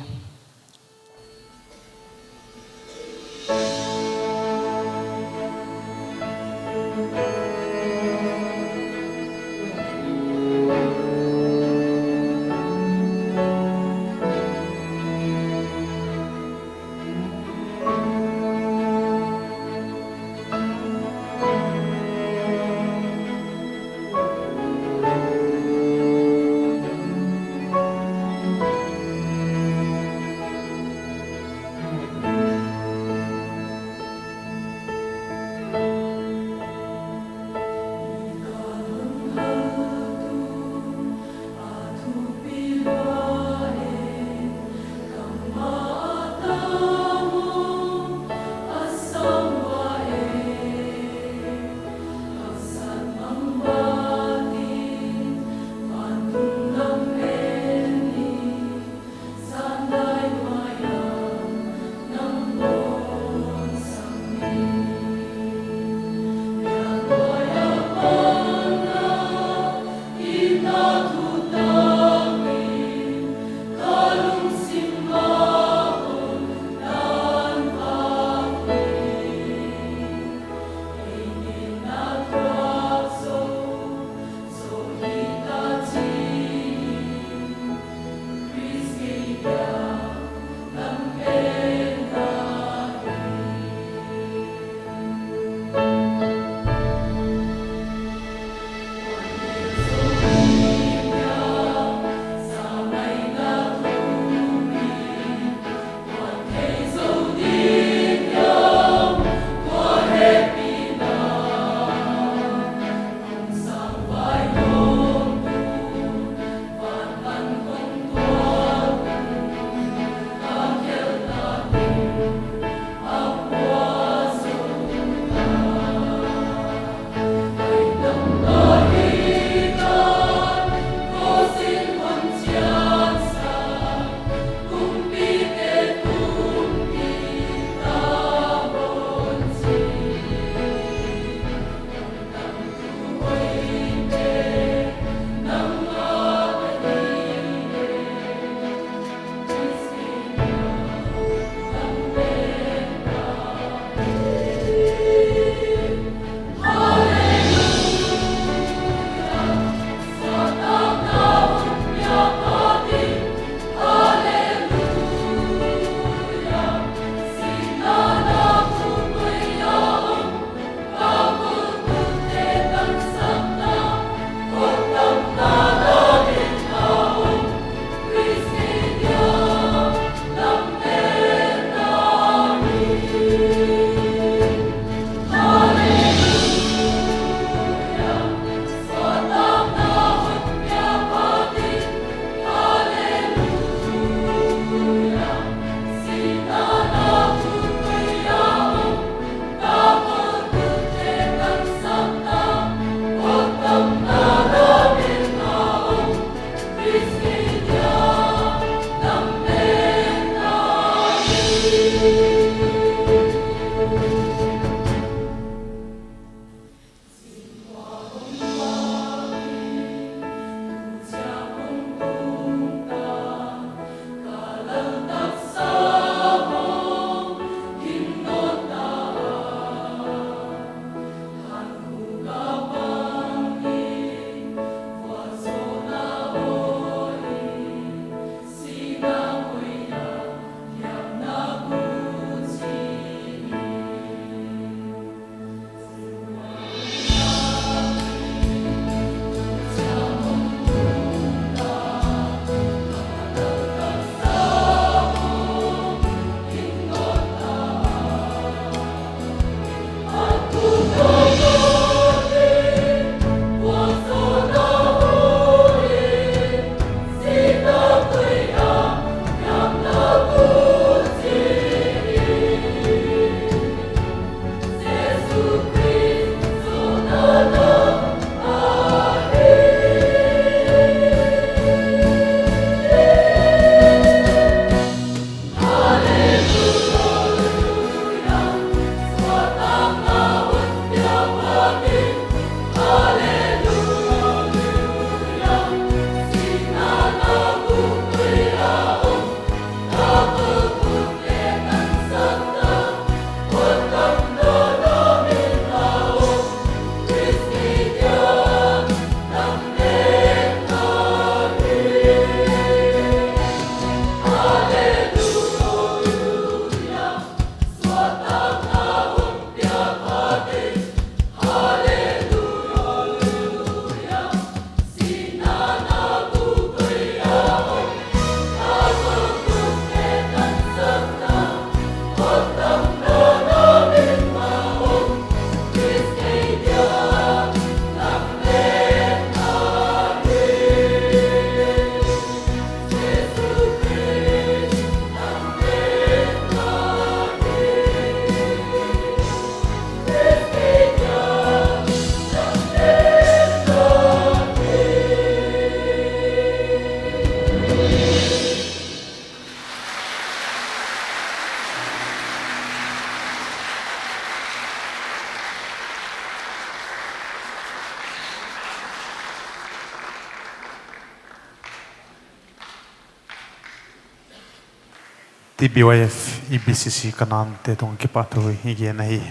T B Y F E B C C Kanaan te tungah kipahthu i gen ahi.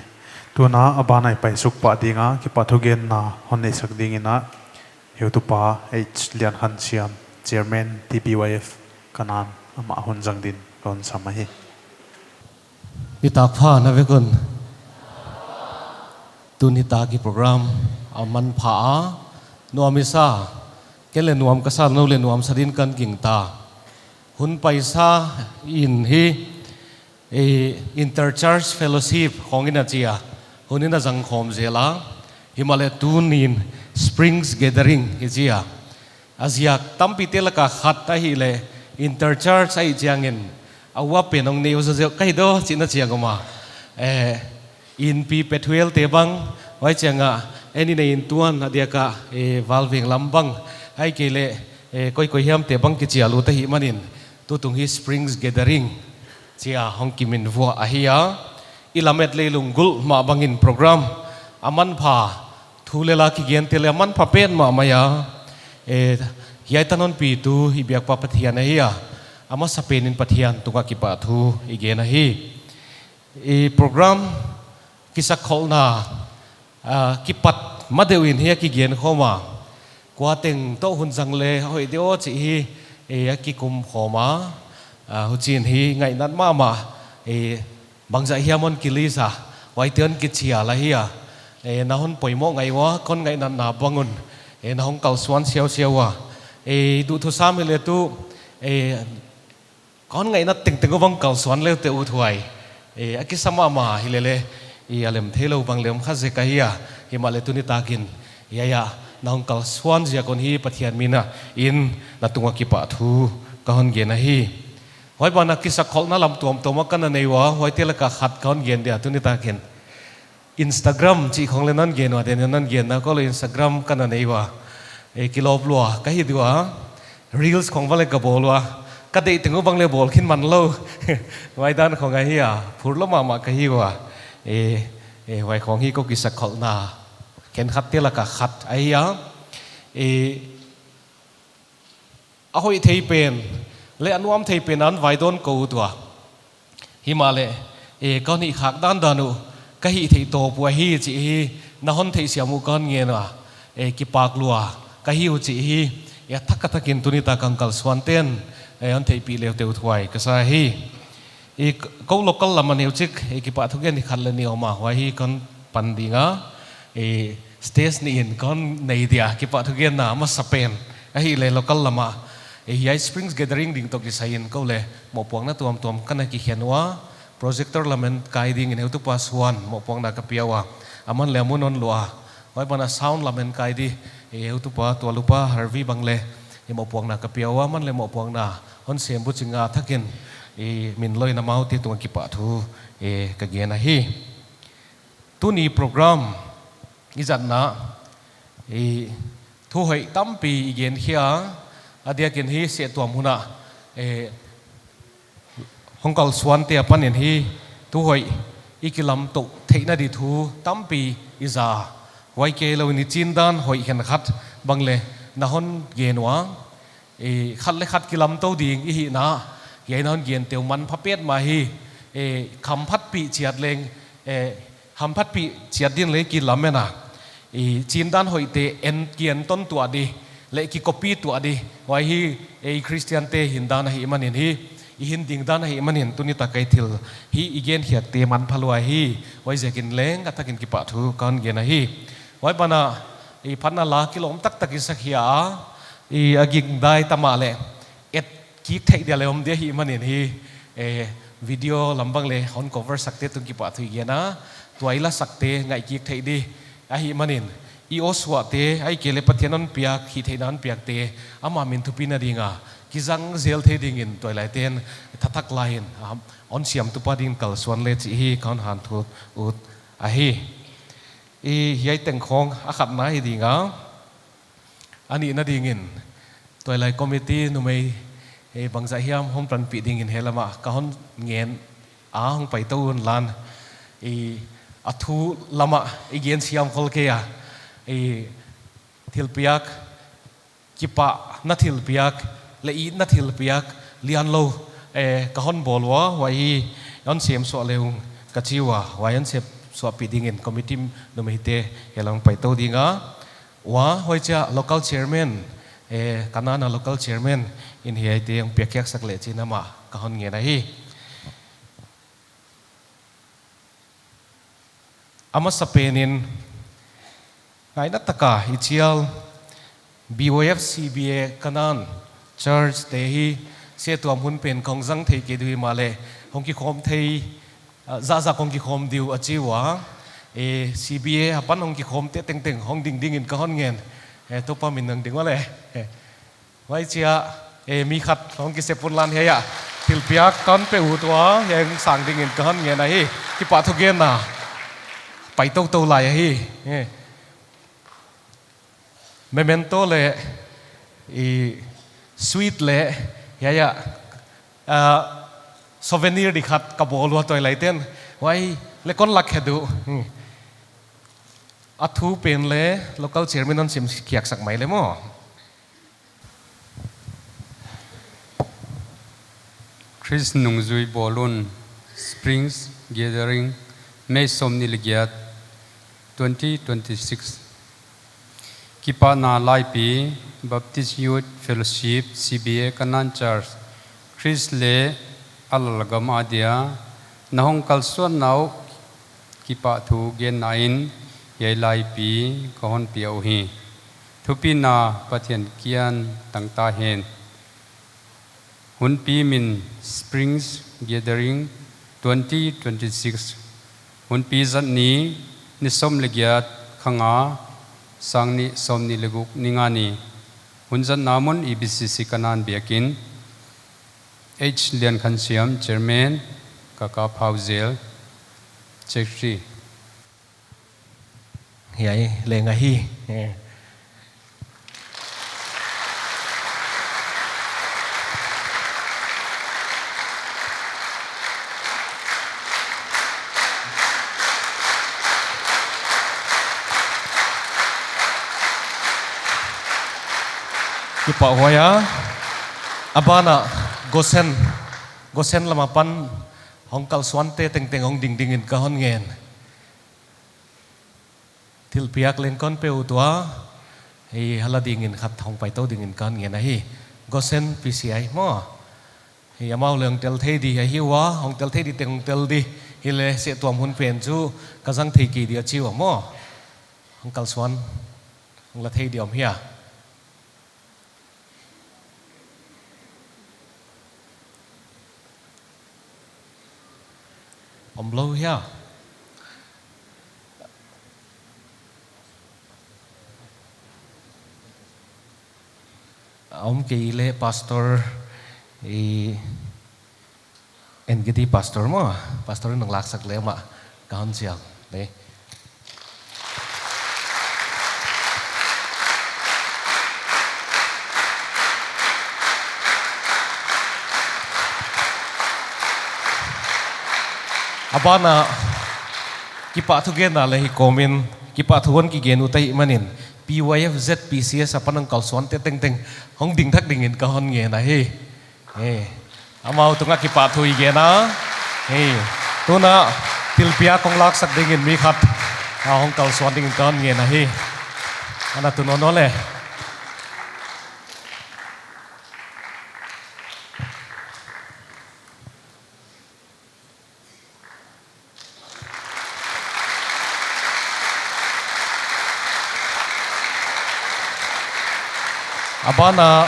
Tuin a ban ah i paisuk pah ding a, kipahthu genna hon neisak dingin a, heutupa H Lian Khan Siam, Chairman T B Y F Kanaan, amah hon zang din kon sam ahi. Nitak pha na vek un. Tuni nitak i program a manpha a, nuam i sa, ken leng nuam ka sa, nou leng nuamsa din kon gingta. Hun paisa in hi, eh, Interchurch Fellowship khong in a chi a, hun in a zang khawm zel a, himahleh tuni'n Springs Gathering i chi a. A ziak tampite laka khat ahihleh Interchurch ahih chiangin a uap pen hong nei uh zaw zaw ka hi diam chihna chiang om a. Eh, inpi Pethuel te bang, huai chiangah, en i nei in tuan a diak a, eh, Valveng lam bang, ahihkeileh, eh, koi koi hiam te bang kichial uh ta hi manin, tutung hi Springs Gathering chia hong kiminvuah ahi a. I lamet lei lunggulh mah bangin program a manpha, thu leh la kigente leh a manpha petmah mai a. Eh, hiai tan hon pitu i biakpa Pathian ahi a. A masapen in Pathian tungah kipahthu i gen ahi. I program kisakkholhna, ah, kipat ma deuh in hi a kigen khawm a. Kua teng toh hun zang leh hoih di aw chih hi, eh, a kikum khawm a. Ah, huchiin hi ngaihnat mahmah, eh, bangzah hiam hon kilist a, huaite hon kichial ahi a. Eh, na hon poimoh ngai ua, kon ngaihnatna bang un, eh, na hong kalsuan siausiau ua. Eh, duhthusam hileh tu, eh, kon ngaihnat tengteng uh bang kalsuan leu te uh thuai. Eh, a kisa mahmah hilele, eh, a lem theilou bang leng om kha zek ahi a. Himahleh tuni takin, eh, hiai a na hong kalsuan ziak un hi Pathian min in na tungah kipahthu ka hon gen ahi. Huai banah kisakkholhna lam tuamtuam a kon na nei ua, huaite laka khat ka hon gen dia tuni takin. Instagram chih khong leng non gen ua, den non gen na ko leh Instagram kon na nei ua. Eh, kilawp lua ka hi di ua. Reels khong bang leng ka bawl ua, ka deih teng uh bang leng bawl khin man lou. Huai dan khong ahi a, phur lou mahmah ka hi ua. E, e, huai khong hi kou kisakkholhna khenkhatte laka khat ahi a. E, a hoih thei pen leh a nuam thei pen a hon vaidawn kou ut ua. Himahleh, e, ka hon hih khak dandan uh, ka hih theih tawp uh ahi chih hi, na hon theihsiam uh ka hon ngen ua, e, kipak lua ka hi uh chih hi, e, a thak a thakin tuni tak a hong kalsuante'n, e, hon theihpih le uh teuh thuai ka sa hi. E, kou local lam a neuchik, e, kipahthugen khat leh nih om a, huai hi kon pan ding a, e, stage nih in kon nei dia, kipahthugenna masapen ahihleh local lam a, e, hiai Springs Gathering ding toh kisai in kou leh mohpuakna tuamtuam ka na kikhen ua, projector lam en kai ding in heutupa Suan mohpuakna ka pia ua, aman leh a mun hon luah a, huai ban ah sound lam en kai di, e, heutupa Tualupa Harvey bang leh, e, mohpuakna ka pia ua, aman leh mohpuakna hon sem buching a thakin, e, min loin amaute tung a kipahthu, e, ka gen ahi. Tuni program i zatna, e, thu hoih tampi i gen khia, a diakin hi Sehtuam hun ah, e, hong kalsuante apan in hi thu hoih i kilamtou theihna di thu tampi i za. Huai kei lou in i chin dan hoih khenkhat bang leh na hon gen ua, e, khat leh khat kilamtou ding i hihna, hiai na hon gen teuh manpha petmah hi, e, hamphatpih chiat leng, e, hamphatpih chiat din leng kilamen a, e, chin dan hoihte en kienton tuah di, leh kicopy tuah di, huai hi, e, i Christian te hindan ahihmanin hi, i hin ding dan ahihmanin tuni tak a i thil hi i gen khiakte manpha lua hi, huaiziakin leng a thakin kipahthu kon gen ahi. Huai ban ah, e, phatna la kilawm taktak i sa khia a, e, a gingdai ta mahleh, et kik theih dia leh om di ahihmanin hi, e, video lam bang leh hon cover sakte tung kipahthu i gen a, tua i la sakte ngaih kik theih di ahihmanin, i aw suahte, ahihkeileh Pathian hon piak, hihtheihna hon piakte, ama min thupina ding a kizang zel thei dingin tuailaite'n thathak lai in, a, hon siamtupa ding kalsuan le chih hi kon hanthawn ut ahi. E, hiai teng khong a khatna hi ding a, a nihna dingin, tuailai committee numei, e, bangzah hiam hon panpih dingin hiai lam ah ka hon ngen a, hong paitou unla. E, a thu lam ah i gen siam khol kei a, e, thilpiak, kipahna thilpiak leh itna thilpiak lian lou, e, ka hon bawl ua, huai hi hon sem suah le ung ka chi ua, huai hon sem suahpih dingin committee numeite hiai lam paitou ding a. Ua, huai chia local chairman, e, Kanaan a local chairman in hiaite hong piakkhiaksak leh chi'n amah ka hon ngen ahi. A masapen in, ngaihna taka i chial B Y F C B A Kanaan Church te hi, Sehtuam hun pen kong zang thei kei di uh himahleh, hong kikhawm thei, ah, zahzah kong kikhawm di uh a chi ua, e, C B A apan hong kikhawmte tengteng hong ding dingin ka hon ngen, e, Toupa min in ding ua leh. E, huai chia, e, mi khat hong kisep unla hiai ah thilpiak kon pe ut ua, hiai hong sang dingin ka hon ngen ahi, kipahthugenna pai toutou lai ahi. E, memento leh, e, sweet leh, hiai ah, ah, souvenir di khat ka bawl ua tuailaite'n, huai leh kon lak khe di uh. Hmm. A thu pen leh local chairman hon simkhiaksak mai le maw. Khrist nungzui bawlun, Springs Gathering, May sawmnih leh giat, twenty twenty-six. Kipahna laipi, Baptist Youth Fellowship, C B A Kanaan Church, Khrist leh a lalgam adia na hong kalsuanna uh kipahthu genna in hiai laipi ka hon pia uhi. Thupina Pathian kiang tang ta hen. Hunpi min Springs Gathering twenty twenty-six. Hunpi zat ni, ni sawm leh giat, kha nga, sang nih sawmnih leh guk, ni nga ni. Hun zatna mun E B C C Kanaan biakin. H Liankhansiam, Chairman, Kaka Phauzel, Secretary. Hiai leng ahi. Eh. Pahhuai a, a ban ah Gosen, Gosen lam apan hong kalsuante tengteng hong ding dingin ka hon ngen. Thilpiak leng kon pe ut ua, hiai la dingin khat hong paitou dingin ka hon ngen ahi. Gosen P C I maw. Hiai amau leng tel thei di ahi ua, hong tel thei di teng hong tel di. Hileh seh tuam hun pen chu ka zang thei kei di a chi ua maw. Hong kalsuan, hong la thei di om hia. Om lou hia. A om kei leh Pastor i N K D Pastor maw, Pastor in hong laksak leh amah ka hon chial leh. A ban ah kipahthu genna leh hi kawmin, kipahthu hon kigen ut ahihmanin, P Y F Z P C S apan hong kalsuante tengteng hong ding thak dingin ka hon ngen ahi. He, amau tungah kipahthu i gen a. He, tuna thilpiak hong laksak dingin mi khat a hong kalsuan dingin ka hon ngen ahi. Ana tun nawn leh. A ban ah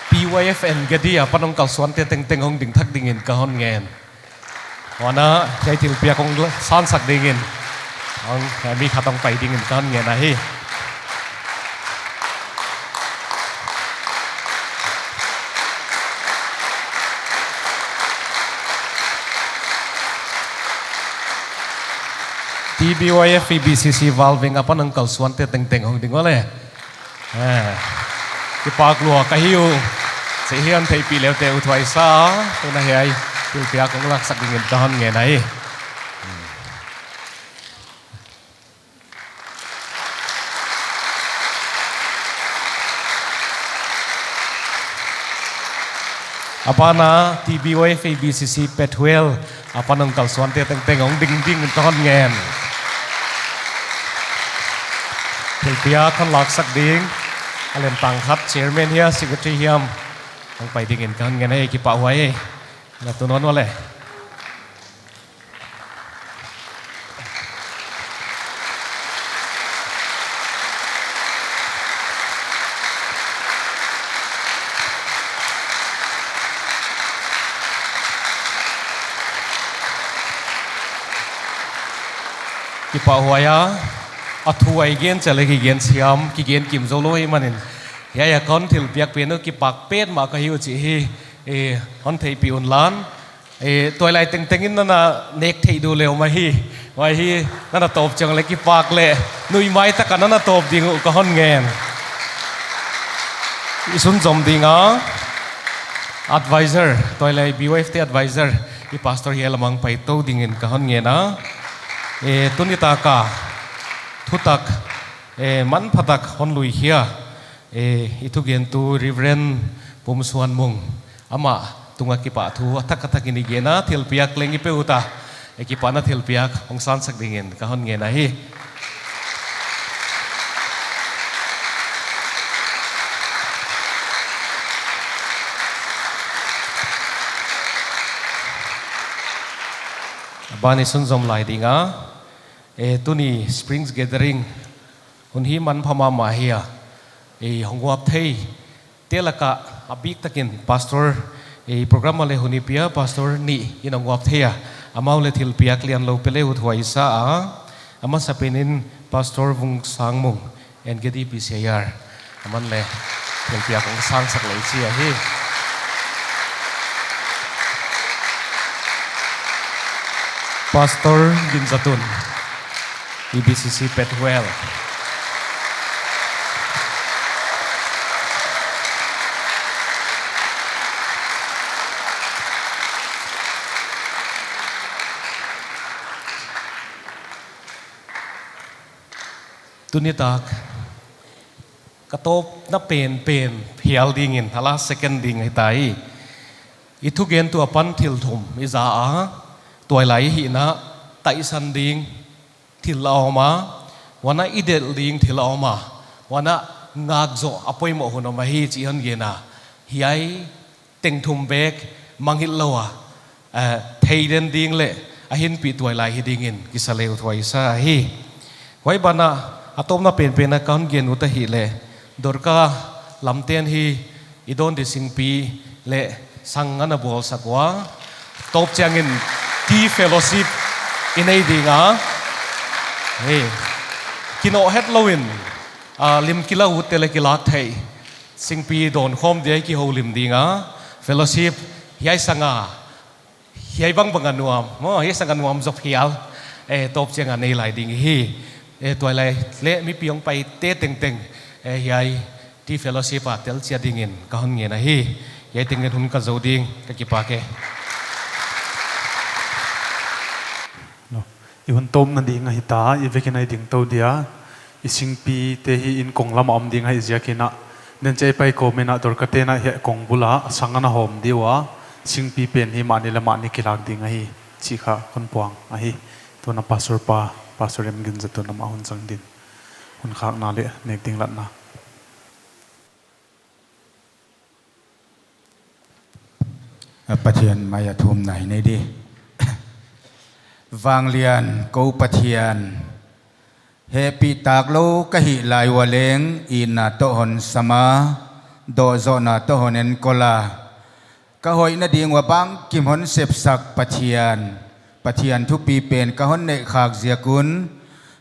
P Y F N K D apan hong kalsuante tengteng hong ding thak dingin ka hon ngen. Huan ah hiai thilpiak hong sansak dingin hong, mi khat hong pai dingin ka hon ngen ahi. T B Y F E B C C Valveng apan hong kalsuante tengteng hong ding uleh. Eh, kipak lua ka hi uh. Chih hiam theihpih leh uh te uthuai sa. Tuna hiai thilpiak hong laksak dingin ka hon ngen ahi. A ban ah T B Y F E B C C Pethuel apan hong kalsuante tengteng hong ding dingin ka hon ngen. Thilpiak hon laksak ding a len tang khat chairman hiam secretary hiam hong pai dingin ka hon ngen ahi, kipahhuai. Ana tun nawn leh. Kipahhuai a, a thu a i gen chiang leh kigen siam, kigen kim zou lou ahihmanin. Hiai a kon thilpiak pen uh kipak petmah ka hi uh chih hi, eh, hon theihpih unla. Eh, tuailai tengteng in nana nek theih duh leh uh mah hi. Huai hi, nana tawp chiang leh kipak leh nuihmai taka nana tawp ding uh ka hon ngen. I sunzom ding a, advisor, tuailai B Y F te advisor, i pastor hiai lam ah hong paitou dingin ka hon ngen a. Eh, tuni taka thutak, eh, manphatak hon luikhia, eh, i thugentu Reverend Pumsuanmung, amah tungah kipahthu a thak a thak in i gen a, thilpiak leng i pe ut a, eh, kipahna thilpiak hong sansak dingin ka hon ngen ahi. A ban i sunzom lai ding a, eh, tuni Springs Gathering hun hi manpha mahmah hi a, eh, hong uap thei te laka a biktakin pastor, eh, program a leh hun i pia, pastor nih in hong uap thei a, amau leh thilpiak lianlou pe leh uthuai sa a, a masapen in Pastor Vungsangmung, N K D P C I R, aman leh thilpiak hong sangsak leh i chi ahi. Pastor Ginzatun, E B C C Pethuel. Tuni tak Ka tawpna penpen hial dingin, a la second ding hita hi. I thugentu apan thil thum i za a, tuailai i hihna taisan ding thil a om a, huan a i delh ding thil a om a, huan a ngak zoh a poimoh hun om ahi chih hon gen a. Hiai teng thum bek mangngilh lou a, eh, theiden ding leh a hinpih tuailai hi dingin kisa leh uthuai sa hi. Huai banah a tawpna penpen a ka hon gen ut ahihleh, Dorka Lamten hi i dawn di Singpi leh sang ana bawlsak ua, tawp chiangin tea fellowship i nei ding a. Hei, kinoh het louin, ah, lim kila utte leh kilak theih Singpi dawn khawm dia i kihoulim ding a, fellowship hiai sang a, hiai bangbang a nuam, maw, hiai sang a nuam zop hial, eh, tawp chiang a nei lai ding hi. Eh, tuailai leh mipi hong paite tengteng, eh, hiai tea fellowship a tel chiat dingin ka hon ngen ahi. Hiai tengin hun ka zou ding, ka kipak e. No. I hun tawpna ding ahita, i vekin a i ding tou dia, i Singpite hi in kong lam a om ding ahih ziakin a, den chiah i pai kawmin a Dorkaten a hiai kong bul a sang ana hawm di ua, Singpi pen hi mahni leh mahni kilak ding ahi chih kha kon puang ahi. Tuin a Pastor pa, Pastor Remgin Jatun amah hun zang dingin hun khakna leh nek ding latna. A Pathian mai a thumna hi nei di. Vanglian kou Pathian, hehpih tak lou ka hih lai ua leng, itna toh hon sam a, dawhzohna toh hon enkol a, ka hoihna ding ua bangkim hon sepsak Pathian, Pathian thupi pen ka hon neih khak ziak un,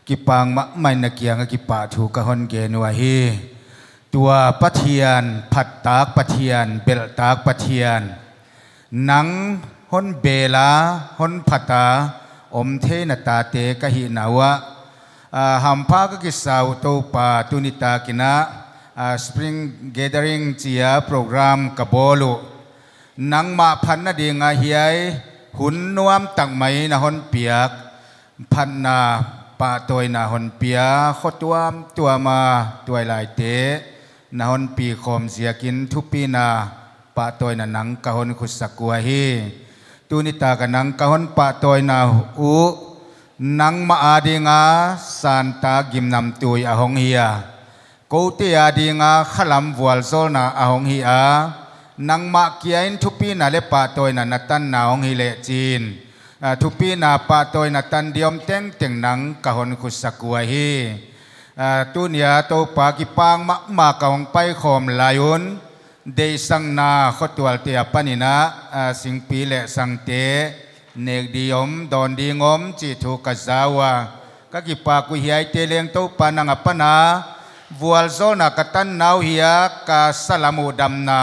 kipak mahmah in na kiang a kipahthu ka hon gen uh ahi. Tua Pathian, phattak Pathian, belhtak Pathian, nang hon bel a, hon phat a om theihna tate ka hihna uah, ah, hampha ka kisa uh Toupa, tuni takin a, ah, Spring Gathering chi a program ka bawl uh. Nangmah phatna ding a hiai hun nuam tak mai na hon piak, phatna, pahtawina hon pia, kho tuamtuam a tuailaite na hon pi khawm ziakin thupina, pahtawina nang ka hon khutsak uh ahi. Tuni tak a nang ka hon pahtawina uh, nangmah a ding a santak gimnamtui a hong hi a, koute a ding a khalam vualzawlna a hong hi a, nangmah kia in thupina leh pahtawina na tanna hong hi leh chiin, ah, thupina pahtawina tan di om tengteng nang ka hon khutsak uh ahi. Ah, tuni a Toupa kipak mahmah ka hong paikhawm lai un, deihsakna khotualte apanin a, ah, singpi leh sangte nek di om, dawn ding om chih thu ka za ua, ka kipak uh. Hiaite leng Toupa nang apan a vualzawlna ka tanna uh hi a, ka salam uh damna,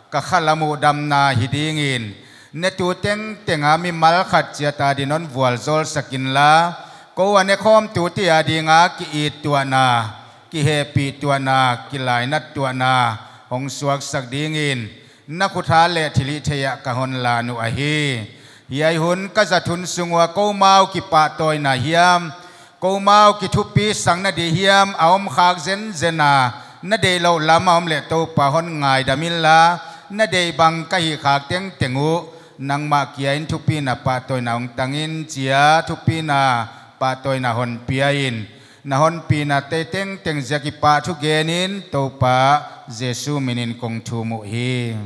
ka khalam uh damna hi dingin, netu tengteng a mimal khat chiat a ding hon vualzawlsak inla, kou a nekhawmtute a ding a ki-it tuahna, kihehpih tuahna, kilainat tuahna hong suaksak dingin, na khut hat leh thilhihtheih ah ka hon lan uh ahi. Hiai hun ka zat hun sung ua koumau kipahtawina hiam, koumau kithupisakna di hiam a om khak zenzen a, na deihlouh lam a om leh Toupa hon ngaidam inla, na deih bang ka hih khak tengteng uh, nangmah kia in thupina pahtawina hong tang in chi a, thupina pahtawina hon pia in, na hon pinate tengteng ziak kipahthu gen in, Toupa Jesu minin kong thum uhi.